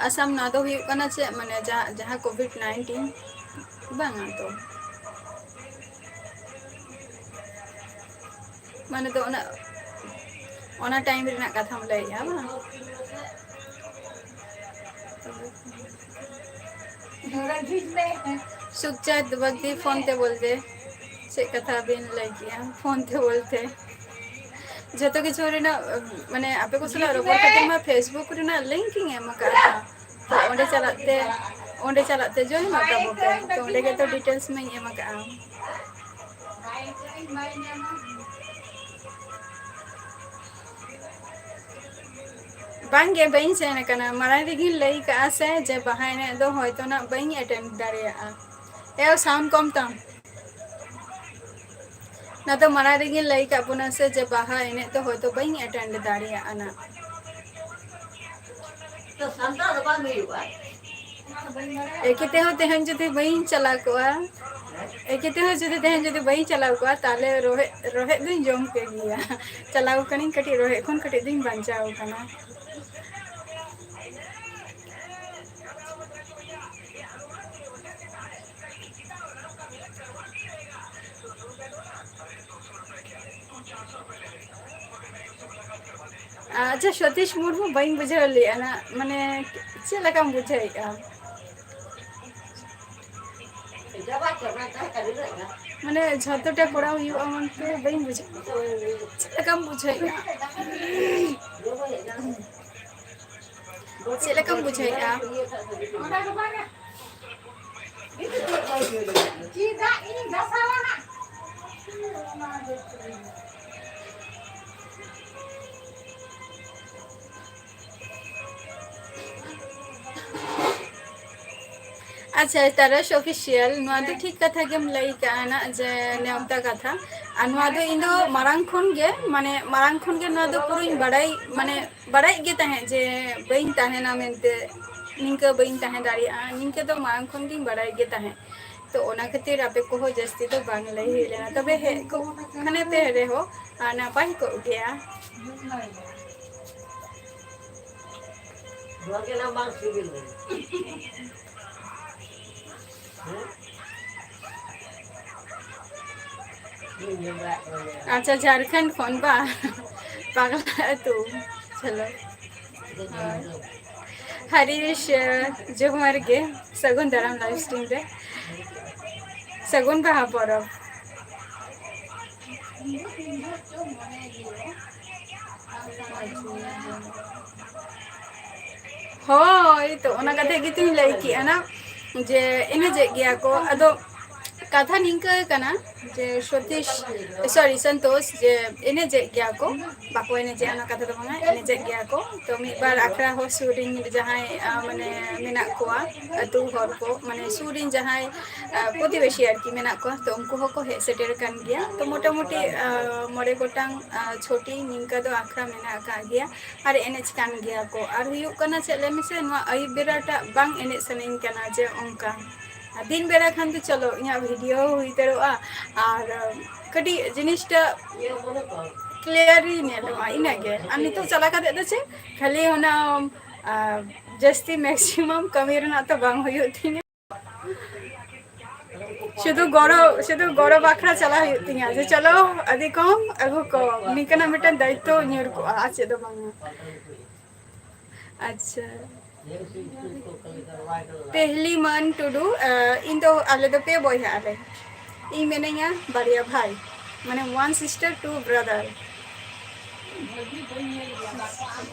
ᱟᱥᱟᱢ, ᱱᱚᱣᱟ ᱫᱚ ᱦᱩᱭᱩᱜ ᱠᱟᱱᱟ ᱪᱮᱫ, ᱢᱟᱱᱮ ᱡᱟᱦᱟᱸ, ᱡᱟᱦᱟᱸ ᱠᱳᱵᱷᱤᱰ ᱱᱟᱭᱤᱱᱴᱤᱱ ᱵᱟᱝᱟ ᱛᱚ? ᱢᱟᱱᱮ ᱫᱚ ᱚᱱᱟ, ᱚᱱᱟ ᱴᱟᱭᱤᱢ ᱨᱮᱱᱟᱜ ᱠᱟᱛᱷᱟᱢ ᱞᱟᱹᱭᱮᱜᱼᱟ ᱵᱟᱝ? ᱥᱩᱠᱪᱟᱸᱫ ᱵᱟᱜᱫᱤ ᱯᱷᱳᱱ ᱛᱮ ᱵᱚᱞᱛᱮ ᱪᱮᱫ ᱠᱟᱛᱷᱟ ᱵᱤᱱ ᱞᱟᱹᱭ ᱠᱮᱜᱼᱟ? ᱯᱷᱳᱱ ᱛᱮ ᱵᱚᱞᱛᱮ ᱡᱷᱚᱛᱚ ᱠᱤᱪᱷᱩ ᱨᱮᱱᱟᱜ, ᱢᱟᱱᱮ ᱟᱯᱮ ᱠᱚ ᱥᱟᱞᱟᱜ ᱨᱚᱯᱚᱲ ᱠᱷᱟᱹᱛᱤᱨ ᱢᱟ Facebook ᱨᱮᱱᱟᱜ ᱞᱤᱝᱠ ᱤᱧ ᱮᱢ ᱟᱠᱟᱫᱼᱟ᱾ ᱛᱚ ᱚᱸᱰᱮ ᱪᱟᱞᱟᱜ ᱛᱮ, ᱚᱸᱰᱮ ᱪᱟᱞᱟᱜ ᱛᱮ ᱡᱚᱭᱮᱱᱚᱜ ᱛᱟᱵᱚ ᱯᱮ᱾ ᱛᱚ ᱚᱸᱰᱮ ᱜᱮᱛᱚ ᱰᱤᱴᱮᱞᱥ ᱢᱟᱧ ᱮᱢ ᱟᱠᱟᱫᱼᱟ᱾ ᱵᱟᱝᱜᱮ, ᱵᱟᱹᱧ ᱥᱮᱱ ᱟᱠᱟᱱᱟ᱾ ᱢᱟᱲᱟᱝ ᱨᱮᱜᱮᱧ ᱞᱟᱹᱭ ᱠᱟᱜᱼᱟ ᱥᱮ ᱡᱮ ᱵᱟᱦᱟ ᱮᱱᱮᱡ ᱫᱚ ᱦᱚᱭᱛᱳ ᱱᱟᱜ ᱵᱟᱹᱧ ᱮᱴᱮᱱᱰ ᱫᱟᱲᱮᱭᱟᱜᱼᱟ᱾ ᱮ, ᱥᱟᱣᱩᱱᱰ ᱠᱚᱢ ᱛᱟᱢ᱾ ᱚᱱᱟ ᱫᱚ ᱢᱟᱲᱟᱝ ᱨᱮᱜᱮᱧ ᱞᱟᱹᱭ ᱠᱟᱜ ᱵᱚᱱᱟ ᱥᱮ ᱡᱮ ᱵᱟᱦᱟ ᱮᱱᱮᱡ ᱫᱚ ᱦᱚᱭᱛᱳ ᱵᱟᱹᱧ ᱮᱴᱮᱱᱰ ᱫᱟᱲᱮᱭᱟᱜᱼᱟ ᱱᱟᱜ᱾ ᱛᱚ ᱥᱟᱱᱛᱟᱲ ᱫᱚ ᱵᱟᱝ ᱦᱩᱭᱩᱜᱼᱟ᱾ ᱮᱠᱮ ᱛᱮᱦᱚᱸ ᱛᱮᱦᱮᱧ ᱡᱩᱫᱤ ᱵᱟᱹᱧ ᱪᱟᱞᱟᱣ ᱠᱚᱜᱼᱟ, ᱮᱠᱮ ᱛᱮᱦᱚᱸ ᱡᱩᱫᱤ ᱛᱮᱦᱮᱧ ᱡᱩᱫᱤ ᱵᱟᱹᱧ ᱪᱟᱞᱟᱣ ᱠᱚᱜᱼᱟ, ᱛᱟᱦᱞᱮ ᱨᱚᱦᱮᱫ, ᱨᱚᱦᱮᱫ ᱫᱩᱧ ᱡᱚᱢ ᱠᱮ ᱜᱮᱭᱟ᱾ ᱪᱟᱞᱟᱣ ᱠᱟᱹᱱᱟᱹᱧ ᱠᱟᱹᱴᱤᱡ, ᱨᱚᱦᱮᱫ ᱠᱷᱚᱱ ᱠᱟᱹᱴᱤᱡ ᱫᱩᱧ ᱵᱟᱧᱪᱟᱣ ᱠᱟᱱᱟ᱾ ᱟᱪᱪᱷᱟ, ᱥᱚᱛᱤᱥ ᱢᱩᱨᱢᱩ ᱵᱟᱹᱧ ᱵᱩᱡᱷᱟᱹᱣ ᱞᱮᱫᱼᱟ ᱱᱟᱜ, ᱢᱟᱱᱮ ᱪᱮᱫ ᱞᱮᱠᱟᱢ ᱵᱩᱡᱷᱟᱹᱣᱮᱫᱼᱟ? ᱢᱟᱱᱮ ᱡᱷᱚᱛᱚᱴᱟ ᱠᱚᱨᱟᱣ ᱦᱩᱭᱩᱜᱼᱟ ᱢᱮᱱᱛᱮ ᱵᱟᱹᱧ ᱵᱩᱡᱷᱟᱹᱣ, ᱪᱮᱫ ᱞᱮᱠᱟᱢ ᱵᱩᱡᱷᱟᱹᱣᱮᱫᱼᱟ? ᱪᱮᱫ ᱞᱮᱠᱟᱢ ᱵᱩᱡᱷᱟᱹᱣᱮᱫᱼᱟ? ᱪᱮᱫᱟᱜ ᱤᱧ ᱜᱟᱥᱟᱣᱟ ᱱᱟᱜ? ᱟᱪᱪᱷᱟ, ᱛᱟᱨᱟᱥ ᱚᱯᱷᱤᱥᱤᱭᱟᱞ, ᱱᱚᱣᱟ ᱫᱚ ᱴᱷᱤᱠ ᱠᱟᱛᱷᱟ ᱜᱮᱢ ᱞᱟᱹᱭ ᱠᱟᱜᱼᱟ ᱱᱟᱜ, ᱡᱮ ᱱᱮᱣᱛᱟ ᱠᱟᱛᱷᱟ᱾ ᱟᱨ ᱱᱚᱣᱟ ᱫᱚ ᱤᱧ ᱫᱚ ᱢᱟᱲᱟᱝ ᱠᱷᱚᱱ ᱜᱮ, ᱢᱟᱱᱮ, ᱢᱟᱲᱟᱝ ᱠᱷᱚᱱ ᱜᱮ ᱱᱚᱣᱟ ᱫᱚ ᱯᱩᱨᱟᱹᱧ ᱵᱟᱲᱟᱭ, ᱢᱟᱱᱮ, ᱵᱟᱲᱟᱭ ᱜᱮ ᱛᱟᱦᱮᱸᱫ ᱡᱮ ᱵᱟᱹᱧ ᱛᱟᱦᱮᱱᱟ ᱢᱮᱱᱛᱮ, ᱱᱤᱝᱠᱟᱹ ᱵᱟᱹᱧ ᱛᱟᱦᱮᱸ ᱫᱟᱲᱮᱭᱟᱜᱼᱟ, ᱱᱤᱝᱠᱟᱹ ᱫᱚ ᱢᱟᱲᱟᱝ ᱠᱷᱚᱱ ᱜᱤᱧ ᱵᱟᱲᱟᱭ ᱜᱮ ᱛᱟᱦᱮᱸᱫ᱾ ᱛᱚ, ᱚᱱᱟ ᱠᱷᱟᱹᱛᱤᱨ ᱟᱯᱮ ᱠᱚᱦᱚᱸ ᱡᱟᱹᱥᱛᱤ ᱫᱚ ᱵᱟᱝ ᱞᱟᱹᱭ ᱦᱩᱭ ᱞᱮᱱᱟ, ᱛᱚᱵᱮ ᱦᱮᱡ ᱠᱚᱜ ᱠᱷᱟᱱᱮ ᱯᱮ ᱨᱮᱦᱚᱸ, ᱟᱨ ᱱᱟᱯᱟᱭ ᱠᱚᱜ ᱜᱮᱭᱟ᱾ ᱱᱚᱣᱟ ᱜᱮ ᱱᱟᱜ ᱵᱟᱝ ᱥᱤᱵᱤᱞ ᱞᱮᱱᱟ᱾ ᱦᱮᱸ? ᱤᱧ ᱡᱚᱢ ᱵᱟᱲᱟ ᱠᱚᱣᱟ᱾ ᱟᱪᱪᱷᱟ, ᱡᱷᱟᱲᱠᱷᱚᱸᱰ ᱠᱷᱚᱱ ᱵᱟ? ᱯᱟᱜᱽᱞᱟ ᱟᱹᱛᱩ᱾ ᱪᱚᱞᱚ᱾ ᱦᱳᱭ᱾ ᱦᱟᱨᱤᱥ, ᱡᱚᱦᱟᱨ ᱜᱮ᱾ ᱥᱟᱹᱜᱩᱱ ᱫᱟᱨᱟᱢ live stream ᱨᱮ᱾ ᱥᱟᱹᱜᱩᱱ ᱵᱟᱦᱟ ᱯᱚᱨᱚᱵᱽ᱾ ᱦᱳᱭ, ᱛᱚ ᱚᱱᱟ ᱠᱟᱛᱷᱟ ᱜᱮᱛᱚᱧ ᱞᱟᱹᱭ ᱠᱮᱜᱼᱟ ᱱᱟ, ᱡᱮ ᱮᱱᱮᱡᱮᱜ ᱜᱮᱭᱟ ᱠᱚ᱾ ᱟᱫᱚ ᱠᱟᱛᱷᱟ ᱱᱤᱝᱠᱟᱹ ᱠᱟᱱᱟ ᱡᱮ ᱥᱚᱛᱤᱥ, sorry, ᱥᱚᱱᱛᱳᱥ, ᱡᱮ ᱮᱱᱮᱡᱮᱜ ᱜᱮᱭᱟ ᱠᱚ, ᱵᱟᱠᱚ ᱮᱱᱮᱡᱮᱜᱼᱟ, ᱚᱱᱟ ᱠᱟᱛᱷᱟ ᱫᱚ ᱵᱟᱝᱟ, ᱮᱱᱮᱡᱮᱜ ᱜᱮᱭᱟ ᱠᱚ᱾ ᱛᱚ ᱢᱤᱫ ᱵᱟᱨ ᱟᱠᱷᱲᱟ ᱦᱚᱸ ᱥᱩᱨ ᱨᱮᱱ ᱡᱟᱦᱟᱸᱭ, ᱟ, ᱢᱟᱱᱮ ᱢᱮᱱᱟᱜ ᱠᱚᱣᱟ, ᱟᱹᱛᱩ ᱦᱚᱲ ᱠᱚ, ᱢᱟᱱᱮ ᱥᱩᱨ ᱨᱮᱱ ᱡᱟᱦᱟᱸᱭ, ᱟ, ᱯᱨᱚᱛᱤᱵᱮᱥᱤ ᱟᱨᱠᱤ ᱢᱮᱱᱟᱜ ᱠᱚᱣᱟ, ᱛᱚ ᱩᱱᱠᱩ ᱦᱚᱸᱠᱚ ᱦᱮᱡ ᱥᱮᱴᱮᱨ ᱟᱠᱟᱱ ᱜᱮᱭᱟ᱾ ᱛᱚ ᱢᱚᱴᱟᱢᱩᱴᱤ, ᱟ, ᱢᱚᱬᱮ ᱜᱚᱴᱟᱝ, ᱟ, ᱪᱷᱚᱴᱤ ᱱᱤᱝᱠᱟᱹ ᱫᱚ ᱟᱠᱷᱲᱟ ᱢᱮᱱᱟᱜ ᱟᱠᱟᱫ ᱜᱮᱭᱟ᱾ ᱟᱨ ᱮᱱᱮᱡ ᱠᱟᱱ ᱜᱮᱭᱟ ᱠᱚ᱾ ᱟᱨ ᱦᱩᱭᱩᱜ ᱠᱟᱱᱟ ᱪᱮᱫ ᱞᱟᱹᱭ ᱢᱮᱥᱮ, ᱱᱚᱣᱟ ᱟᱹᱭᱩᱵ ᱵᱮᱲᱟᱴᱟᱜ ᱵᱟᱝ ᱮᱱᱮᱡ ᱥᱟᱱᱟᱧ ᱠᱟᱱᱟ ᱡᱮ ᱚᱱᱠᱟ᱾ ᱟᱨ ᱫᱤᱱ ᱵᱮᱲᱟ ᱠᱷᱟᱱ ᱫᱚ ᱪᱚᱞᱚ, ᱤᱧᱟᱹᱜ video ᱦᱩᱭ ᱩᱛᱟᱹᱨᱚᱜᱼᱟ, ᱟᱨ ᱠᱟᱹᱴᱤᱡ ᱡᱤᱱᱤᱥᱴᱟ clearly ᱧᱮᱞᱚᱜᱼᱟ, ᱤᱱᱟᱹᱜᱮ᱾ ᱟᱨ ᱱᱤᱛᱚᱜ ᱪᱟᱞᱟᱣ ᱠᱟᱛᱮ ᱫᱚ ᱪᱮᱫ, ᱠᱷᱟᱹᱞᱤ ᱚᱱᱟ, ᱟᱨ ᱡᱟᱹᱥᱛᱤ maximum ᱠᱟᱹᱢᱤ ᱨᱮᱱᱟᱜ ᱛᱚ ᱵᱟᱝ ᱦᱩᱭᱩᱜ ᱛᱤᱧᱟᱹ᱾ ᱥᱩᱫᱷᱩ ᱜᱚᱲᱚ, ᱥᱩᱫᱷᱩ ᱜᱚᱲᱚ ᱵᱟᱠᱷᱨᱟ ᱪᱟᱞᱟᱜ ᱦᱩᱭᱩᱜ ᱛᱤᱧᱟ ᱡᱮ ᱪᱚᱞᱚ ᱟᱹᱰᱤ ᱠᱚᱢ ᱟᱹᱜᱩ ᱠᱚᱢ, ᱱᱤᱝᱠᱟᱹᱱᱟᱜ ᱢᱤᱫᱴᱮᱱ ᱫᱟᱭᱤᱛᱛᱚ ᱧᱩᱨ ᱠᱚᱜᱼᱟ, ᱟᱨ ᱪᱮᱫ ᱫᱚ ᱵᱟᱝᱟ᱾ ᱟᱪᱪᱷᱟ, ᱯᱮᱦᱞᱤ ᱢᱟᱹᱱ ᱴᱩᱰᱩ, ᱟᱸ, ᱤᱧ ᱫᱚ, ᱟᱞᱮ ᱫᱚ ᱯᱮ ᱵᱚᱭᱦᱟ ᱟᱞᱮ, ᱤᱧ ᱢᱮᱱᱟᱹᱧᱟ ᱵᱟᱨᱭᱟ ᱵᱷᱟᱭ, ᱢᱟᱱᱮ one sister, two brother.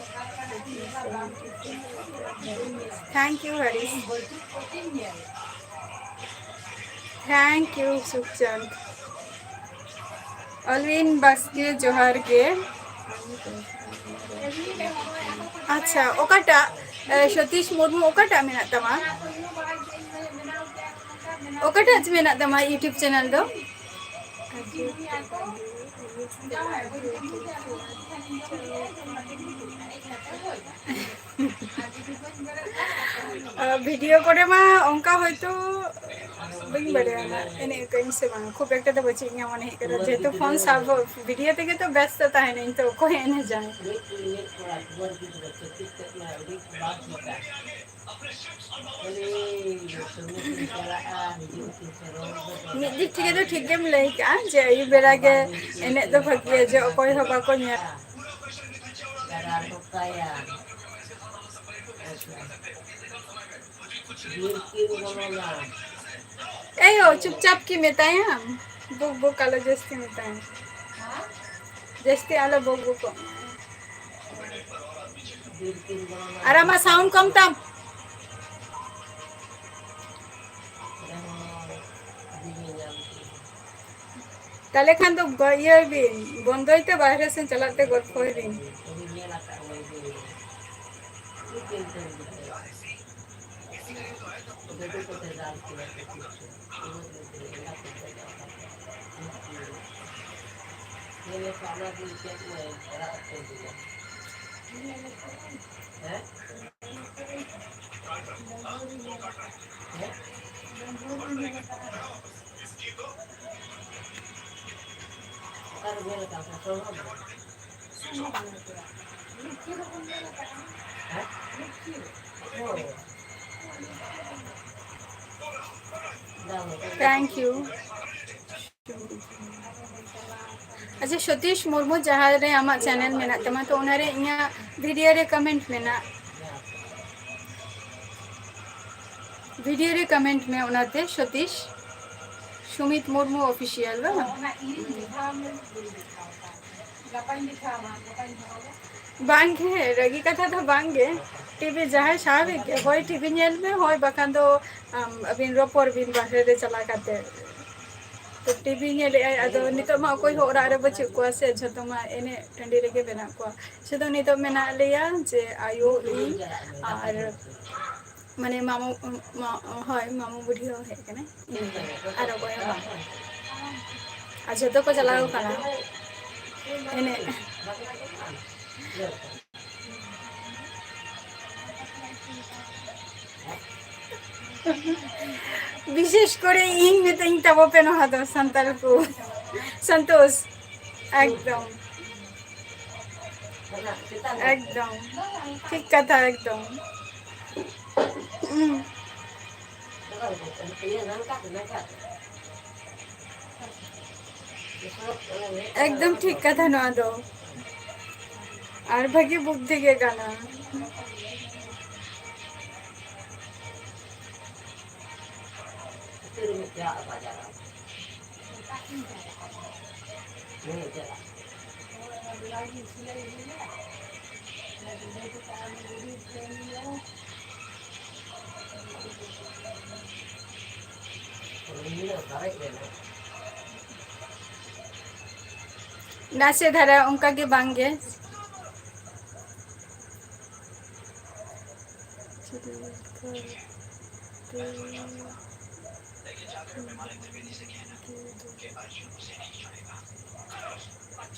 Thank you, Harish. Thank you, ᱥᱩᱠᱪᱟᱸᱫᱽ᱾ ᱚᱞᱣᱤᱱ ᱵᱟᱥᱠᱮ, ᱡᱚᱦᱟᱨ ᱜᱮ᱾ ᱟᱪᱪᱷᱟ, ᱚᱠᱟᱴᱟᱜ, ᱮ, ᱥᱚᱛᱤᱥ ᱢᱩᱨᱢᱩ, ᱚᱠᱟᱴᱟᱜ ᱢᱮᱱᱟᱜ ᱛᱟᱢᱟ? ᱚᱠᱟᱴᱟᱜ ᱢᱮᱱᱟᱜ ᱛᱟᱢᱟ YouTube channel ᱫᱚ? ᱟᱨ video ᱠᱚᱨᱮ ᱢᱟ ᱚᱱᱠᱟ ᱦᱚᱭᱛᱳ ᱵᱟᱹᱧ ᱵᱟᱲᱟᱭᱟ ᱱᱟᱜ ᱮᱱᱮᱡ ᱟᱠᱟᱫᱟᱹᱧ ᱥᱮ ᱵᱟᱝ, ᱠᱷᱩᱵ ᱮᱠᱴᱟ ᱫᱚ ᱵᱟᱹᱪᱩᱜ ᱤᱧᱟ ᱢᱚᱱᱮ ᱦᱩᱭᱩᱜ ᱠᱟᱱᱟ, ᱡᱮᱦᱮᱛᱩ phone ᱥᱟᱵ video ᱛᱮᱜᱮ ᱛᱚ ᱵᱮᱥᱛᱚ ᱛᱟᱦᱮᱱᱟᱹᱧ, ᱛᱚ ᱚᱠᱚᱭ ᱮᱱᱮᱡᱟᱭ? ᱢᱤᱫ ᱫᱤᱠ ᱛᱷᱮᱠᱮ ᱫᱚ ᱴᱷᱤᱠ ᱜᱮᱢ ᱞᱟᱹᱭ ᱠᱟᱜᱼᱟ ᱡᱮ ᱟᱹᱭᱩᱵ ᱵᱮᱲᱟ ᱜᱮ ᱮᱱᱮᱡ ᱫᱚ ᱵᱷᱟᱹᱜᱤᱭᱟ, ᱡᱮ ᱚᱠᱚᱭ ᱦᱚᱸ ᱵᱟᱠᱚ ᱧᱮᱞ᱾ ᱮᱭᱳ, ᱪᱩᱯᱪᱟᱯ ᱠᱤ ᱢᱮᱛᱟᱭᱟᱢ? ᱵᱩᱠ ᱵᱩᱠ ᱟᱞᱚ ᱡᱟᱹᱥᱛᱤ ᱢᱮᱛᱟᱭᱟᱢ᱾ ᱡᱟᱹᱥᱛᱤ ᱟᱞᱚ ᱵᱩᱠ ᱵᱩᱠᱚᱜ ᱢᱮ᱾ ᱟᱨ ᱟᱢᱟᱜ sound ᱠᱚᱢ ᱛᱟᱢ᱾ ᱛᱟᱦᱞᱮ ᱠᱷᱟᱱ ᱫᱚ ᱜᱚ-, ᱤᱭᱟᱹᱭ ᱵᱤᱱ, ᱵᱚᱱᱫᱚᱭ ᱛᱮ ᱵᱟᱦᱨᱮ ᱥᱮᱱ ᱪᱟᱞᱟᱜ ᱛᱮ ᱜᱚᱞᱯᱷᱚᱭ ᱵᱤᱱ᱾ Thank you. ᱟᱪᱪᱷᱟ, ᱥᱚᱛᱤᱥ ᱢᱩᱨᱢᱩ, ᱡᱟᱦᱟᱸ ᱨᱮ ᱟᱢᱟᱜ channel ᱢᱮᱱᱟᱜ ᱛᱟᱢᱟ, ᱛᱚ ᱚᱱᱟ ᱨᱮ ᱤᱧᱟᱹᱜ video ᱨᱮ comment ᱢᱮᱱᱟᱜ, video ᱨᱮ comment ᱢᱮ ᱚᱱᱟᱛᱮ, ᱥᱚᱛᱤᱥ, ᱥᱩᱢᱤᱛ ᱢᱩᱨᱢᱩ official ᱵᱟᱝ? ᱵᱟᱝᱜᱮ, ᱨᱟᱹᱜᱤ ᱠᱟᱛᱷᱟ ᱫᱚ ᱵᱟᱝᱜᱮ᱾ ᱴᱤᱵᱷᱤ ᱡᱟᱦᱟᱸᱭ ᱥᱟᱵ ᱮᱫ ᱜᱮ, ᱦᱳᱭ ᱴᱤᱵᱷᱤ ᱧᱮᱞ ᱢᱮ, ᱦᱳᱭ ᱵᱟᱠᱷᱟᱱ ᱫᱚ ᱟᱢ, ᱟᱹᱵᱤᱱ ᱨᱚᱯᱚᱲ ᱵᱤᱱ ᱵᱟᱦᱨᱮ ᱨᱮ ᱪᱟᱞᱟᱣ ᱠᱟᱛᱮ᱾ ᱛᱚ ᱴᱤᱵᱷᱤ ᱧᱮᱞᱮᱫ ᱟᱭ, ᱟᱫᱚ ᱱᱤᱛᱚᱜ ᱢᱟ ᱚᱠᱚᱭ ᱦᱚᱸ ᱚᱲᱟᱜ ᱨᱮ ᱵᱟᱹᱪᱩᱜ ᱠᱚᱣᱟ ᱥᱮ, ᱡᱷᱚᱛᱚ ᱢᱟ ᱮᱱᱮᱡ ᱴᱟᱺᱰᱤ ᱨᱮᱜᱮ ᱢᱮᱱᱟᱜ ᱠᱚᱣᱟ᱾ ᱥᱩᱫᱷᱩ ᱱᱤᱛᱚᱜ ᱢᱮᱱᱟᱜ ᱞᱮᱭᱟ ᱡᱮ ᱟᱭᱳ, ᱤᱧ ᱟᱨ ᱢᱟᱱᱮ ᱢᱟᱢᱩ, ᱢᱟ-, ᱦᱳᱭ, ᱢᱟᱢᱩ ᱵᱩᱰᱷᱤ ᱦᱚᱸ ᱦᱮᱡ ᱠᱟᱱᱟᱭ, ᱤᱱᱟᱹᱜᱮ, ᱟᱨ ᱚᱠᱚᱭ ᱦᱚᱸ ᱵᱟᱝ᱾ ᱟᱨ ᱡᱷᱚᱛᱚ ᱠᱚ ᱪᱟᱞᱟᱣ ᱠᱟᱱᱟ ᱮᱱᱮᱡ᱾ ᱵᱤᱥᱮᱥ ᱠᱚᱨᱮ ᱤᱧ ᱢᱤᱛᱟᱹᱧ ᱛᱟᱵᱚ ᱯᱮ ᱱᱚᱣᱟ ᱫᱚ ᱥᱟᱱᱛᱟᱲ ᱠᱚ᱾ ᱥᱚᱱᱛᱳᱥ, ᱮᱠᱫᱚᱢ, ᱮᱠᱫᱚᱢ ᱴᱷᱤᱠ ᱠᱟᱛᱷᱟ, ᱮᱠᱫᱚᱢ᱾ ᱦᱩᱸ᱾ ᱮᱠᱫᱚᱢ ᱴᱷᱤᱠ ᱠᱟᱛᱷᱟ ᱱᱚᱣᱟ ᱫᱚ᱾ ᱟᱨ ᱵᱷᱟᱹᱜᱤ ᱵᱩᱫᱽᱫᱷᱤ ᱜᱮ ᱠᱟᱱᱟ᱾ ᱱᱟᱥᱮ ᱫᱷᱟᱨᱟ ᱚᱱᱠᱟ ᱜᱮ ᱵᱟᱝ ᱜᱮ᱾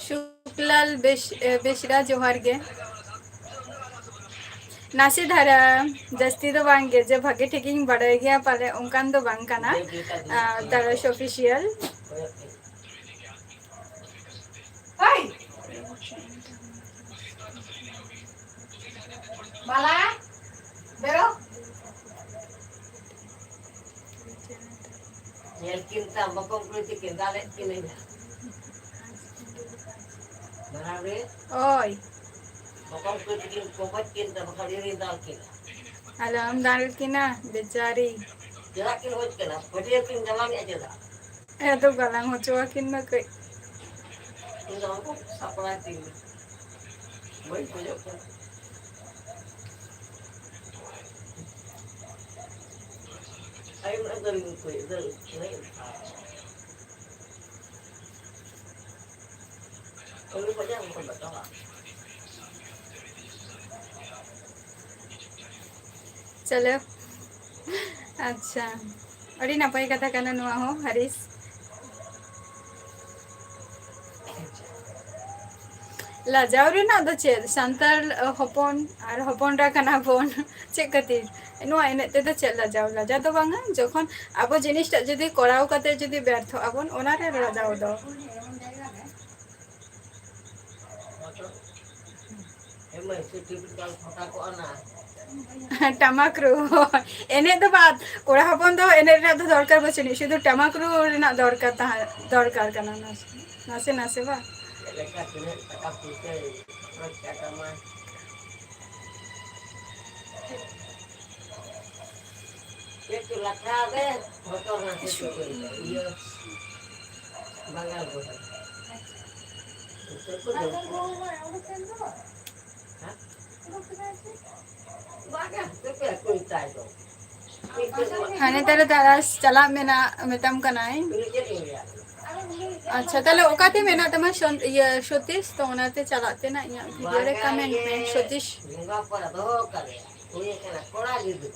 ᱥᱩᱠᱞᱟᱞ ᱵᱮᱥ-, ᱮ, ᱵᱮᱥᱨᱟ, ᱡᱚᱦᱟᱨ ᱜᱮ᱾ ᱱᱟᱥᱮ ᱫᱷᱟᱨᱟ, ᱡᱟᱹᱥᱛᱤ ᱫᱚ ᱵᱟᱝ ᱜᱮ, ᱡᱮ ᱵᱷᱟᱜᱮ ᱴᱷᱤᱠ ᱤᱧ ᱵᱟᱰᱟᱭ ᱜᱮᱭᱟ ᱯᱟᱞᱮ, ᱚᱱᱠᱟᱱ ᱫᱚ ᱵᱟᱝ ᱠᱟᱱᱟ᱾ ᱟᱨ ᱛᱟᱨᱟᱥ ᱚᱯᱷᱤᱥᱤᱭᱟᱞ᱾ ᱵᱟᱞᱟ, ᱵᱮᱨᱚ᱾ ᱧᱮᱞ ᱠᱤᱱ ᱛᱟᱢ, ᱵᱟᱠᱚ ᱠᱩᱲᱤ ᱛᱤᱠᱤᱱ ᱫᱟᱞᱮᱫ ᱠᱤᱱᱟᱹᱧ ᱦᱟᱸᱜ᱾ ᱵᱟᱱᱟᱨ ᱜᱮ? ᱳᱭ᱾ ᱵᱟᱠᱚ ᱠᱩᱲᱤ ᱛᱤᱠᱤᱱ ᱠᱚ ᱜᱚᱡ ᱠᱤᱱ ᱛᱟᱢ, ᱵᱟᱠᱷᱟᱱ ᱤᱧᱤᱧ ᱫᱟᱞ ᱠᱤᱱᱟ᱾ ᱟᱞᱚᱢ ᱫᱟᱞ ᱠᱤᱱᱟ, ᱵᱮᱪᱟᱨᱤ᱾ ᱪᱮᱫᱟᱜ ᱠᱤᱱ ᱜᱚᱡ ᱠᱤᱱᱟ? ᱯᱟᱹᱴᱭᱟᱹ ᱠᱤᱱ ᱜᱟᱞᱟᱝ ᱮᱫᱼᱟ ᱪᱮᱫᱟᱜ? ᱟᱫᱚ ᱜᱟᱞᱟᱝ ᱦᱚᱪᱚ ᱟᱹᱠᱤᱱ ᱢᱮ ᱠᱟᱹᱡ᱾ ᱤᱧ ᱫᱚ ᱚᱱᱠᱟ ᱥᱟᱯᱲᱟᱣ ᱛᱤᱧ ᱢᱮ᱾ ᱵᱟᱹᱧ ᱠᱷᱚᱡᱚᱜ ᱠᱟᱱᱟ᱾ ᱪᱚᱞᱚ, ᱟᱪᱪᱷᱟ, ᱟᱹᱰᱤ ᱱᱟᱯᱟᱭ ᱠᱟᱛᱷᱟ ᱠᱟᱱᱟ ᱱᱚᱣᱟ ᱦᱚᱸ, ᱦᱟᱨᱤᱥ᱾ ᱞᱟᱡᱟᱣ ᱨᱮᱱᱟᱜ ᱫᱚ ᱪᱮᱫ? ᱥᱟᱱᱛᱟᱲ ᱦᱚᱯᱚᱱ ᱟᱨ ᱦᱚᱯᱚᱱ ᱮᱨᱟ ᱠᱟᱱᱟ ᱵᱚᱱ, ᱪᱮᱫ ᱠᱷᱟᱹᱛᱤᱨ? ᱱᱚᱣᱟ ᱮᱱᱮᱡ ᱛᱮᱫᱚ ᱪᱮᱫ ᱞᱟᱡᱟᱣ? ᱞᱟᱡᱟᱣ ᱫᱚ ᱵᱟᱝᱟ, ᱡᱚᱠᱷᱚᱱ ᱟᱵᱚ ᱡᱤᱱᱤᱥᱴᱟᱜ ᱡᱩᱫᱤ ᱠᱚᱨᱟᱣ ᱠᱟᱛᱮ ᱡᱩᱫᱤ ᱵᱮᱨᱛᱷᱚᱜ ᱟᱵᱚᱱ, ᱚᱱᱟᱨᱮ ᱞᱟᱡᱟᱣ ᱫᱚ᱾ ᱴᱟᱢᱟᱠ ᱨᱩ, ᱮᱱᱮᱡ ᱫᱚ ᱵᱟᱫ, ᱠᱚᱲᱟ ᱦᱚᱯᱚᱱ ᱫᱚ ᱮᱱᱮᱡ ᱨᱮᱱᱟᱜ ᱫᱚ ᱫᱚᱨᱠᱟᱨ ᱵᱟᱹᱪᱩᱜ ᱟᱹᱱᱤᱡ, ᱥᱩᱫᱷᱩ ᱴᱟᱢᱟᱠ ᱨᱩ ᱨᱮᱱᱟᱜ ᱫᱚᱨᱠᱟᱨ ᱛᱟᱦᱮᱸ, ᱫᱚᱨᱠᱟᱨ ᱠᱟᱱᱟ᱾ ᱱᱟᱥᱮ, ᱱᱟᱥᱮ, ᱱᱟᱥᱮ ᱵᱟᱝ? ᱪᱮᱫ ᱞᱮᱠᱟ ᱛᱤᱱᱟᱹᱜ ᱴᱟᱠᱟ ᱯᱩᱭᱥᱟᱹ ᱠᱷᱚᱨᱚᱪ ᱠᱟᱜ ᱛᱟᱢᱟ? ᱪᱮᱫ ᱠᱚ ᱞᱟᱴᱷᱟ ᱨᱮ ᱦᱚᱴᱚᱨ ᱱᱟᱥᱮ ᱠᱚ ᱤᱭᱟᱹ ᱵᱟᱝᱜᱟᱞ ᱵᱚᱭᱦᱟ᱾ ᱩᱛᱟᱹᱨ ᱠᱚ ᱡᱚᱢ ᱠᱚᱣᱟ᱾ ᱦᱮᱸ? ᱵᱟᱝᱟ, ᱪᱮᱫ ᱯᱮ ᱟᱹᱠᱷᱨᱤᱧ ᱛᱟᱭ ᱫᱚ? ᱦᱟᱱᱮ ᱛᱟᱦᱞᱮ ᱫᱟᱫᱟ ᱪᱟᱞᱟᱜ ᱢᱮᱱᱟ, ᱢᱮᱛᱟᱢ ᱠᱟᱱᱟᱭ᱾ ᱩᱱᱤ ᱪᱮᱫ ᱤᱧ ᱞᱟᱹᱭᱟ? ᱟᱪᱪᱷᱟ, ᱛᱟᱦᱞᱮ ᱚᱠᱟᱛᱮ ᱢᱮᱱᱟᱜ ᱛᱟᱢᱟ ᱥᱚᱱ-, ᱤᱭᱟᱹ, ᱥᱚᱛᱤᱥ? ᱛᱚ ᱚᱱᱟᱛᱮ ᱪᱟᱞᱟᱜ ᱛᱮᱱᱟᱜ ᱤᱧᱟᱹᱜ ᱵᱷᱤᱰᱤᱭᱳ ᱨᱮ ᱵᱟᱝᱟ, ᱠᱚᱢᱮᱱᱴ ᱢᱮ, ᱤᱭᱟᱹ, ᱥᱚᱛᱤᱥ᱾ ᱵᱚᱸᱜᱟ ᱯᱚᱨ ᱫᱚᱦᱚ ᱠᱟᱫᱮᱭᱟ᱾ ᱩᱱᱤ ᱠᱟᱱᱟ ᱠᱚᱲᱟ ᱜᱤᱫᱽᱨᱟᱹ᱾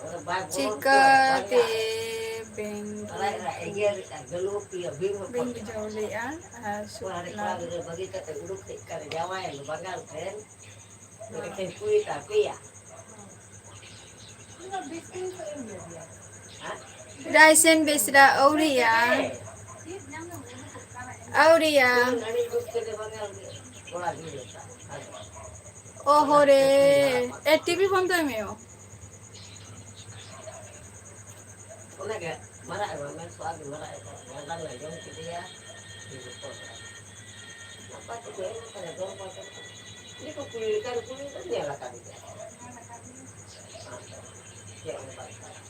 ᱚᱱᱟ ᱫᱚ ᱵᱟᱭ ᱵᱚᱞᱚᱱ ᱠᱚᱣᱟ, ᱪᱤᱠᱟᱹᱛᱮ ᱵᱟᱝᱟ᱾ ᱵᱮᱝ ᱟᱞᱟᱭ ᱨᱟ ᱮᱜᱮᱨ ᱨᱮ ᱟᱨ ᱜᱟᱹᱞᱩ ᱯᱤᱭᱟ ᱵᱤᱨ ᱦᱚᱯᱚᱱ ᱵᱟᱹᱧ ᱠᱟᱱᱟ᱾ ᱵᱩᱡᱷᱟᱹᱣ ᱞᱮᱜᱼᱟ᱾ ᱟᱨ ᱚᱲᱟᱜ ᱨᱮ ᱥᱩᱠᱞᱟ ᱠᱚᱲᱟ ᱜᱤᱫᱽᱨᱟᱹ ᱵᱟᱹᱜᱤ ᱠᱟᱛᱮ ᱩᱰᱩᱠ ᱦᱮᱡ ᱠᱟᱱ ᱡᱟᱶᱟᱭ ᱮᱱ ᱵᱟᱝᱜᱟᱞ ᱴᱷᱮᱱ᱾ ᱮᱠᱷᱮᱱ ᱠᱩᱲᱤ ᱛᱟᱯᱮᱭᱟ᱾ ᱨᱟᱭᱥᱮᱱ ᱵᱮᱥᱨᱟ ᱟᱹᱣᱨᱤᱭᱟ᱾ ᱟᱹᱣᱨᱤᱭᱟ᱾ ᱚᱦᱚ ᱨᱮ᱾ ᱮ, ᱴᱤᱵᱷᱤ ᱵᱚᱱᱫᱚᱭ ᱢᱮ᱾ ᱚᱱᱟᱜᱮ ᱢᱟᱨᱟᱜ ᱮ ᱢᱮᱱ ᱥᱚᱣᱟ ᱜᱮ ᱢᱟᱨᱟᱜ ᱮ ᱢᱟᱨᱟᱜ ᱞᱮ ᱡᱚᱢ ᱠᱮᱫᱮᱭᱟ᱾ ᱱᱟᱯᱟᱭ ᱛᱮᱠᱚ ᱮᱢ ᱠᱟᱱᱟ, ᱫᱚᱨ ᱵᱟᱝ ᱠᱟᱱᱟ᱾ ᱩᱱᱤ ᱠᱚ ᱠᱩᱲᱤ ᱞᱮᱠᱟᱱ ᱠᱩᱲᱤ ᱫᱚ ᱧᱮᱞ ᱟᱠᱟᱫ ᱜᱮᱭᱟ᱾ ᱪᱮᱫ ᱦᱚᱸ ᱵᱟᱭ ᱠᱟᱱᱟ᱾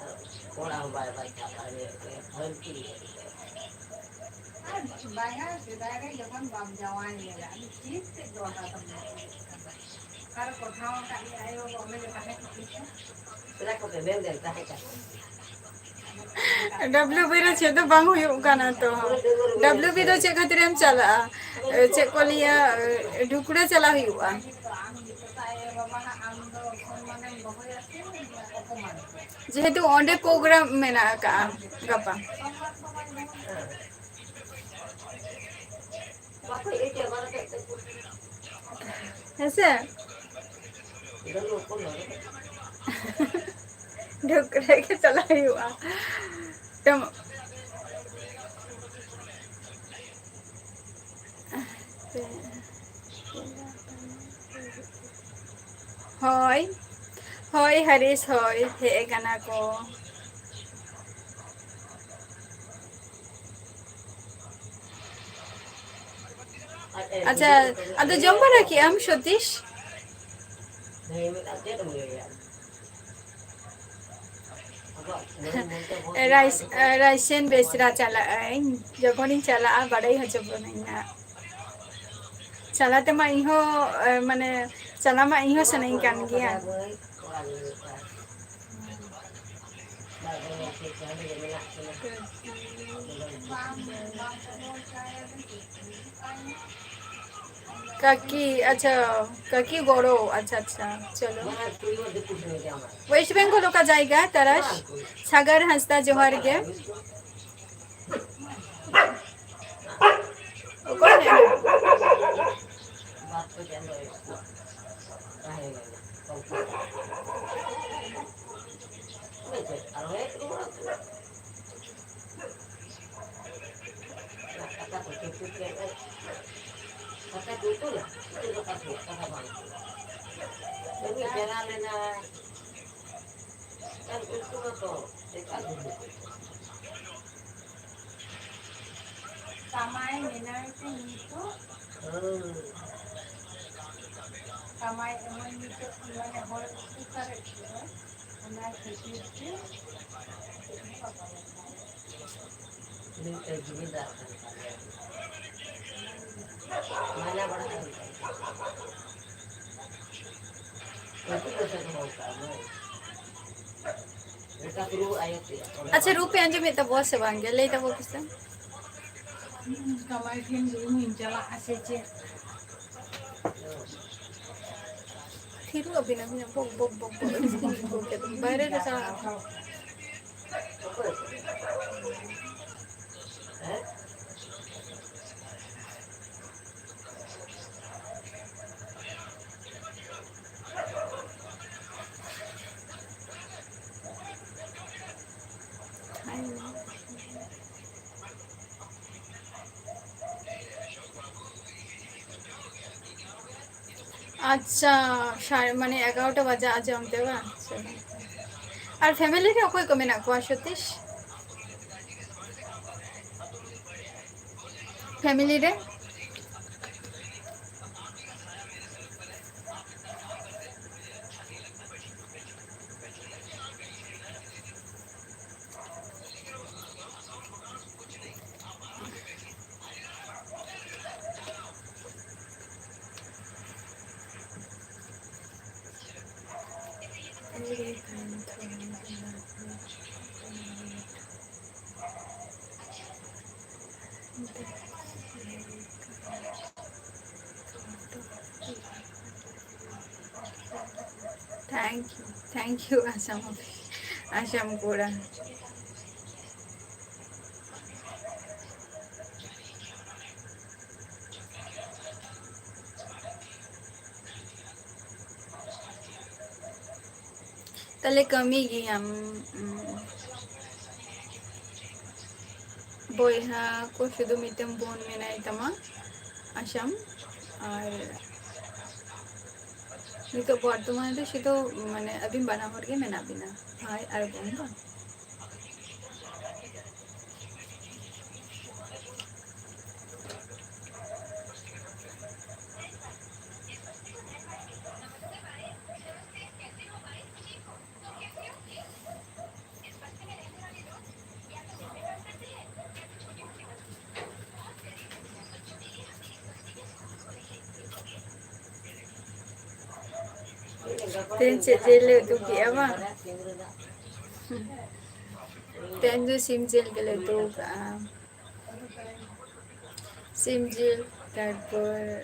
ᱟᱨ ᱠᱚᱲᱟ ᱦᱚᱸ ᱵᱟᱭ ᱵᱟᱭ ᱠᱟᱜ ᱛᱟᱦᱮᱸ, ᱯᱷᱟᱹᱱᱴᱤ ᱟᱨ ᱵᱟᱭᱟ ᱥᱮᱫᱟᱭ ᱨᱮ ᱡᱚᱠᱷᱚᱱ ᱵᱟᱢ ᱡᱟᱶᱟᱭ ᱞᱮᱱᱟ, ᱟᱫᱚ ᱪᱮᱫ ᱛᱮ ᱫᱚᱦᱲᱟ ᱫᱚᱢ ᱧᱟᱢ ᱠᱮᱫ ᱠᱟᱱᱟ? ᱰᱟᱵᱞᱤᱭᱩ ᱵᱤ ᱨᱮ ᱪᱮᱫ ᱫᱚ ᱵᱟᱝ ᱦᱩᱭᱩᱜ ᱠᱟᱱᱟ ᱛᱚ᱾ ᱰᱟᱵᱞᱤᱭᱩ ᱵᱤ ᱫᱚ ᱪᱮᱫ ᱠᱷᱟᱹᱛᱤᱨᱮᱢ ᱪᱟᱞᱟᱜᱼᱟ? ᱪᱮᱫ ᱠᱚ ᱞᱟᱹᱭᱟ, ᱰᱷᱩᱠᱲᱟᱹ ᱪᱟᱞᱟᱜ ᱦᱩᱭᱩᱜᱼᱟ᱾ ᱡᱮᱦᱮᱛᱩ ᱚᱸᱰᱮ ᱯᱨᱳᱜᱨᱟᱢ ᱢᱮᱱᱟᱜ ᱟᱠᱟᱜᱼᱟ ᱜᱟᱯᱟ᱾ ᱦᱮᱸᱥᱮ? ᱰᱷᱩᱠᱲᱟᱹ ᱜᱮ ᱪᱟᱞᱟᱜ ᱦᱩᱭᱩᱜᱼᱟ᱾ ᱛᱚ, ᱦᱳᱭ, ᱦᱳᱭ, ᱦᱟᱹᱨᱤᱥ, ᱦᱳᱭ, ᱦᱮᱡ ᱟᱠᱟᱱᱟ ᱠᱚ᱾ ᱟᱪᱪᱷᱟ, ᱟᱫᱚ ᱡᱚᱢ ᱵᱟᱲᱟ ᱠᱮᱜ ᱟᱢ, ᱥᱚᱛᱤᱥ? ᱨᱟᱭᱥ-, ᱨᱟᱭᱥᱮᱱ ᱵᱮᱥᱨᱟ ᱪᱟᱞᱟᱜ ᱟᱹᱧ, ᱡᱚᱠᱷᱚᱱᱤᱧ ᱪᱟᱞᱟᱜᱼᱟ, ᱵᱟᱰᱟᱭ ᱦᱚᱪᱚ ᱵᱚᱱᱟᱹᱧ ᱱᱟᱜ᱾ ᱪᱟᱞᱟᱣ ᱛᱮᱢᱟ ᱤᱧᱦᱚᱸ, ᱮ, ᱢᱟᱱᱮ, ᱪᱟᱞᱟᱣ ᱢᱟ ᱤᱧᱦᱚᱸ ᱥᱟᱱᱟᱧ ᱠᱟᱱ ᱜᱮᱭᱟ᱾ ᱠᱟᱹᱠᱤ, ᱟᱪᱪᱷᱟ, ᱠᱟᱹᱠᱤ ᱜᱚᱲᱚ, ᱟᱪᱪᱷᱟ, ᱟᱪᱪᱷᱟ, ᱪᱚᱞᱚ᱾ ᱳᱭᱮᱥᱴ ᱵᱮᱝᱜᱚᱞ ᱚᱠᱟ ᱡᱟᱭᱜᱟ, ᱛᱟᱨᱟᱥ? ᱥᱟᱜᱟᱨ ᱦᱟᱸᱥᱫᱟ, ᱡᱚᱦᱟᱨ ᱜᱮ᱾ ᱚᱠᱚᱭ ᱢᱮᱱᱟ? ᱠᱟᱢᱟᱭ ᱢᱮᱱᱟᱭ ᱛᱮ ᱱᱤᱛᱚᱜ, ᱦᱮᱸ᱾ ᱠᱟᱢᱟᱭ ᱮᱢᱟᱭ ᱱᱤᱛᱚᱜ, ᱢᱟᱱᱮ ᱦᱚᱲ ᱩᱯᱚᱠᱟᱨᱮᱫ ᱠᱚᱣᱟᱭ, ᱚᱱᱟ ᱠᱷᱟᱹᱛᱤᱨ ᱛᱮ ᱪᱮᱫ ᱦᱚᱸ ᱵᱟᱠᱚ ᱢᱮᱱ ᱫᱟᱲᱮᱭᱟᱜᱼᱟ᱾ ᱩᱱᱤ ᱢᱤᱫᱴᱮᱱ ᱡᱤᱢᱤᱫᱟᱨ ᱠᱟᱱ ᱛᱟᱞᱮᱭᱟ᱾ ᱢᱟᱭᱱᱟ ᱵᱟᱲᱟ ᱠᱟᱱ ᱛᱟᱞᱮᱭᱟ᱾ ᱟᱪᱪᱷᱟ, ᱨᱩ ᱯᱮ ᱟᱸᱡᱚᱢᱮᱫ ᱛᱟᱵᱚᱣᱟ ᱥᱮ ᱵᱟᱝ ᱜᱮ? ᱞᱟᱹᱭ ᱛᱟᱵᱚ ᱯᱮᱥᱮ᱾ ᱦᱩᱸ, ᱠᱟᱢᱟᱭ ᱴᱷᱮᱱ ᱫᱚ ᱤᱧᱤᱧ ᱪᱟᱞᱟᱜᱼᱟ ᱥᱮ ᱪᱮᱫ? ᱛᱷᱤᱨᱚᱜ ᱟᱹᱵᱤᱱ, ᱟᱹᱵᱤᱱᱟᱜ ᱵᱚᱠ, ᱵᱚᱠ, ᱵᱚᱠ, ᱵᱚᱠ, ᱟᱹᱰᱤ ᱥᱟᱺᱜᱤᱧ ᱵᱚᱠ ᱠᱮᱫ᱾ ᱵᱟᱭᱨᱮ ᱨᱮ ᱪᱟᱞᱟᱜ ᱟᱠᱚ᱾ ᱟᱪᱪᱷᱟ, ᱥᱟᱲᱮ, ᱢᱟᱱᱮ ᱮᱜᱟᱨᱚᱴᱟ ᱵᱟᱡᱟᱜ ᱟᱡᱚᱢ ᱛᱮ ᱵᱟᱝ? ᱟᱪᱪᱷᱟ᱾ ᱟᱨ family ᱨᱮ ᱚᱠᱚᱭ ᱠᱚ ᱢᱮᱱᱟᱜ ᱠᱚᱣᱟ ᱥᱚᱛᱤᱥ? Family ᱨᱮ? Thank you, thank you, Assam, Assam ᱠᱚᱲᱟ᱾ ᱛᱟᱦᱞᱮ ᱠᱟᱹᱢᱤ ᱜᱮᱭᱟᱢ, ᱩᱸ, ᱵᱚᱭᱦᱟ ᱠᱚ ᱥᱩᱫᱷᱩ ᱢᱤᱫᱴᱮᱱ ᱵᱳᱱ ᱢᱮᱱᱟᱭ ᱛᱟᱢᱟ, ᱟᱥᱟᱢ, ᱟᱨ ᱱᱤᱛᱚᱜ ᱵᱚᱨᱛᱚᱢᱟᱱ ᱨᱮ ᱥᱩᱫᱷᱩ, ᱢᱟᱱᱮ, ᱟᱹᱵᱤᱱ ᱵᱟᱱᱟ ᱦᱚᱲ ᱜᱮ ᱢᱮᱱᱟᱜ ᱵᱤᱱᱟ, ᱵᱷᱟᱭ ᱟᱨ ᱵᱳᱱ ᱵᱟᱝ? ᱛᱮᱦᱮᱧ ᱪᱮᱫ ᱡᱤᱞ ᱞᱮ ᱩᱛᱩ ᱠᱮᱜᱼᱟ ᱵᱟᱝ? ᱛᱮᱦᱮᱧ ᱫᱚ ᱥᱤᱢ ᱡᱤᱞ ᱜᱮᱞᱮ ᱩᱛᱩ ᱠᱟᱜᱼᱟ᱾ ᱥᱤᱢ ᱡᱤᱞ, ᱛᱟᱨᱯᱚᱨ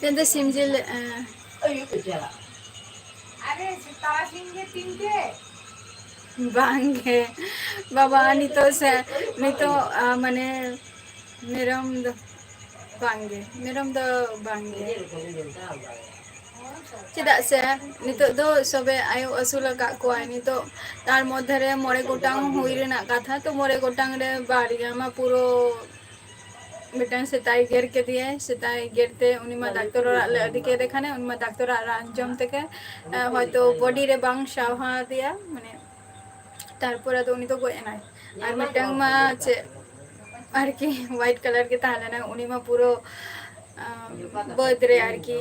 ᱛᱮᱦᱮᱧ ᱫᱚ ᱥᱤᱢ ᱡᱤᱞ, ᱮᱸ, ᱵᱟᱝᱜᱮ ᱵᱟᱵᱟ, ᱱᱤᱛᱚᱜ ᱥᱮ, ᱱᱤᱛᱚᱜ, ᱟ, ᱢᱟᱱᱮ ᱢᱮᱨᱚᱢ ᱫᱚ ᱵᱟᱝᱜᱮ, ᱢᱮᱨᱚᱢ ᱫᱚ ᱵᱟᱝᱜᱮ᱾ ᱪᱮᱫᱟᱜ ᱥᱮ ᱱᱤᱛᱚᱜ ᱫᱚ ᱥᱚᱵᱮ ᱟᱭᱳ ᱟᱹᱥᱩᱞ ᱟᱠᱟᱫ ᱠᱚᱣᱟᱭ᱾ ᱱᱤᱛᱚᱜ ᱛᱟᱨ ᱢᱚᱫᱽᱫᱷᱮ ᱨᱮ ᱢᱚᱬᱮ ᱜᱚᱴᱟᱝ ᱦᱩᱭ ᱨᱮᱱᱟᱜ ᱠᱟᱛᱷᱟ, ᱛᱚ ᱢᱚᱬᱮ ᱜᱚᱴᱟᱝ ᱨᱮ ᱵᱟᱨᱭᱟ ᱢᱟ ᱯᱩᱨᱟᱹ ᱢᱤᱫᱴᱟᱝ ᱥᱮᱛᱟᱭ ᱜᱮᱨ ᱠᱮᱫᱮᱭᱟᱭ᱾ ᱥᱮᱛᱟᱭ ᱜᱮᱨ ᱛᱮ ᱩᱱᱤ ᱢᱟ ᱰᱟᱠᱛᱚᱨ ᱚᱲᱟᱜ ᱞᱮ ᱤᱫᱤ ᱠᱮᱫᱮ ᱠᱷᱟᱱᱮ, ᱩᱱᱤ ᱢᱟ ᱰᱟᱠᱛᱚᱨ ᱚᱲᱟᱜ ᱨᱟᱱ ᱡᱚᱢ ᱛᱮᱜᱮ, ᱮ, ᱦᱚᱭᱛᱳ ᱵᱚᱰᱤ ᱨᱮ ᱵᱟᱝ ᱥᱟᱦᱟᱣ ᱟᱫᱮᱭᱟ, ᱢᱟᱱᱮ ᱛᱟᱨᱯᱚᱨ ᱟᱫᱚ ᱩᱱᱤ ᱫᱚ ᱜᱚᱡ ᱮᱱᱟᱭ᱾ ᱟᱨ ᱢᱤᱫᱴᱟᱝ ᱢᱟ ᱪᱮᱫ ᱟᱨᱠᱤ white colour ᱜᱮ ᱛᱟᱦᱮᱸ ᱞᱮᱱᱟ, ᱩᱱᱤ ᱢᱟ ᱯᱩᱨᱟᱹ, ᱟᱢ, ᱵᱟᱹᱫᱽ ᱨᱮ ᱟᱨᱠᱤ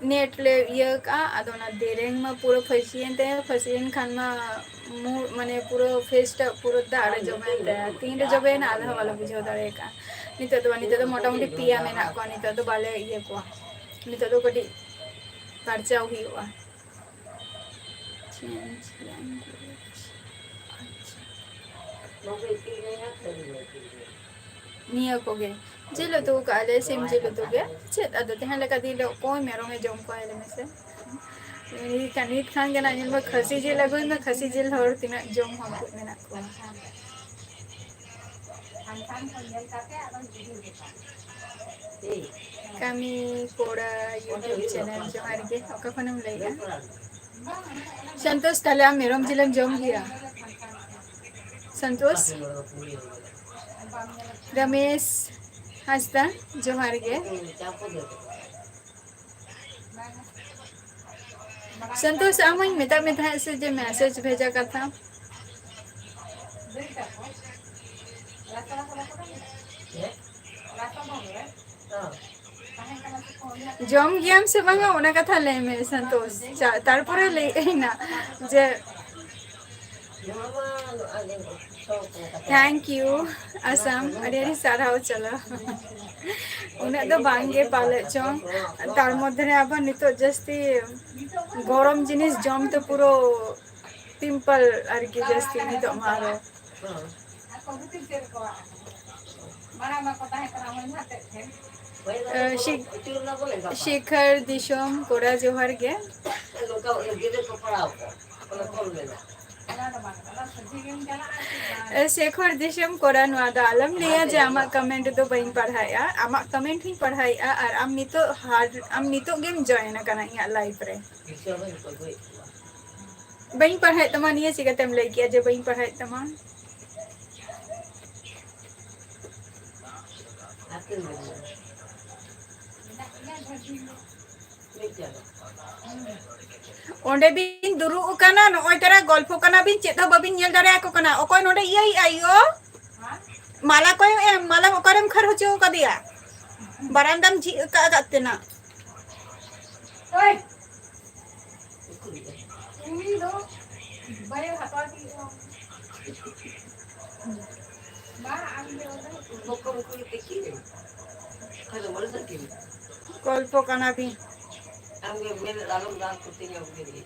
net ᱞᱮ ᱤᱭᱟᱹ ᱠᱟᱜᱼᱟ, ᱟᱫᱚ ᱚᱱᱟ ᱫᱮᱨᱮᱧ ᱢᱟ ᱯᱩᱨᱟᱹ ᱯᱷᱟᱹᱥᱤᱭᱮᱱ ᱛᱟᱭᱟ᱾ ᱯᱷᱟᱹᱥᱤᱭᱮᱱ ᱠᱷᱟᱱ ᱢᱟ ᱢᱩ-, ᱢᱟᱱᱮ ᱯᱩᱨᱟᱹ face ᱴᱟᱜ ᱯᱩᱨᱟᱹ ᱫᱟᱜ ᱨᱮ ᱡᱚᱵᱮᱭᱮᱱ ᱛᱟᱭᱟ᱾ ᱛᱤᱱᱨᱮ ᱡᱚᱵᱮᱭᱮᱱᱟ ᱟᱞᱮ ᱦᱚᱸ ᱵᱟᱞᱮ ᱵᱩᱡᱷᱟᱹᱣ ᱫᱟᱲᱮ ᱟᱠᱟᱫᱼᱟ᱾ ᱱᱤᱛᱚᱜ ᱫᱚ, ᱱᱤᱛᱚᱜ ᱫᱚ ᱢᱚᱴᱟᱢᱩᱴᱤ ᱯᱮᱭᱟ ᱢᱮᱱᱟᱜ ᱠᱚᱣᱟ, ᱱᱤᱛᱚᱜ ᱫᱚ ᱵᱟᱞᱮ ᱤᱭᱟᱹ ᱠᱚᱣᱟ, ᱱᱤᱛᱚᱜ ᱫᱚ ᱠᱟᱹᱴᱤᱡ ᱯᱟᱨᱪᱟᱣ ᱦᱩᱭᱩᱜᱼᱟ᱾ Change language. ᱟᱪᱪᱷᱟ᱾ ᱱᱤᱭᱟᱹ ᱠᱚᱜᱮ ᱡᱤᱞ ᱩᱛᱩ ᱠᱟᱜᱼᱟ ᱞᱮ, ᱥᱤᱢ ᱡᱤᱞ ᱩᱛᱩ ᱜᱮ᱾ ᱪᱮᱫ ᱟᱫᱚ ᱛᱟᱦᱮᱸ ᱞᱮᱠᱟ ᱫᱤᱱ ᱨᱮ ᱚᱠᱚᱭ ᱢᱮᱨᱚᱢᱮ ᱡᱚᱢ ᱠᱚᱣᱟ ᱞᱟᱹᱭ ᱢᱮᱥᱮ? ᱱᱤᱛ ᱠᱷᱟᱱ, ᱱᱤᱛ ᱠᱷᱟᱱ ᱜᱮ ᱱᱟᱜ ᱧᱮᱞ ᱢᱮ, ᱠᱷᱟᱹᱥᱤ ᱡᱤᱞ ᱟᱹᱜᱩᱭ ᱢᱮ, ᱠᱷᱟᱹᱥᱤ ᱡᱤᱞ ᱦᱚᱲ ᱛᱤᱱᱟᱹᱜ ᱡᱚᱢ ᱦᱚᱲ ᱠᱚ ᱢᱮᱱᱟᱜ ᱠᱚᱣᱟ᱾ ᱠᱟᱹᱢᱤ ᱠᱚᱲᱟ YouTube channel, ᱡᱚᱦᱟᱨ ᱜᱮ᱾ ᱚᱠᱟ ᱠᱷᱚᱱᱮᱢ ᱞᱟᱹᱭᱮᱜᱼᱟ? ᱥᱚᱱᱛᱳᱥ, ᱛᱟᱦᱞᱮ ᱟᱢ ᱢᱮᱨᱚᱢ ᱡᱤᱞᱮᱢ ᱡᱚᱢ ᱜᱮᱭᱟ? ᱥᱚᱱᱛᱳᱥ, ᱨᱚᱢᱮᱥ ᱦᱟᱸᱥᱫᱟ, ᱡᱚᱦᱟᱨ ᱜᱮ᱾ ᱥᱚᱱᱛᱳᱥ, ᱟᱢ ᱦᱚᱸᱧ ᱢᱮᱛᱟᱫ ᱢᱮ ᱛᱟᱦᱮᱸᱫ ᱥᱮ ᱡᱮ message ᱵᱷᱮᱡᱟ ᱠᱟᱛᱷᱟ᱾ ᱡᱚᱢ ᱜᱮᱭᱟᱢ ᱥᱮ ᱵᱟᱝᱟ, ᱚᱱᱟ ᱠᱟᱛᱷᱟ ᱞᱟᱹᱭ ᱢᱮ ᱥᱚᱱᱛᱳᱥ᱾ ᱪᱟ-, ᱛᱟᱨᱯᱚᱨᱮ ᱞᱟᱹᱭ ᱟᱹᱧ ᱱᱟ ᱡᱮ Thank you, ᱟᱥᱟᱢ, ᱟᱹᱰᱤ ᱟᱹᱰᱤ ᱥᱟᱨᱦᱟᱣ ᱪᱟᱞᱟᱣ᱾ ᱩᱱᱟᱹᱜ ᱫᱚ ᱵᱟᱝ ᱜᱮ ᱯᱟᱞᱮᱫ ᱪᱚᱝ, ᱛᱟᱨ ᱢᱚᱫᱽᱫᱷᱮ ᱨᱮ ᱟᱵᱟᱨ ᱱᱤᱛᱚᱜ ᱡᱟᱹᱥᱛᱤ ᱜᱚᱨᱚᱢ ᱡᱤᱱᱤᱥ ᱡᱚᱢ ᱛᱮ ᱯᱩᱨᱟᱹ pimple ᱟᱨᱠᱤ ᱡᱟᱹᱥᱛᱤ ᱱᱤᱛᱚᱜ ᱢᱟ ᱟᱨᱚ᱾ ᱮ, ᱥᱤ-, ᱥᱤᱠᱷᱟᱨ ᱫᱤᱥᱚᱢ ᱠᱚᱲᱟ ᱡᱚᱦᱟᱨ ᱜᱮ᱾ ᱮ, ᱥᱮᱠᱷᱚᱨ ᱫᱤᱥᱚᱢ ᱠᱚᱲᱟ, ᱱᱚᱣᱟ ᱫᱚ ᱟᱞᱚᱢ ᱞᱟᱹᱭᱟ ᱡᱮ ᱟᱢᱟᱜ comment ᱫᱚ ᱵᱟᱹᱧ ᱯᱟᱲᱦᱟᱣᱮᱫᱼᱟ᱾ ᱟᱢᱟᱜ comment ᱦᱚᱸᱧ ᱯᱟᱲᱦᱟᱣᱮᱫᱼᱟ, ᱟᱨ ᱟᱢ ᱱᱤᱛᱚᱜ hard, ᱟᱢ ᱱᱤᱛᱚᱜ ᱜᱮᱢ join ᱟᱠᱟᱱᱟ ᱤᱧᱟᱹᱜ live ᱨᱮ᱾ ᱵᱟᱹᱧ ᱯᱟᱲᱦᱟᱣᱮᱫ ᱛᱟᱢᱟ, ᱱᱤᱭᱟᱹ ᱪᱤᱠᱟᱹᱛᱮᱢ ᱞᱟᱹᱭ ᱠᱮᱜᱼᱟ ᱡᱮ ᱵᱟᱹᱧ ᱯᱟᱲᱦᱟᱣᱮᱫ ᱛᱟᱢᱟ? ᱚᱸᱰᱮ ᱵᱤᱱ ᱫᱩᱲᱩᱵ ᱟᱠᱟᱱᱟ, ᱱᱚᱜᱼᱚᱭ ᱛᱟᱨᱟ ᱜᱚᱞᱯᱷᱚ ᱠᱟᱱᱟ ᱵᱤᱱ, ᱪᱮᱫ ᱦᱚᱸ ᱵᱟᱵᱤᱱ ᱧᱮᱞ ᱫᱟᱲᱮᱭᱟᱠᱚ ᱠᱟᱱᱟ᱾ ᱚᱠᱚᱭ ᱱᱚᱰᱮ ᱤᱭᱟᱹᱭᱮᱫᱼᱟ ᱭᱳ? ᱢᱟᱞᱟ ᱠᱚᱭᱚᱜ ᱮᱢ, ᱢᱟᱞᱟ ᱚᱠᱟᱨᱮᱢ ᱠᱷᱟᱹᱲ ᱦᱚᱪᱚ ᱟᱠᱟᱫᱮᱭᱟ? ᱵᱟᱨᱟᱱᱫᱟᱢ ᱡᱷᱤᱡ ᱟᱠᱟᱫ, ᱟᱠᱟᱫ ᱛᱮᱱᱟ᱾ ᱩᱱᱤ ᱫᱚ ᱵᱟᱭ ᱦᱟᱛᱟᱣ ᱠᱮᱫᱟ᱾ ᱢᱟ ᱟᱢ ᱜᱮ ᱚᱸᱰᱮ᱾ ᱵᱚᱠᱚ ᱵᱚᱠᱚ ᱛᱤᱠᱤ᱾ ᱟᱫᱚ ᱢᱚᱱᱮ ᱛᱟᱹᱠᱤᱱ᱾ ᱜᱚᱞᱯᱚ ᱠᱟᱱᱟ ᱵᱤᱱ᱾ ᱟᱢ ᱜᱮ ᱢᱮᱱ ᱟᱞᱚᱢ ᱫᱟᱞ ᱠᱚᱛᱤᱧᱟ, ᱩᱱᱤ ᱜᱮ᱾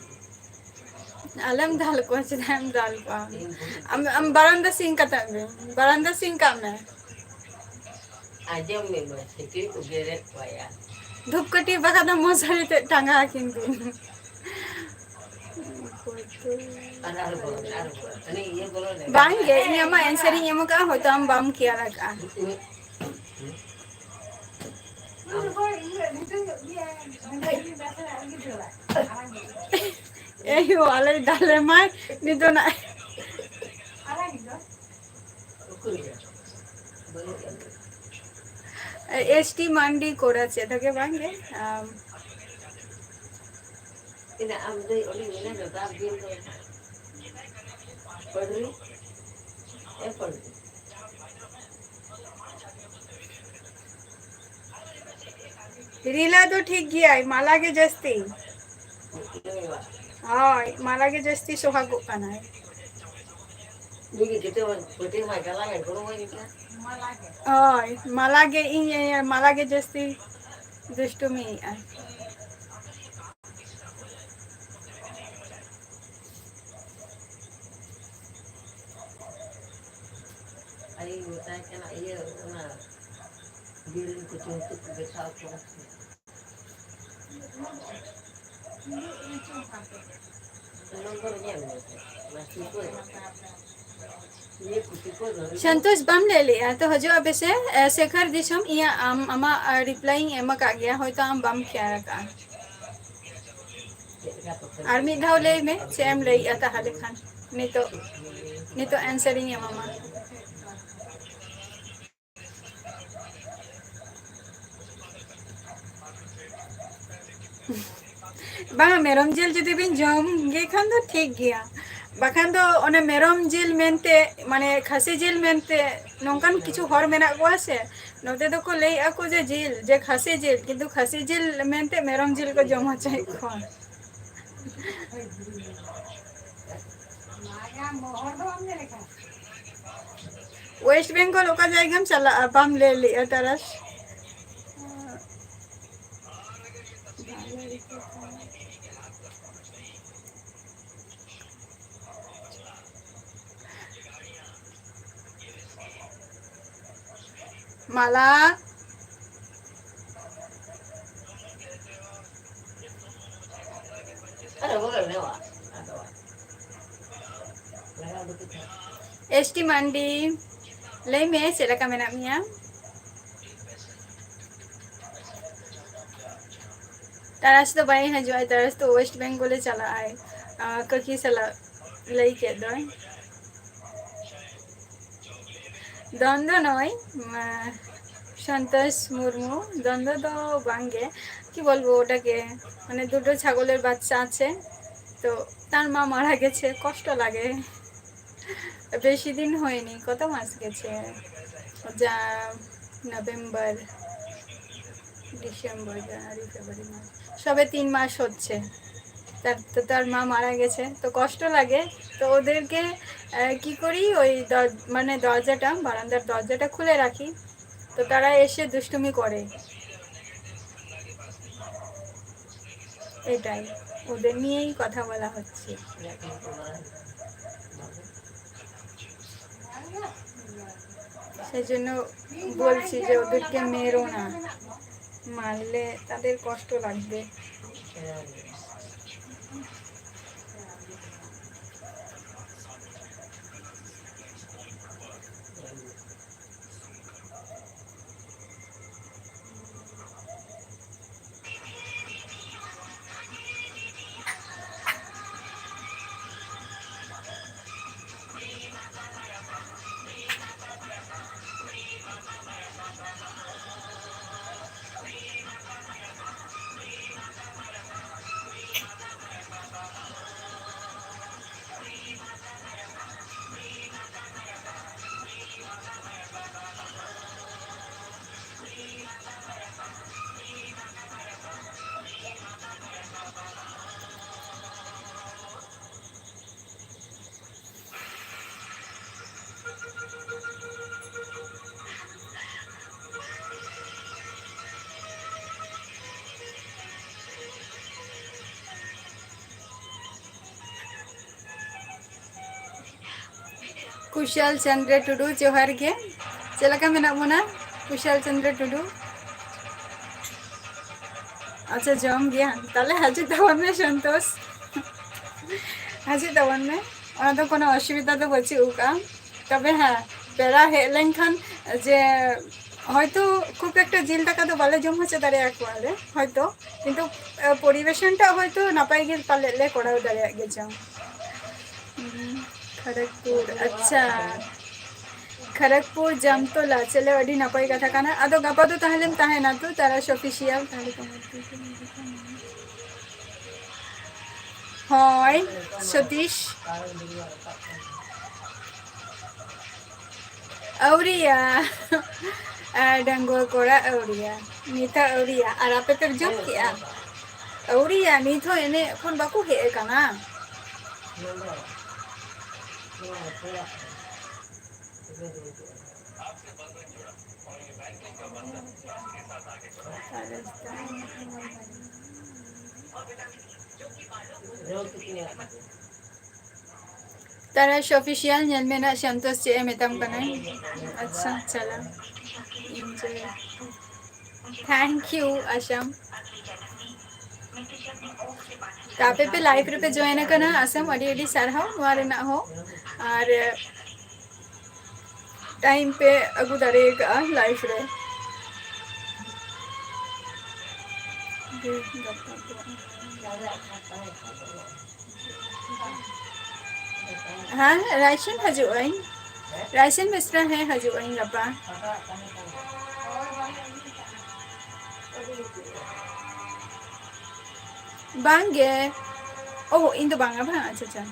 ᱟᱞᱚᱢ ᱫᱟᱞ ᱠᱚᱣᱟ, ᱪᱮᱫᱟᱜ ᱮᱢ ᱫᱟᱞ ᱠᱚᱣᱟ? ᱤᱧ ᱵᱩᱡᱽ ᱟᱢ, ᱟᱢ ᱵᱟᱨᱟᱱᱫᱟ ᱥᱤᱧ ᱠᱟᱛᱮ ᱢᱮ, ᱵᱟᱨᱟᱱᱫᱟ ᱥᱤᱧ ᱠᱟᱜ ᱢᱮ᱾ ᱟᱸᱡᱚᱢ ᱢᱮ ᱢᱟᱹᱭ, ᱥᱤᱠᱲᱤ ᱠᱚ ᱜᱮᱨᱮᱫ ᱠᱚᱣᱟ ᱭᱟ᱾ ᱫᱷᱩᱯᱠᱟᱹᱴᱷᱤ ᱵᱟᱠᱷᱟᱱ ᱫᱚ ᱢᱚᱥᱟᱨᱤ ᱛᱮ ᱴᱟᱸᱜᱟ ᱟᱹᱠᱤᱱ ᱵᱤᱱ᱾ ᱟᱨ ᱟᱨ ᱵᱚᱞᱚ ᱢᱮ, ᱟᱨ ᱵᱚᱞᱚ ᱢᱮ᱾ ᱦᱟᱱᱮ ᱤᱭᱟᱹ ᱵᱚᱞᱚ ᱞᱮᱱ᱾ ᱵᱟᱝ ᱜᱮ, ᱤᱧ ᱟᱢᱟᱜ answer ᱤᱧ ᱮᱢ ᱟᱠᱟᱫᱼᱟ, ᱦᱚᱭᱛᱚ ᱟᱢ ᱵᱟᱢ care ᱟᱠᱟᱫᱼᱟ᱾ ᱮᱭ ᱦᱳ, ᱟᱞᱮ ᱫᱟᱞᱮ ᱢᱟᱭ, ᱱᱤᱛᱚᱜ ᱱᱟᱜ᱾ ᱮᱥ ᱴᱤ ᱢᱟᱱᱰᱤ ᱠᱚᱲᱟ ᱪᱮᱫ ᱦᱚᱸ ᱜᱮ ᱵᱟᱝ ᱜᱮ᱾ ᱟᱢ, ᱛᱤᱱᱟᱹᱜ ᱟᱢ ᱫᱚᱭ ᱚᱸᱰᱮ ᱢᱮᱱᱟᱜ ᱫᱚ ᱫᱟᱢ ᱵᱤᱞ ᱫᱚ ᱯᱟᱹᱰᱨᱤ? ᱮ ᱯᱟᱹᱰᱨᱤ᱾ ᱨᱤᱞᱟ ᱫᱚ ᱴᱷᱤᱠ ᱜᱮᱭᱟᱭ, ᱢᱟᱞᱟ ᱜᱮ ᱡᱟᱹᱥᱛᱤ᱾ ᱦᱳᱭ, ᱢᱟᱞᱟ ᱜᱮ ᱡᱟᱹᱥᱛᱤ ᱥᱚᱦᱟᱜᱚᱜ ᱠᱟᱱᱟᱭ᱾ ᱦᱳᱭ, ᱢᱟᱞᱟ ᱜᱮ ᱤᱧ, ᱢᱟᱞᱟ ᱜᱮ ᱡᱟᱹᱥᱛᱤ ᱫᱩᱥᱴᱩᱢᱤᱭᱮᱫᱼᱟᱭ᱾ ᱟᱭᱳᱧ ᱢᱮᱛᱟᱭ ᱠᱟᱱᱟ, ᱤᱭᱟᱹ, ᱚᱱᱟ ᱵᱤᱨ ᱨᱮᱱ ᱠᱚ ᱪᱩᱢᱪᱩ ᱠᱚ ᱵᱮᱴᱷᱟ ᱠᱚ᱾ ᱥᱚᱱᱛᱳᱥ, ᱵᱟᱢ ᱞᱟᱹᱭ ᱞᱮᱜᱼᱟ ᱛᱚ, ᱦᱤᱡᱩᱜᱼᱟ ᱯᱮᱥᱮ, ᱮ, ᱥᱮᱠᱷᱟᱨ ᱫᱤᱥᱚᱢ, ᱤᱧᱟᱹᱜ, ᱟᱢ, ᱟᱢᱟᱜ, ᱮ, reply ᱤᱧ ᱮᱢ ᱟᱠᱟᱫ ᱜᱮᱭᱟ, ᱦᱚᱭᱛᱚ ᱟᱢ ᱵᱟᱢ ᱠᱷᱮᱭᱟᱞ ᱟᱠᱟᱫᱼᱟ᱾ ᱟᱨ ᱢᱤᱫ ᱫᱷᱟᱣ ᱞᱟᱹᱭ ᱢᱮ, ᱪᱮᱫ ᱮᱢ ᱞᱟᱹᱭᱮᱜᱼᱟ ᱛᱟᱦᱚᱞᱮ ᱠᱷᱟᱱ? ᱱᱤᱛᱚᱜ, ᱱᱤᱛᱚᱜ answer ᱤᱧ ᱮᱢᱟᱢᱟ᱾ ᱵᱟᱝᱟ, ᱢᱮᱨᱚᱢ ᱡᱤᱞ ᱡᱩᱫᱤ ᱵᱤᱱ ᱡᱚᱢ ᱜᱮ ᱠᱷᱟᱱ ᱫᱚ ᱴᱷᱤᱠ ᱜᱮᱭᱟ, ᱵᱟᱠᱷᱟᱱ ᱫᱚ ᱚᱱᱮ ᱢᱮᱨᱚᱢ ᱡᱤᱞ ᱢᱮᱱᱛᱮ, ᱢᱟᱱᱮ ᱠᱷᱟᱹᱥᱤ ᱡᱤᱞ ᱢᱮᱱᱛᱮ ᱱᱚᱝᱠᱟᱱ ᱠᱤᱪᱷᱩ ᱦᱚᱲ ᱢᱮᱱᱟᱜ ᱠᱚᱣᱟ ᱥᱮ, ᱱᱚᱛᱮ ᱫᱚᱠᱚ ᱞᱟᱹᱭᱮᱜᱼᱟ ᱠᱚ ᱡᱮ ᱡᱤᱞ, ᱡᱮ ᱠᱷᱟᱹᱥᱤ ᱡᱤᱞ, ᱠᱤᱱᱛᱩ ᱠᱷᱟᱹᱥᱤ ᱡᱤᱞ ᱢᱮᱱᱛᱮ ᱢᱮᱨᱚᱢ ᱡᱤᱞ ᱠᱚ ᱡᱚᱢ ᱦᱚᱪᱚᱭᱮᱫ ᱠᱚᱣᱟ᱾ West Bengal ᱚᱠᱟ ᱡᱟᱭᱜᱟᱢ ᱪᱟᱞᱟᱜᱼᱟ? ᱵᱟᱢ ᱞᱟᱹᱭ ᱞᱮᱜᱼᱟ ᱛᱟᱨᱟᱥ᱾ ᱢᱟᱞᱟ᱾ ᱮᱥ ᱴᱤ ᱢᱟᱱᱰᱤ, ᱞᱟᱹᱭ ᱢᱮ, ᱪᱮᱫ ᱞᱮᱠᱟ ᱢᱮᱱᱟᱜ ᱢᱮᱭᱟ? ᱛᱟᱨᱟᱥ ᱫᱚ ᱵᱟᱭ ᱦᱤᱡᱩᱜᱼᱟ, ᱛᱟᱨᱟᱥ ᱫᱚ West Bengal ᱮ ᱪᱟᱞᱟᱜᱼᱟᱭ, ᱟᱨ ᱠᱟᱹᱠᱤ ᱥᱟᱞᱟᱜ ᱞᱟᱹᱭ ᱠᱮᱫ ᱫᱚᱭ᱾ ᱫᱚᱱ ᱫᱚ ᱱᱚᱜᱼᱚᱭ, ᱢᱟ, ᱥᱚᱱᱛᱳᱥ ᱢᱩᱨᱢᱩ, ᱫᱚᱱ ᱫᱚ, ᱫᱚ ᱵᱟᱝᱜᱮ, কি বলবো ওটাকে, মানে দুটো ছাগলের বাচ্চা আছে, তো তার মা মারা গেছে, কষ্ট লাগে। বেশি দিন হয়নি, কত মাস গেছে, যা নভেম্বর, ডিসেম্বর, জানুয়ারি, ফেব্রুয়ারি, মার্চ, সবে তিন মাস হচ্ছে। তার তো তার মা মারা গেছে, তো কষ্ট লাগে। তো ওদেরকে আহ, কি করি, ওই দর- মানে দরজাটা, বারান্দার দরজাটা খুলে রাখি, তো তারা এসে দুষ্টুমি করে। এটাই, ওদের নিয়েই কথা বলা হচ্ছে। সেই জন্য বলছি যে ওদেরকে মেরো না, মারলে তাদের কষ্ট লাগবে। ᱠᱩᱥᱟᱞ ᱪᱚᱱᱫᱨᱚ ᱴᱩᱰᱩ, ᱡᱚᱦᱟᱨ ᱜᱮ᱾ ᱪᱮᱫ ᱞᱮᱠᱟ ᱢᱮᱱᱟᱜ ᱵᱚᱱᱟ, ᱠᱩᱥᱟᱞ ᱪᱚᱱᱫᱨᱚ ᱴᱩᱰᱩ? ᱟᱪᱪᱷᱟ, ᱡᱚᱢ ᱜᱮᱭᱟ᱾ ᱛᱟᱦᱞᱮ ᱦᱤᱡᱩᱜ ᱛᱟᱵᱚᱱ ᱢᱮ, ᱥᱚᱱᱛᱳᱥ᱾ ᱦᱤᱡᱩᱜ ᱛᱟᱵᱚᱱ ᱢᱮ, ᱚᱱᱟ ᱫᱚ ᱠᱳᱱᱳ ᱚᱥᱩᱵᱤᱫᱷᱟ ᱫᱚ ᱵᱟᱹᱪᱩᱜ ᱟᱠᱟᱫᱼᱟ᱾ ᱛᱚᱵᱮ ᱦᱮᱸ, ᱯᱮᱲᱟ ᱦᱮᱡ ᱞᱮᱱᱠᱷᱟᱱ ᱡᱮ ᱦᱚᱭᱛᱳ ᱠᱷᱩᱵ ᱮᱠᱴᱟ ᱡᱤᱞ ᱫᱟᱠᱟ ᱫᱚ ᱵᱟᱞᱮ ᱡᱚᱢ ᱦᱚᱪᱚ ᱫᱟᱲᱮᱭᱟᱠᱚᱣᱟ ᱞᱮ ᱦᱚᱭᱛᱳ, ᱠᱤᱱᱛᱩ, ᱟᱸ, ᱯᱚᱨᱤᱵᱮᱥᱚᱱ ᱴᱟᱜ ᱦᱚᱭᱛᱳ ᱱᱟᱯᱟᱭ ᱜᱮ ᱯᱟᱞᱮᱫ ᱞᱮ ᱠᱚᱨᱟᱣ ᱫᱟᱲᱮᱭᱟᱜ ᱜᱮ ᱪᱚᱝ᱾ ᱦᱩᱸ, ᱠᱷᱚᱲᱚᱜᱽᱯᱩᱨ, ᱟᱪᱪᱷᱟ᱾ ᱠᱷᱚᱲᱚᱜᱽᱯᱩᱨ ᱡᱟᱢᱛᱚᱞᱟ, ᱪᱚᱞᱚ, ᱟᱹᱰᱤ ᱱᱟᱯᱟᱭ ᱠᱟᱛᱷᱟ ᱠᱟᱱᱟ᱾ ᱟᱫᱚ ᱜᱟᱯᱟ ᱫᱚ ᱛᱟᱦᱞᱮᱢ ᱛᱟᱦᱮᱱᱟ ᱛᱚ, ᱛᱟᱨᱟᱥ ᱚᱯᱷᱤᱥᱤᱭᱟᱞ? ᱛᱟᱦᱞᱮ ᱠᱚ ᱦᱳᱭ, ᱥᱚᱛᱤᱥ᱾ ᱟᱹᱣᱨᱤᱭᱟ᱾ ᱟᱨ ᱰᱟᱺᱜᱩᱣᱟᱹ ᱠᱚᱲᱟ ᱟᱹᱣᱨᱤᱭᱟ᱾ ᱱᱤᱛ ᱦᱚᱸ ᱟᱹᱣᱨᱤᱭᱟ᱾ ᱟᱨ ᱟᱯᱮ ᱯᱮ ᱡᱚᱢ ᱠᱮᱜᱼᱟ? ᱟᱹᱣᱨᱤᱭᱟ, ᱱᱤᱛ ᱦᱚᱸ ᱮᱱᱮᱡ ᱠᱷᱚᱱ ᱵᱟᱠᱚ ᱦᱮᱡ ᱟᱠᱟᱱᱟ᱾ ᱛᱟᱨᱟᱥ ᱚᱯᱷᱤᱥᱤᱭᱟᱞ ᱧᱮᱞ ᱢᱮ ᱱᱟᱜ, ᱥᱚᱱᱛᱳᱥ ᱪᱮᱫ ᱮ ᱢᱮᱛᱟᱢ ᱠᱟᱱᱟᱭ᱾ ᱟᱪᱪᱷᱟ, ᱪᱟᱞᱟᱣ᱾ Enjoy. Thank you, Assam. ᱛᱚ ᱟᱯᱮ ᱯᱮ ᱞᱟᱭᱤᱵᱷ ᱨᱮᱯᱮ ᱡᱚᱭᱮᱱ ᱟᱠᱟᱱᱟ, ᱟᱥᱟᱢ, ᱟᱹᱰᱤ ᱟᱹᱰᱤ ᱥᱟᱨᱦᱟᱣ ᱱᱚᱣᱟ ᱨᱮᱱᱟᱜ ᱦᱚᱸ᱾ ᱟᱨ ᱴᱟᱭᱤᱢ ᱯᱮ ᱟᱹᱜᱩ ᱫᱟᱲᱮ ᱟᱠᱟᱫᱼᱟ ᱞᱟᱭᱤᱵᱷ ᱨᱮ᱾ ᱦᱮᱸ, ᱨᱟᱭᱥᱮᱱ ᱦᱤᱡᱩᱜ ᱟᱹᱧ᱾ ᱨᱟᱭᱥᱮᱱ ᱵᱮᱥᱨᱟ, ᱦᱮᱸ, ᱦᱤᱡᱩᱜ ᱟᱹᱧ ᱜᱟᱯᱟ᱾ ᱵᱟᱝ ᱜᱮ᱾ ᱳ, ᱤᱧ ᱫᱚ ᱵᱟᱝᱟ, ᱵᱟᱝ? ᱟᱪᱪᱷᱟ, ᱟᱪᱪᱷᱟ᱾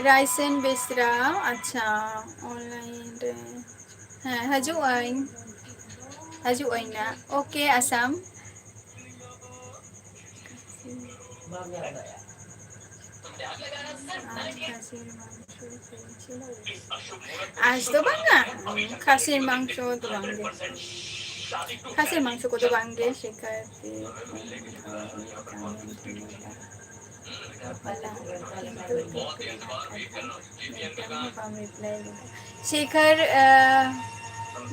ᱨᱟᱭᱥᱮᱱ ᱵᱮᱥᱨᱟ, ᱟᱪᱪᱷᱟ, ᱚᱱᱞᱟᱭᱤᱱ ᱨᱮ᱾ ᱦᱮᱸ, ᱦᱤᱡᱩᱜ ᱟᱹᱧ᱾ ᱦᱤᱡᱩᱜ ᱟᱹᱧ ᱱᱟᱜ᱾ ᱳᱠᱮ, ᱟᱥᱟᱢ᱾ ᱟᱡ ᱫᱚ ᱵᱟᱝᱟ, ᱠᱷᱟᱹᱥᱤ ᱢᱟᱝᱥᱚ ᱫᱚ ᱵᱟᱝᱜᱮ, ᱠᱷᱟᱹᱥᱤ ᱢᱟᱝᱥᱚ ᱠᱚᱫᱚ ᱵᱟᱝᱜᱮ᱾ ᱥᱮᱠᱟᱨ ᱛᱮ ᱠᱤᱱᱛᱩ ᱫᱩᱠ ᱨᱮᱱᱟᱜ ᱠᱟᱛᱷᱟ, ᱢᱤᱫᱴᱟᱝ ᱦᱚᱸ ᱵᱟᱢ ᱨᱤᱯᱞᱟᱭ ᱞᱮᱫᱟ᱾ ᱥᱮᱠᱷᱟᱨ, ᱟᱸ,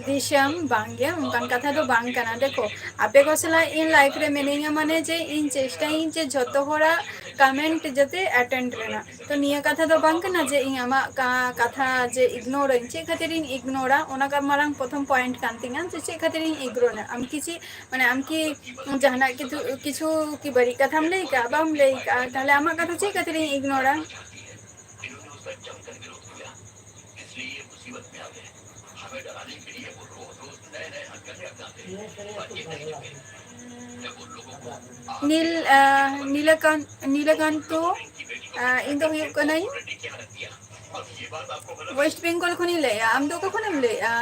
ᱫᱤᱥᱚᱢ ᱵᱟᱝᱜᱮ, ᱚᱱᱠᱟᱱ ᱠᱟᱛᱷᱟ ᱫᱚ ᱵᱟᱝ ᱠᱟᱱᱟ᱾ ᱫᱮᱠᱷᱚ, ᱟᱯᱮ ᱠᱚ ᱥᱟᱞᱟᱜ ᱤᱧ ᱞᱟᱭᱤᱵᱷ ᱨᱮ ᱢᱤᱱᱟᱹᱧᱟ, ᱢᱟᱱᱮ ᱡᱮ ᱤᱧ ᱪᱮᱥᱴᱟᱭᱟᱹᱧ ᱡᱮ ᱡᱷᱚᱛᱚ ᱦᱚᱲᱟᱜ ᱠᱚᱢᱮᱱᱴ ᱡᱟᱛᱮ ᱮᱴᱮᱱᱰ ᱨᱮᱱᱟᱜ᱾ ᱛᱚ ᱱᱤᱭᱟᱹ ᱠᱟᱛᱷᱟ ᱫᱚ ᱵᱟᱝ ᱠᱟᱱᱟ ᱡᱮ ᱤᱧ ᱟᱢᱟᱜ ᱠᱟ-, ᱠᱟᱛᱷᱟ ᱡᱮ ᱤᱜᱱᱳᱨᱟᱹᱧ᱾ ᱪᱮᱫ ᱠᱷᱟᱹᱛᱤᱨᱤᱧ ᱤᱜᱱᱳᱨᱟ, ᱚᱱᱟ ᱠᱟ-, ᱢᱟᱨᱟᱝ ᱯᱨᱚᱛᱷᱚᱢ ᱯᱚᱭᱮᱱᱴ ᱠᱟᱱ ᱛᱤᱧᱟ ᱡᱮ ᱪᱮᱫ ᱠᱷᱟᱹᱛᱤᱨᱤᱧ ᱤᱜᱱᱳᱨᱟ᱾ ᱟᱢ ᱠᱤ ᱪᱮᱫ, ᱢᱟᱱᱮ ᱟᱢ ᱠᱤ ᱡᱟᱦᱟᱱᱟᱜ ᱠᱤᱪᱷᱩ, ᱠᱤᱪᱷᱩ ᱠᱤ ᱵᱟᱹᱲᱤᱡ ᱠᱟᱛᱷᱟᱢ ᱞᱟᱹᱭ ᱠᱟᱜᱼᱟ? ᱵᱟᱢ ᱞᱟᱹᱭ ᱠᱟᱜᱼᱟ, ᱛᱟᱦᱞᱮ ᱟᱢᱟᱜ ᱠᱟᱛᱷᱟ ᱪᱮᱫ ᱠᱷᱟᱹᱛᱤᱨᱤᱧ ᱤᱜᱱᱳᱨᱟ? ᱱᱤᱞ ᱱᱤᱞᱟᱠᱟᱱᱛᱚ, ᱤᱧ ᱫᱚ ᱦᱩᱭᱩᱜ ᱠᱟᱹᱱᱟᱹᱧ ᱳᱭᱮᱥᱴ ᱵᱮᱝᱜᱚᱞ ᱠᱷᱚᱱᱤᱧ ᱞᱟᱹᱭᱮᱜᱼᱟ᱾ ᱟᱢ ᱫᱚ ᱚᱠᱟ ᱠᱷᱚᱱᱮᱢ ᱞᱟᱹᱭᱮᱜᱼᱟ?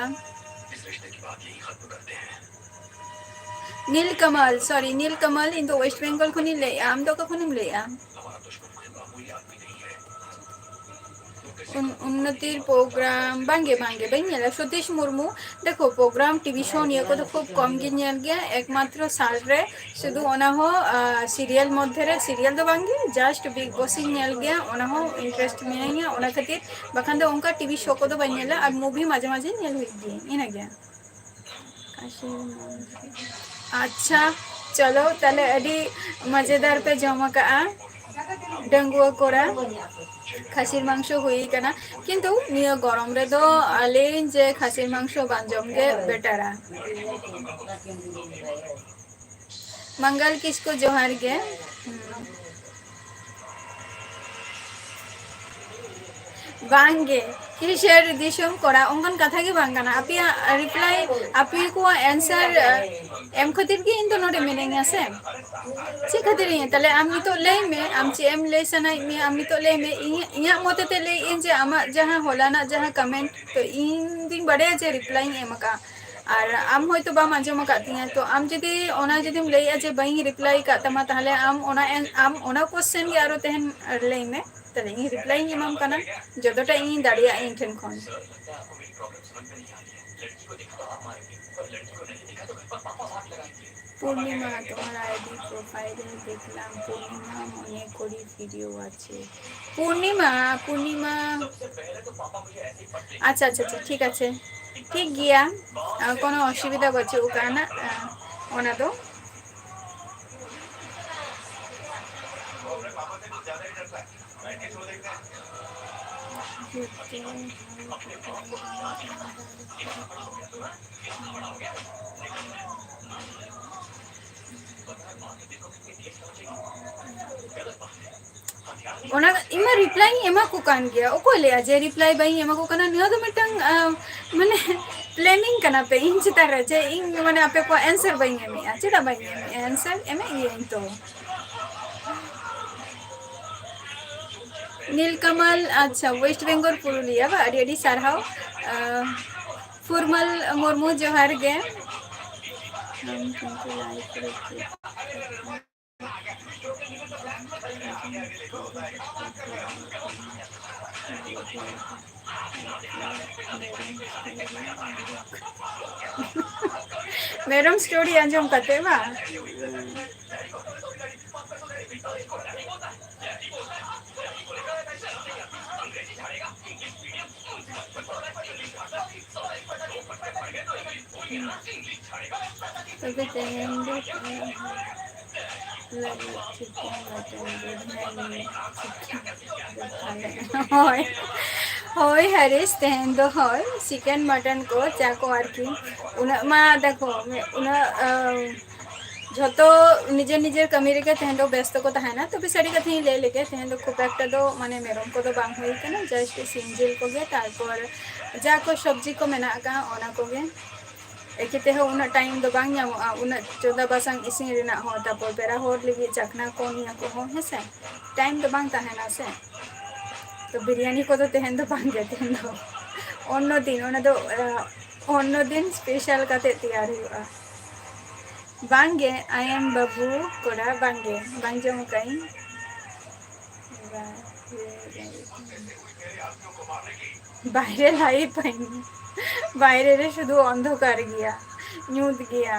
ᱱᱤᱞ ᱠᱟᱢᱟᱞ, ᱥᱚᱨᱤ, ᱱᱤᱞ ᱠᱟᱢᱟᱞ, ᱤᱧ ᱫᱚ ᱳᱭᱮᱥᱴ ᱵᱮᱝᱜᱚᱞ ᱠᱷᱚᱱᱤᱧ ᱞᱟᱹᱭᱮᱜᱼᱟ᱾ ᱟᱢ ᱫᱚ ᱚᱠᱟ ᱠᱷᱚᱱᱮᱢ ᱞᱟᱹᱭᱮᱜᱼᱟ? ᱩᱱᱱᱚᱛᱤᱨ ᱯᱨᱳᱜᱨᱟᱢ ᱵᱟᱝᱜᱮ, ᱵᱟᱝᱜᱮ, ᱵᱟᱹᱧ ᱧᱮᱞᱟ᱾ ᱥᱚᱛᱤᱥ ᱢᱩᱨᱢᱩ, ᱫᱮᱠᱷᱳ, ᱯᱨᱳᱜᱨᱟᱢ, ᱴᱤᱵᱷᱤ ᱥᱳ ᱱᱤᱭᱟᱹ ᱠᱚᱫᱚ ᱠᱷᱩᱵ ᱠᱚᱢ ᱜᱤᱧ ᱧᱮᱞ ᱜᱮᱭᱟ, ᱮᱠᱢᱟᱛᱨᱚ ᱥᱟᱞ ᱨᱮ ᱥᱩᱫᱷᱩ ᱚᱱᱟ ᱦᱚᱸ ᱥᱤᱨᱤᱭᱟᱞ ᱢᱚᱫᱽᱫᱷᱮ ᱨᱮ, ᱥᱤᱨᱤᱭᱟᱞ ᱫᱚ ᱵᱟᱝᱜᱮ, ᱡᱟᱥᱴ ᱵᱤᱜᱽ ᱵᱚᱥ ᱤᱧ ᱧᱮᱞ ᱜᱮᱭᱟ, ᱚᱱᱟ ᱦᱚᱸ ᱤᱱᱴᱟᱨᱮᱥᱴ ᱢᱮᱱᱟᱧᱟ ᱚᱱᱟ ᱠᱷᱟᱹᱛᱤᱨ, ᱵᱟᱠᱷᱟᱱ ᱫᱚ ᱚᱱᱠᱟ ᱴᱤᱵᱷᱤ ᱥᱳ ᱠᱚᱫᱚ ᱵᱟᱹᱧ ᱧᱮᱞᱟ, ᱟᱨ ᱢᱩᱵᱷᱤ ᱢᱟᱡᱷᱮ ᱢᱟᱡᱷᱮ ᱧᱮᱞ ᱦᱩᱭᱩᱜ ᱜᱮᱭᱟ, ᱤᱱᱟᱹᱜᱮ᱾ ᱟᱪᱪᱷᱟ, ᱪᱚᱞᱚ ᱛᱟᱦᱞᱮ ᱟᱹᱰᱤ ᱢᱟᱡᱮᱫᱟᱨ ᱯᱮ ᱡᱚᱢ ᱟᱠᱟᱜᱼᱟ ᱰᱟᱺᱜᱩᱣᱟᱹ ᱠᱚᱲᱟ᱾ ᱠᱷᱟᱥᱤᱨ ᱢᱟᱝᱥᱚ ᱦᱩᱭ ᱠᱟᱱᱟ, ᱠᱤᱱᱛᱩ ᱱᱤᱭᱟᱹ ᱜᱚᱨᱚᱢ ᱨᱮᱫᱚ ᱟᱹᱞᱤᱧ ᱡᱮ ᱠᱷᱟᱥᱤᱨ ᱢᱟᱝᱥᱚ ᱵᱟᱝ ᱡᱚᱢ ᱜᱮ ᱵᱮᱴᱟᱨᱟ᱾ ᱢᱟᱝᱜᱟᱞ ᱠᱤᱥᱠᱩ ᱡᱚᱦᱟᱨ ᱜᱮ᱾ ᱵᱟᱝᱜᱮ, ᱠᱤᱥᱟᱹᱬ ᱫᱤᱥᱚᱢ ᱠᱚᱲᱟ, ᱚᱱᱠᱟᱱ ᱠᱟᱛᱷᱟ ᱜᱮ ᱵᱟᱝ ᱠᱟᱱᱟ᱾ ᱟᱯᱮᱭᱟᱜ ᱨᱤᱯᱞᱟᱭ, ᱟᱯᱮ ᱠᱚᱣᱟᱜ ᱮᱱᱥᱟᱨ ᱮᱢ ᱠᱷᱟᱹᱛᱤᱨ ᱜᱮ ᱤᱧ ᱫᱚ ᱱᱚᱰᱮ ᱢᱤᱱᱟᱹᱧᱟ ᱥᱮ᱾ ᱪᱮᱫ ᱠᱷᱟᱹᱛᱤᱨ ᱤᱧ? ᱛᱟᱦᱞᱮ ᱟᱢ ᱱᱤᱛᱚᱜ ᱞᱟᱹᱭ ᱢᱮ, ᱟᱢ ᱪᱮᱫ ᱮᱢ ᱞᱟᱹᱭ ᱥᱟᱱᱟᱭᱮᱫ ᱢᱮᱭᱟ, ᱟᱢ ᱱᱤᱛᱚᱜ ᱞᱟᱹᱭ ᱢᱮ᱾ ᱤᱧ, ᱤᱧᱟᱹᱜ ᱢᱚᱛᱮ ᱛᱮ ᱞᱟᱹᱭᱮᱫ ᱟᱹᱧ ᱡᱮ ᱟᱢᱟᱜ ᱡᱟᱦᱟᱸ ᱦᱚᱞᱟᱱᱟᱜ ᱡᱟᱦᱟᱸ ᱠᱚᱢᱮᱱᱴ, ᱛᱚ ᱤᱧ ᱫᱩᱧ ᱵᱟᱰᱟᱭᱟ ᱡᱮ ᱨᱤᱯᱞᱟᱭ ᱤᱧ ᱮᱢ ᱟᱠᱟᱫᱼᱟ, ᱟᱨ ᱟᱢ ᱦᱚᱭᱛᱳ ᱵᱟᱢ ᱟᱸᱡᱚᱢ ᱟᱠᱟᱫ ᱛᱤᱧᱟᱹ, ᱛᱚ ᱟᱢ ᱡᱩᱫᱤ ᱚᱱᱟ ᱡᱩᱫᱤᱢ ᱞᱟᱹᱭᱮᱫᱼᱟ ᱡᱮ ᱵᱟᱹᱧ ᱨᱤᱯᱞᱟᱭ ᱟᱠᱟᱫ ᱛᱟᱢᱟ, ᱛᱟᱦᱞᱮ ᱟᱢ ᱚᱱᱟ ᱮᱱ-, ᱟᱢ ᱚᱱᱟ ᱠᱚᱥᱪᱮᱱ ᱜᱮ ᱟᱨᱚ ᱛᱟᱦᱮᱱ ᱞᱟᱹᱭ ᱢᱮ, ᱛᱟᱦᱞᱮ ᱤᱧ ᱨᱤᱯᱞᱟᱭ ᱤᱧ ᱮᱢᱟᱢ ᱠᱟᱱᱟ ᱡᱚᱛᱚᱴᱟ ᱤᱧ ᱫᱟᱲᱮᱭᱟᱜᱼᱟ ᱤᱧ ᱴᱷᱮᱱ ᱠᱷᱚᱱ᱾ ᱯᱩᱨᱱᱤᱢᱟ, তোমার আইডি প্রোফাইলে দেখলাম পূর্ণিমা মনে করি ভিডিও আছে। ᱯᱩᱨᱱᱤᱢᱟ, ᱯᱩᱨᱱᱤᱢᱟ᱾ ᱟᱪᱪᱷᱟ, ᱟᱪᱪᱷᱟ, ᱟᱪᱪᱷᱟ, ᱴᱷᱤᱠ ᱟᱪᱷᱮ, ᱴᱷᱤᱠ ᱜᱮᱭᱟ, ᱟᱨ ᱠᱳᱱᱳ ᱚᱥᱩᱵᱤᱫᱷᱟ ᱵᱟᱹᱪᱩᱜ ᱟᱠᱟᱱᱟ, ᱟᱨ ᱚᱱᱟ ᱫᱚ᱾ ᱚᱱᱟ ᱤᱧ ᱢᱟ ᱨᱤᱯᱞᱟᱭ ᱤᱧ ᱮᱢᱟ ᱠᱚ ᱠᱟᱱ ᱜᱮᱭᱟ᱾ ᱚᱠᱚᱭ ᱞᱟᱹᱭᱟ ᱡᱮ ᱨᱤᱯᱞᱟᱭ ᱵᱟᱹᱧ ᱮᱢᱟ ᱠᱚ ᱠᱟᱱᱟ? ᱱᱚᱣᱟ ᱫᱚ ᱢᱤᱫᱴᱟᱝ, ᱟᱸ, ᱢᱟᱱᱮ, planning ᱠᱟᱱᱟ ᱯᱮ ᱤᱧ ᱪᱮᱛᱟᱱ ᱨᱮ, ᱡᱮ ᱤᱧ ᱢᱟᱱᱮ ᱟᱯᱮ ᱠᱚᱣᱟᱜ answer ᱵᱟᱹᱧ ᱮᱢᱮᱜᱼᱟ᱾ ᱪᱮᱫᱟᱜ ᱵᱟᱹᱧ ᱮᱢᱮᱜᱼᱟ answer? ᱮᱢᱮᱜ ᱜᱤᱭᱟᱹᱧ ᱛᱚ᱾ নীলকমল, ᱟᱪᱪᱷᱟ, West Bengal, ᱯᱩᱨᱩᱞᱤᱭᱟ ᱵᱟ? ᱟᱹᱰᱤ ᱟᱹᱰᱤ ᱥᱟᱨᱦᱟᱣ᱾ ᱟᱸ, ᱯᱷᱩᱨᱢᱟᱞ ᱢᱩᱨᱢᱩ, ᱡᱚᱦᱟᱨ ᱜᱮ᱾ ᱟᱢ ᱠᱤᱱᱛᱩ live ᱨᱮ ᱪᱮᱫ ᱢᱮᱨᱚᱢ story ᱟᱸᱡᱚᱢ ᱠᱟᱛᱮ ᱵᱟᱝ? ᱛᱚᱵᱮ ᱛᱮᱦᱮᱧ ᱫᱚ ᱞᱟᱹᱜᱤᱫ chicken mutton ᱵᱤᱨᱭᱟᱱᱤ, chicken ᱫᱚ ᱛᱟᱦᱞᱮ᱾ ᱦᱳᱭ, ᱦᱳᱭ ᱦᱟᱨᱤᱥ, ᱛᱮᱦᱮᱧ ᱫᱚ ᱦᱳᱭ chicken mutton ᱠᱚ, ᱪᱟ ᱠᱚ ᱟᱨᱠᱤ᱾ ᱩᱱᱟᱹᱜ ᱢᱟ ᱫᱮᱠᱷᱚ, ᱩᱱᱟᱹᱜ, ᱟᱸ, ᱡᱷᱚᱛᱚ ᱱᱤᱡᱮᱨ ᱱᱤᱡᱮᱨ ᱠᱟᱹᱢᱤ ᱨᱮᱜᱮ ᱛᱮᱦᱮᱧ ᱫᱚ ᱵᱮᱥᱛᱚ ᱠᱚ ᱛᱟᱦᱮᱱᱟ᱾ ᱛᱚᱵᱮ ᱥᱟᱹᱨᱤ ᱠᱟᱛᱷᱟᱧ ᱞᱟᱹᱭ ᱞᱮᱜᱮ, ᱛᱮᱦᱮᱧ ᱫᱚ ᱠᱷᱩᱵ ᱮᱠᱴᱟ ᱫᱚ ᱢᱟᱱᱮ ᱢᱮᱨᱚᱢ ᱠᱚᱫᱚ ᱵᱟᱝ ᱦᱩᱭ ᱠᱟᱱᱟ, just ᱥᱤᱢ ᱡᱤᱞ ᱠᱚᱜᱮ, ᱛᱟᱨᱯᱚᱨ ᱡᱟ ᱠᱚ ᱥᱚᱵᱽᱡᱤ ᱠᱚ ᱢᱮᱱᱟᱜ ᱟᱠᱟᱫ ᱚᱱᱟ ᱠᱚᱜᱮ᱾ ᱮᱠᱮ ᱛᱮᱦᱚᱸ ᱩᱱᱟᱹᱜ time ᱫᱚ ᱵᱟᱝ ᱧᱟᱢᱚᱜᱼᱟ ᱩᱱᱟᱹᱜ ᱪᱚᱸᱫᱟ ᱵᱟᱥᱟᱝ ᱤᱥᱤᱱ ᱨᱮᱱᱟᱜ ᱦᱚᱸ, ᱛᱟᱨᱯᱚᱨ ᱯᱮᱲᱟ ᱦᱚᱲ ᱞᱟᱹᱜᱤᱫ ᱪᱟᱠᱷᱱᱟ ᱠᱚ ᱱᱤᱭᱟᱹ ᱠᱚᱦᱚᱸ, ᱦᱮᱸᱥᱮ, time ᱫᱚ ᱵᱟᱝ ᱛᱟᱦᱮᱱᱟ ᱥᱮ᱾ ᱛᱚ ᱵᱤᱨᱭᱟᱱᱤ ᱠᱚᱫᱚ ᱛᱮᱦᱮᱧ ᱫᱚ ᱵᱟᱝ ᱜᱮ, ᱛᱮᱦᱮᱧ ᱫᱚ ᱚᱱᱱᱚ ᱫᱤᱱ, ᱚᱱᱟ ᱫᱚ, ᱟᱸ, ᱚᱱᱱᱚ ᱫᱤᱱ special ᱠᱟᱛᱮ ᱛᱮᱭᱟᱨ ᱦᱩᱭᱩᱜᱼᱟ᱾ ᱵᱟᱝ ᱜᱮ, I am ᱵᱟᱹᱵᱩ ᱠᱚᱲᱟ, ᱵᱟᱝ ᱜᱮ, ᱵᱟᱝ ᱡᱚᱢ ᱟᱠᱟᱫ ᱟᱹᱧ᱾ ᱵᱟᱭᱨᱮ light ᱟᱹᱧ, ᱵᱟᱭᱨᱮ ᱨᱮ ᱥᱩᱫᱷᱩ ᱚᱱᱫᱷᱚᱠᱟᱨ ᱜᱮᱭᱟ, ᱧᱩᱛ ᱜᱮᱭᱟ᱾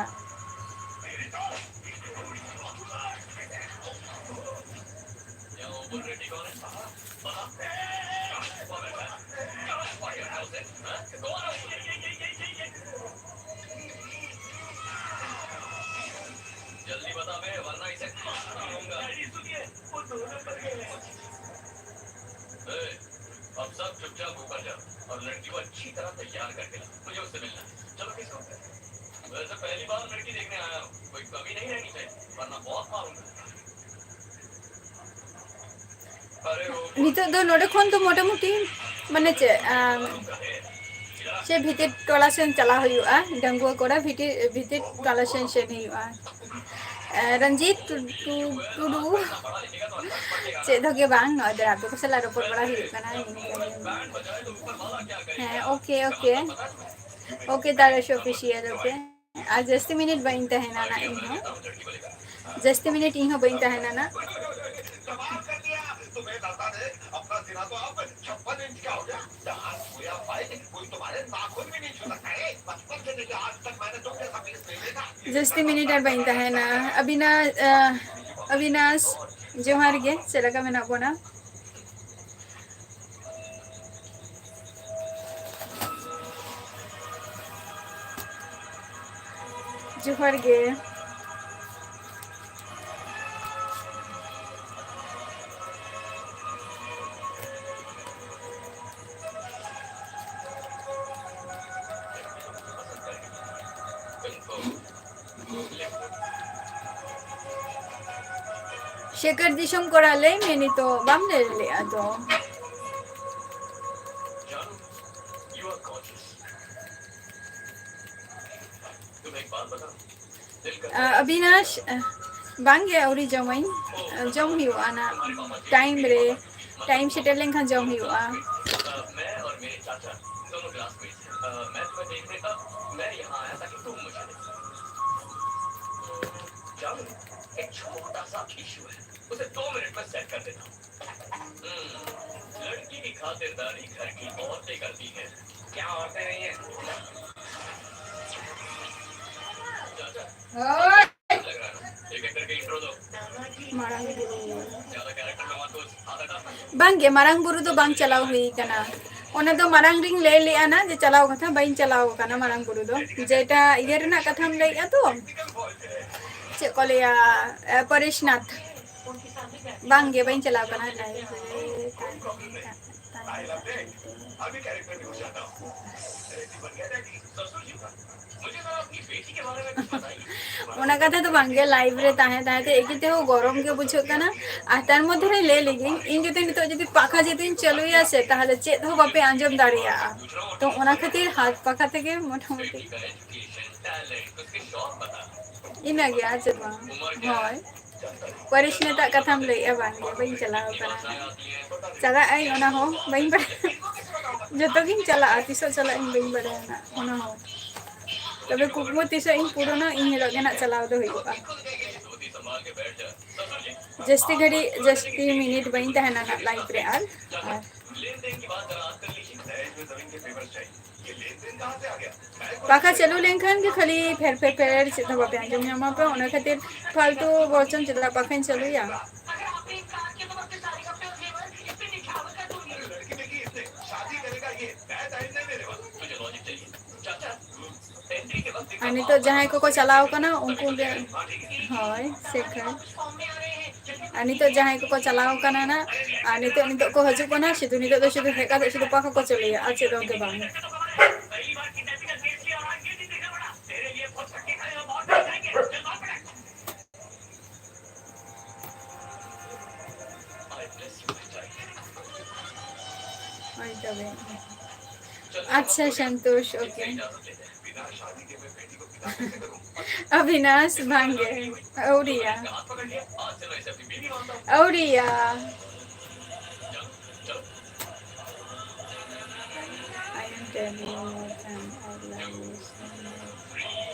जल्दी बता बे, वरना इसे मार डालूंगा। ए, अब सब चुपचाप ऊपर जाओ और लड़की को अच्छी तरह तैयार करके लाओ। मुझे उससे मिलना है। चलो, किसको? वैसे पहली बार लड़की देखने आया हूँ, कोई कमी नहीं रहनी चाहिए, वरना बहुत मारूंगा। ᱱᱤᱛᱚᱜ ᱫᱚ ᱱᱚᱰᱮ ᱠᱷᱚᱱ ᱫᱚ ᱢᱚᱴᱟᱢᱩᱴᱤ ᱢᱟᱱᱮ ᱪᱮᱫ, ᱟᱢ, ᱥᱮ ᱵᱷᱤᱛᱤᱨ ᱴᱚᱞᱟ ᱥᱮᱱ ᱪᱟᱞᱟᱣ ᱦᱩᱭᱩᱜᱼᱟ, ᱰᱟᱺᱜᱩᱣᱟᱹ ᱠᱚᱲᱟ ᱵᱷᱤᱛᱤᱨ, ᱵᱷᱤᱛᱤᱨ ᱴᱚᱞᱟ ᱥᱮᱱ ᱥᱮᱱ ᱦᱩᱭᱩᱜᱼᱟ᱾ ᱮ, ᱨᱚᱧᱡᱤᱛ ᱴᱩ-, ᱴᱩ-, ᱴᱩᱰᱩ᱾ ᱪᱮᱫ ᱦᱚᱸ ᱜᱮ ᱵᱟᱝ, ᱱᱚᱜᱼᱚᱭ ᱫᱟᱫᱟ ᱛᱟᱠᱚ ᱥᱟᱞᱟᱜ ᱨᱚᱯᱚᱲ ᱵᱟᱲᱟ ᱦᱩᱭᱩᱜ ᱠᱟᱱᱟ᱾ ᱦᱮᱸ, okay, okay, okay, ᱛᱟᱨᱮᱥ official, okay. ᱟᱨ ᱡᱟᱹᱥᱛᱤ ᱢᱤᱱᱤᱴ ᱵᱟᱹᱧ ᱛᱟᱦᱮᱱᱟ ᱱᱟᱜ ᱤᱧ ᱦᱚᱸ᱾ ᱡᱟᱹᱥᱛᱤ ᱢᱤᱱᱤᱴ ᱤᱧ ᱦᱚᱸ ᱵᱟᱹᱧ ᱛᱟᱦᱮᱱᱟ ᱱᱟᱜ᱾ ᱡᱟᱹᱥᱛᱤ ᱢᱤᱱᱤᱴ ᱟᱨ ᱵᱟᱹᱧ ᱛᱟᱦᱮᱱᱟ᱾ ᱟᱵᱤᱱᱟ-, ᱟᱵᱤᱱᱟᱥ, ᱡᱚᱦᱟᱨ ᱜᱮ, ᱪᱮᱫ ᱞᱮᱠᱟ ᱢᱮᱱᱟᱜ ᱵᱚᱱᱟ? ᱡᱚᱦᱟᱨ ᱜᱮ᱾ ᱥᱮᱠᱟᱨ ᱫᱤᱥᱚᱢ ᱠᱚᱲᱟ, ᱞᱟᱹᱭ ᱢᱮ, ᱱᱤᱛᱚᱜ ᱵᱟᱢ ᱞᱟᱹᱭ ᱞᱮᱜᱼᱟ ᱛᱚ᱾ ᱟ, ᱚᱵᱤᱱᱟᱥ, ᱟ, ᱵᱟᱝᱜᱮ, ᱟᱹᱣᱨᱤ ᱡᱚᱢᱟᱹᱧ᱾ ᱟ, ᱡᱚᱢ ᱦᱩᱭᱩᱜᱼᱟ ᱱᱟᱜ, time ᱨᱮ, time ᱥᱮᱴᱮᱨ ᱞᱮᱱᱠᱷᱟᱱ ᱡᱚᱢ ᱦᱩᱭᱩᱜᱼᱟ᱾ ᱢᱟᱨᱟᱝ ᱵᱩᱨᱩ᱾ ᱵᱟᱝᱜᱮ, ᱢᱟᱨᱟᱝ ᱵᱩᱨᱩ ᱫᱚ ᱵᱟᱝ ᱪᱟᱞᱟᱣ ᱦᱩᱭ ᱠᱟᱱᱟ᱾ ᱚᱱᱟ ᱫᱚ ᱢᱟᱨᱟᱝ ᱨᱤᱧ ᱞᱟᱹᱭ ᱞᱮᱜᱼᱟ ᱱᱟ, ᱡᱮ ᱪᱟᱞᱟᱣ ᱠᱟᱛᱷᱟ, ᱵᱟᱹᱧ ᱪᱟᱞᱟᱣ ᱠᱟᱱᱟ ᱢᱟᱨᱟᱝ ᱵᱩᱨᱩ ᱫᱚ᱾ ᱡᱮᱴᱟ ᱤᱭᱟᱹ ᱨᱮᱱᱟᱜ ᱠᱟᱛᱷᱟᱢ ᱞᱟᱹᱭᱮᱜᱼᱟ ᱛᱚ, ᱪᱮᱫ ᱠᱚ ᱞᱟᱹᱭᱟ, ᱮ, ᱯᱚᱨᱮᱥᱱᱟᱛᱷ᱾ ᱵᱟᱝᱜᱮ, ᱵᱟᱹᱧ ᱪᱟᱞᱟᱣ ᱠᱟᱱᱟ᱾ ᱚᱱᱟ ᱠᱟᱛᱷᱟ ᱫᱚ ᱵᱟᱝᱜᱮ, live ᱨᱮ ᱛᱟᱦᱮᱸ ᱛᱟᱦᱮᱸ ᱛᱮ ᱮᱠᱤ ᱛᱮᱦᱚᱸ ᱜᱚᱨᱚᱢ ᱜᱮ ᱵᱩᱡᱷᱟᱹᱜ ᱠᱟᱱᱟ᱾ ᱟᱨ ᱛᱟᱨ ᱢᱚᱫᱽᱫᱷᱮ ᱨᱮ ᱞᱟᱹᱭ ᱞᱮᱜᱤᱧ, ᱤᱧ ᱡᱩᱫᱤ ᱱᱤᱛᱚᱜ ᱡᱩᱫᱤ ᱯᱟᱠᱷᱟ ᱡᱩᱫᱤᱧ ᱪᱟᱹᱞᱩᱭᱟ ᱥᱮ, ᱛᱟᱦᱚᱞᱮ ᱪᱮᱫ ᱦᱚᱸ ᱵᱟᱯᱮ ᱟᱸᱡᱚᱢ ᱫᱟᱲᱮᱭᱟᱜᱼᱟ᱾ ᱛᱚ ᱚᱱᱟ ᱠᱷᱟᱹᱛᱤᱨ ᱦᱟᱛ ᱯᱟᱠᱷᱟ ᱛᱮᱜᱮ ᱢᱚᱴᱟᱢᱩᱴᱤ ᱤᱱᱟᱹᱜᱮ, ᱟᱨ ᱪᱮᱫ ᱵᱟᱝ᱾ ᱦᱳᱭ, ᱯᱟᱹᱨᱤᱥ ᱱᱮᱛᱟᱜ ᱠᱟᱛᱷᱟᱢ ᱞᱟᱹᱭᱮᱜᱼᱟ, ᱵᱟᱝᱜᱮ, ᱵᱟᱹᱧ ᱪᱟᱞᱟᱣ ᱠᱟᱱᱟ᱾ ᱪᱟᱞᱟᱜ ᱟᱹᱧ, ᱚᱱᱟ ᱦᱚᱸ ᱵᱟᱹᱧ ᱵᱟᱲᱟᱭᱟ᱾ ᱡᱚᱛᱚ ᱜᱤᱧ ᱪᱟᱞᱟᱜᱼᱟ, ᱛᱤᱥᱚᱜ ᱪᱟᱞᱟᱜ ᱤᱧ ᱵᱟᱹᱧ ᱵᱟᱲᱟᱭᱟ ᱱᱟᱜ, ᱚᱱᱟ ᱦᱚᱸ᱾ ᱛᱚᱵᱮ ᱠᱩᱠᱢᱩ ᱛᱤᱥᱚᱜ ᱤᱧ ᱯᱩᱨᱩᱱᱟ, ᱤᱧ ᱦᱤᱞᱳᱜ ᱜᱮ ᱱᱟᱜ ᱪᱟᱞᱟᱣ ᱫᱚ ᱦᱩᱭᱩᱜᱼᱟ᱾ ᱡᱟᱹᱥᱛᱤ ᱜᱷᱟᱹᱲᱤᱡ, ᱡᱟᱹᱥᱛᱤ ᱢᱤᱱᱤᱴ ᱵᱟᱹᱧ ᱛᱟᱦᱮᱱᱟ ᱱᱟᱜ live ᱨᱮ ᱟᱨ, ᱟᱨ ᱯᱟᱠᱷᱟ ᱪᱟᱹᱞᱩ ᱞᱮᱱᱠᱷᱟᱱ ᱜᱮ ᱠᱷᱟᱹᱞᱤ ᱯᱷᱮᱨ ᱯᱷᱮᱨ ᱯᱷᱮᱨ, ᱪᱮᱫ ᱦᱚᱸ ᱵᱟᱯᱮ ᱟᱸᱡᱚᱢ ᱧᱟᱢᱟ ᱯᱮ᱾ ᱚᱱᱟ ᱠᱷᱟᱹᱛᱤᱨ ᱯᱷᱟᱞᱛᱩ ᱵᱚᱨᱪᱚᱝ ᱪᱮᱫᱟᱜ ᱯᱟᱠᱷᱟᱧ ᱪᱟᱹᱞᱩᱭᱟ? ᱟᱨ ᱱᱤᱛᱚᱜ ᱡᱟᱦᱟᱸᱭ ᱠᱚᱠᱚ ᱪᱟᱞᱟᱣ ᱠᱟᱱᱟ ᱩᱱᱠᱩ ᱜᱮ, ᱦᱳᱭ, ᱥᱮᱠᱷᱟᱨ᱾ ᱟᱨ ᱱᱤᱛᱚᱜ ᱡᱟᱦᱟᱸᱭ ᱠᱚᱠᱚ ᱪᱟᱞᱟᱣ ᱠᱟᱱᱟ ᱱᱟᱜ, ᱟᱨ ᱱᱤᱛᱚᱜ, ᱱᱤᱛᱚᱜ ᱠᱚ ᱦᱤᱡᱩᱜ ᱠᱟᱱᱟ, ᱥᱩᱫᱷᱩ ᱱᱤᱛᱚᱜ ᱫᱚ ᱥᱩᱫᱷᱩ ᱦᱮᱡ ᱠᱟᱛᱮ ᱥᱩᱫᱷᱩ ᱯᱟᱠᱷᱟ ᱠᱚ ᱪᱟᱹᱞᱩᱭᱟ, ᱟᱨ ᱪᱮᱫ ᱦᱚᱸ ᱜᱮ ᱵᱟᱝ᱾ ᱦᱳᱭ ᱛᱚᱵᱮ᱾ ᱟᱪᱪᱷᱟ ᱥᱚᱱᱛᱳᱥ, OK. ᱚᱵᱤᱱᱟᱥ ᱵᱟᱝᱜᱮ, ᱟᱹᱣᱨᱤᱭᱟ, ᱟᱹᱣᱨᱤᱭᱟ᱾ I am telling you more time, I love you so much.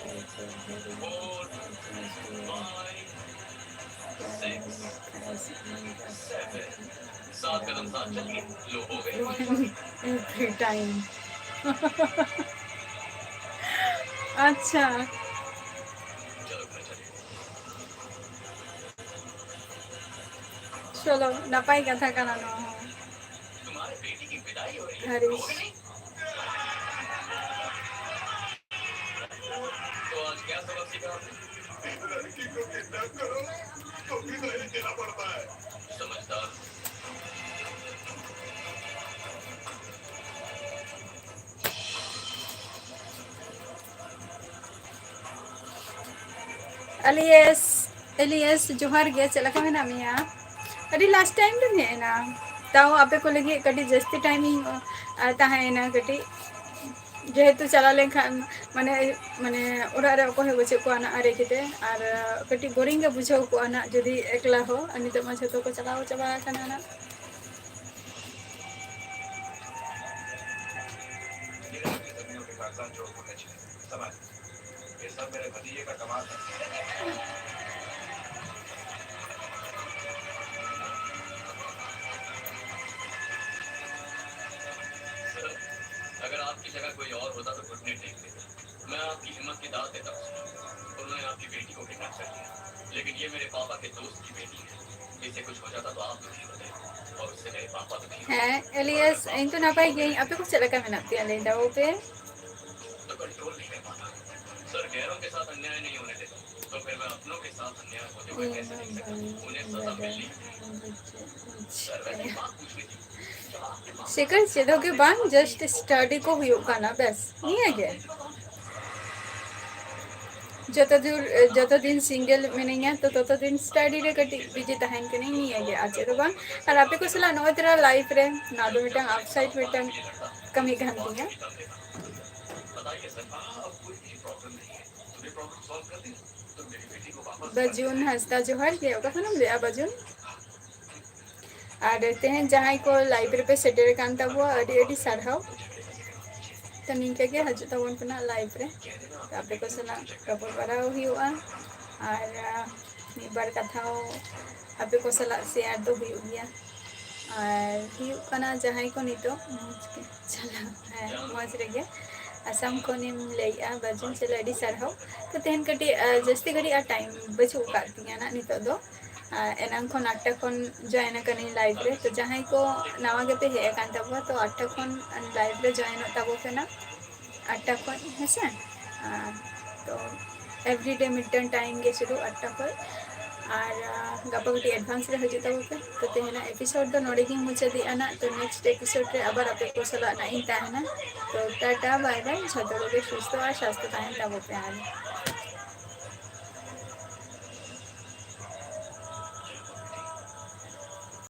I feel very much. I just do it. Every time. ᱟᱪᱪᱷᱟ, ᱪᱚᱞᱚ, ᱱᱟᱯᱟᱭ ᱠᱟᱛᱷᱟ ᱠᱟᱱᱟ ᱱᱚᱣᱟ ᱦᱚᱸ᱾ ᱦᱟᱨᱤᱥ᱾ ᱮᱞᱤᱭᱮᱥ, ᱮᱞᱤᱭᱮᱥ, ᱡᱚᱦᱟᱨ ᱜᱮ, ᱪᱮᱫ ᱞᱮᱠᱟ ᱢᱮᱱᱟᱜ ᱢᱮᱭᱟ? ᱟᱹᱰᱤ ᱞᱟᱥᱴ ᱴᱟᱭᱤᱢ ᱨᱮᱢ ᱦᱮᱡ ᱮᱱᱟ, ᱛᱟᱣ ᱟᱯᱮ ᱠᱚ ᱞᱟᱹᱜᱤᱫ ᱠᱟᱹᱴᱤᱡ ᱡᱟᱹᱥᱛᱤ ᱴᱟᱭᱤᱢ ᱤᱧ ᱛᱟᱦᱮᱸᱭᱮᱱᱟ ᱠᱟᱹᱴᱤᱡ, ᱡᱮᱦᱮᱛᱩ ᱪᱟᱞᱟᱣ ᱞᱮᱱᱠᱷᱟᱱ ᱢᱟᱱᱮ, ᱢᱟᱱᱮ ᱚᱲᱟᱜ ᱨᱮ ᱚᱠᱚᱭ ᱦᱚᱸ ᱵᱟᱹᱪᱩᱜ ᱠᱚᱣᱟ ᱱᱟᱜ ᱟᱨᱮ ᱠᱟᱛᱮ, ᱟᱨ ᱠᱟᱹᱴᱤᱡ ᱵᱳᱨᱤᱝ ᱜᱮ ᱵᱩᱡᱷᱟᱹᱣ ᱠᱚᱜᱼᱟ ᱱᱟᱜ ᱡᱩᱫᱤ ᱮᱠᱞᱟ ᱦᱚᱸ᱾ ᱟᱨ ᱱᱤᱛᱚᱜ ᱢᱟ ᱡᱷᱚᱛᱚ ᱠᱚ ᱪᱟᱞᱟᱣ ᱪᱟᱵᱟ ᱟᱠᱟᱱᱟ ᱱᱟᱜ᱾ ये सब मेरे भतीजे का कमाल है। अगर आपकी जगह कोई और होता तो घुटने टेक लेता। मैं आपकी हिम्मत की दाद देता हूँ और मैं आपकी बेटी को किडनैप कर लिया, लेकिन ये मेरे पापा के दोस्त की बेटी है। इसे कुछ हो जाता तो आप दुखी होते और उससे मेरे पापा दुखी होते। ᱦᱮᱸ, ᱮᱞᱤᱭᱟᱥ, ᱤᱧ ᱛᱚ ᱱᱟᱯᱟᱭ ᱜᱤᱭᱟᱹᱧ, ᱟᱯᱮ ᱠᱚ ᱪᱮᱫ ᱞᱮᱠᱟ ᱢᱮᱱᱟᱜ ᱯᱮᱭᱟ ᱞᱟᱹᱭ ᱛᱟᱵᱚ ᱯᱮ? तो कंट्रोल नहीं कर पाता। सर, गैरों के साथ अन्याय नहीं होने देता, तो फिर मैं अपनों के साथ अन्याय होते हुए कैसे देख सकता हूँ? उन्हें सजा मिलनी है। सर, वैसे एक बात पूछनी थी। ᱥᱮᱠᱟᱨ ᱪᱮᱫ ᱦᱚᱸ ᱜᱮ ᱵᱟᱝ, ᱡᱟᱥᱴ ᱥᱴᱟᱰᱤ ᱠᱚ ᱦᱩᱭᱩᱜ ᱠᱟᱱᱟ, ᱵᱮᱥ ᱱᱤᱭᱟᱹ ᱜᱮ᱾ ᱡᱚᱛᱚ ᱫᱩᱨ ᱡᱚᱛᱚ ᱫᱤᱱ ᱥᱤᱝᱜᱮᱞ ᱢᱤᱱᱟᱹᱧᱟ, ᱛᱚ ᱛᱚᱛᱚ ᱫᱤᱱ ᱥᱴᱟᱰᱤ ᱨᱮ ᱠᱟᱹᱴᱤᱡ ᱵᱤᱡᱤ ᱛᱟᱦᱮᱱ ᱠᱟᱹᱱᱟᱹᱧ, ᱱᱤᱭᱟᱹ ᱜᱮ, ᱟᱨ ᱪᱮᱫ ᱦᱚᱸ ᱵᱟᱝ᱾ ᱟᱨ ᱟᱯᱮ ᱠᱚ ᱥᱟᱞᱟᱜ ᱱᱚᱜᱼᱚᱭ ᱛᱚᱨᱟ ᱞᱟᱭᱤᱵᱷ ᱨᱮ, ᱱᱚᱣᱟ ᱫᱚ ᱢᱤᱫᱴᱟᱝ ᱟᱣᱩᱴᱥᱟᱭᱤᱰ ᱢᱤᱫᱴᱟᱝ ᱠᱟᱹᱢᱤ ᱠᱟᱱ ᱛᱤᱧᱟ᱾ ᱵᱟᱡᱩᱱ ᱦᱟᱸᱥᱫᱟ, ᱡᱚᱦᱟᱨ ᱜᱮ᱾ ᱚᱠᱟ ᱠᱷᱚᱱᱮᱢ ᱞᱟᱹᱭᱮᱜᱼᱟ, ᱵᱟᱡᱩᱱ? ᱟᱨ ᱛᱮᱦᱮᱧ ᱡᱟᱦᱟᱸᱭ ᱠᱚ ᱞᱟᱭᱤᱵᱷ ᱨᱮᱯᱮ ᱥᱮᱴᱮᱨ ᱟᱠᱟᱱ ᱛᱟᱵᱚᱣᱟ, ᱟᱹᱰᱤ ᱟᱹᱰᱤ ᱥᱟᱨᱦᱟᱣ᱾ ᱛᱚ, ᱱᱤᱝᱠᱟᱹ ᱜᱮ ᱦᱤᱡᱩᱜ ᱛᱟᱵᱚᱱ ᱯᱮ ᱱᱟᱜ ᱞᱟᱭᱤᱵᱷ ᱨᱮ, ᱛᱚ ᱟᱯᱮ ᱠᱚ ᱥᱟᱞᱟᱜ ᱨᱚᱯᱚᱲ ᱵᱟᱲᱟ ᱦᱩᱭᱩᱜᱼᱟ, ᱟᱨ ᱟᱸ, ᱢᱤᱫ ᱵᱟᱨ ᱠᱟᱛᱷᱟ ᱦᱚᱸ ᱟᱯᱮ ᱠᱚ ᱥᱟᱞᱟᱜ ᱥᱮᱭᱟᱨ ᱫᱚ ᱦᱩᱭᱩᱜ ᱜᱮᱭᱟ᱾ ᱟᱨ ᱦᱩᱭᱩᱜ ᱠᱟᱱᱟ, ᱡᱟᱦᱟᱸᱭ ᱠᱚ ᱱᱤᱛᱚᱜ ᱢᱚᱡᱽ ᱜᱮ ᱪᱟᱞᱟᱜ, ᱦᱮᱸ, ᱢᱚᱡᱽ ᱨᱮᱜᱮ ᱟᱥᱟᱢ ᱠᱷᱚᱱᱮᱢ ᱞᱟᱹᱭᱮᱜᱼᱟ, ᱵᱟᱡᱩᱱ ᱪᱮᱞᱮ, ᱟᱹᱰᱤ ᱥᱟᱨᱦᱟᱣ᱾ ᱛᱚ, ᱛᱮᱦᱮᱧ ᱠᱟᱹᱴᱤᱡ, ᱟᱸ, ᱡᱟᱹᱥᱛᱤ ᱜᱷᱟᱹᱲᱤᱡ ᱟᱨ ᱴᱟᱭᱤᱢ ᱵᱟᱹᱪᱩᱜ ᱟᱠᱟᱫ ᱛᱤᱧᱟᱹ ᱱᱟᱜ ᱱᱤᱛᱚᱜ ᱫᱚ᱾ ᱟᱨ ᱮᱱᱟᱝ ᱠᱷᱚᱱ ᱟᱴᱴᱟ ᱠᱷᱚᱱ ᱡᱚᱭᱮᱱ ᱟᱠᱟᱱᱟᱹᱧ ᱞᱟᱭᱤᱵᱷ ᱨᱮ᱾ ᱛᱚ, ᱡᱟᱦᱟᱸᱭ ᱠᱚ ᱱᱟᱣᱟ ᱜᱮᱯᱮ ᱦᱮᱡ ᱟᱠᱟᱱ ᱛᱟᱵᱚᱣᱟ, ᱛᱚ ᱟᱴᱴᱟ ᱠᱷᱚᱱ ᱞᱟᱭᱤᱵᱷ ᱨᱮ ᱡᱚᱭᱮᱱᱚᱜ ᱛᱟᱵᱚ ᱯᱮ ᱱᱟᱜ, ᱟᱴᱴᱟ ᱠᱷᱚᱱ, ᱦᱮᱸᱥᱮ? ᱟᱨ ᱛᱚ ᱮᱵᱷᱨᱤᱰᱮ ᱢᱤᱫᱴᱟᱝ ᱴᱟᱭᱤᱢ ᱜᱮ ᱥᱩᱫᱷᱩ ᱟᱴᱴᱟ ᱠᱷᱚᱱ᱾ ᱟᱨ, ᱟᱸ, ᱜᱟᱯᱟ ᱠᱟᱹᱴᱤᱡ ᱮᱰᱵᱷᱟᱱᱥ ᱨᱮ ᱦᱤᱡᱩᱜ ᱛᱟᱵᱚ ᱯᱮ᱾ ᱛᱚ ᱛᱮᱦᱮᱧᱟᱜ ᱮᱯᱤᱥᱳᱰ ᱫᱚ ᱱᱚᱰᱮ ᱜᱤᱧ ᱢᱩᱪᱟᱹᱫᱮᱜᱼᱟ ᱱᱟᱜ᱾ ᱛᱚ ᱱᱮᱠᱥᱴ ᱮᱯᱤᱥᱳᱰ ᱨᱮ ᱟᱵᱟᱨ ᱟᱯᱮ ᱠᱚ ᱥᱟᱞᱟᱜ ᱱᱟᱜ ᱤᱧ ᱛᱟᱦᱮᱱᱟ᱾ ᱛᱚ ᱴᱟᱴᱟ, ᱵᱟᱭ ᱵᱟᱭ, ᱡᱷᱚᱛᱚ ᱠᱚᱜᱮ ᱥᱩᱥᱛᱷᱚ ᱟᱨ ᱥᱟᱥᱛᱷᱚ ᱛᱟᱦᱮᱱ ᱛᱟᱵᱚ ᱯᱮ ᱟᱨ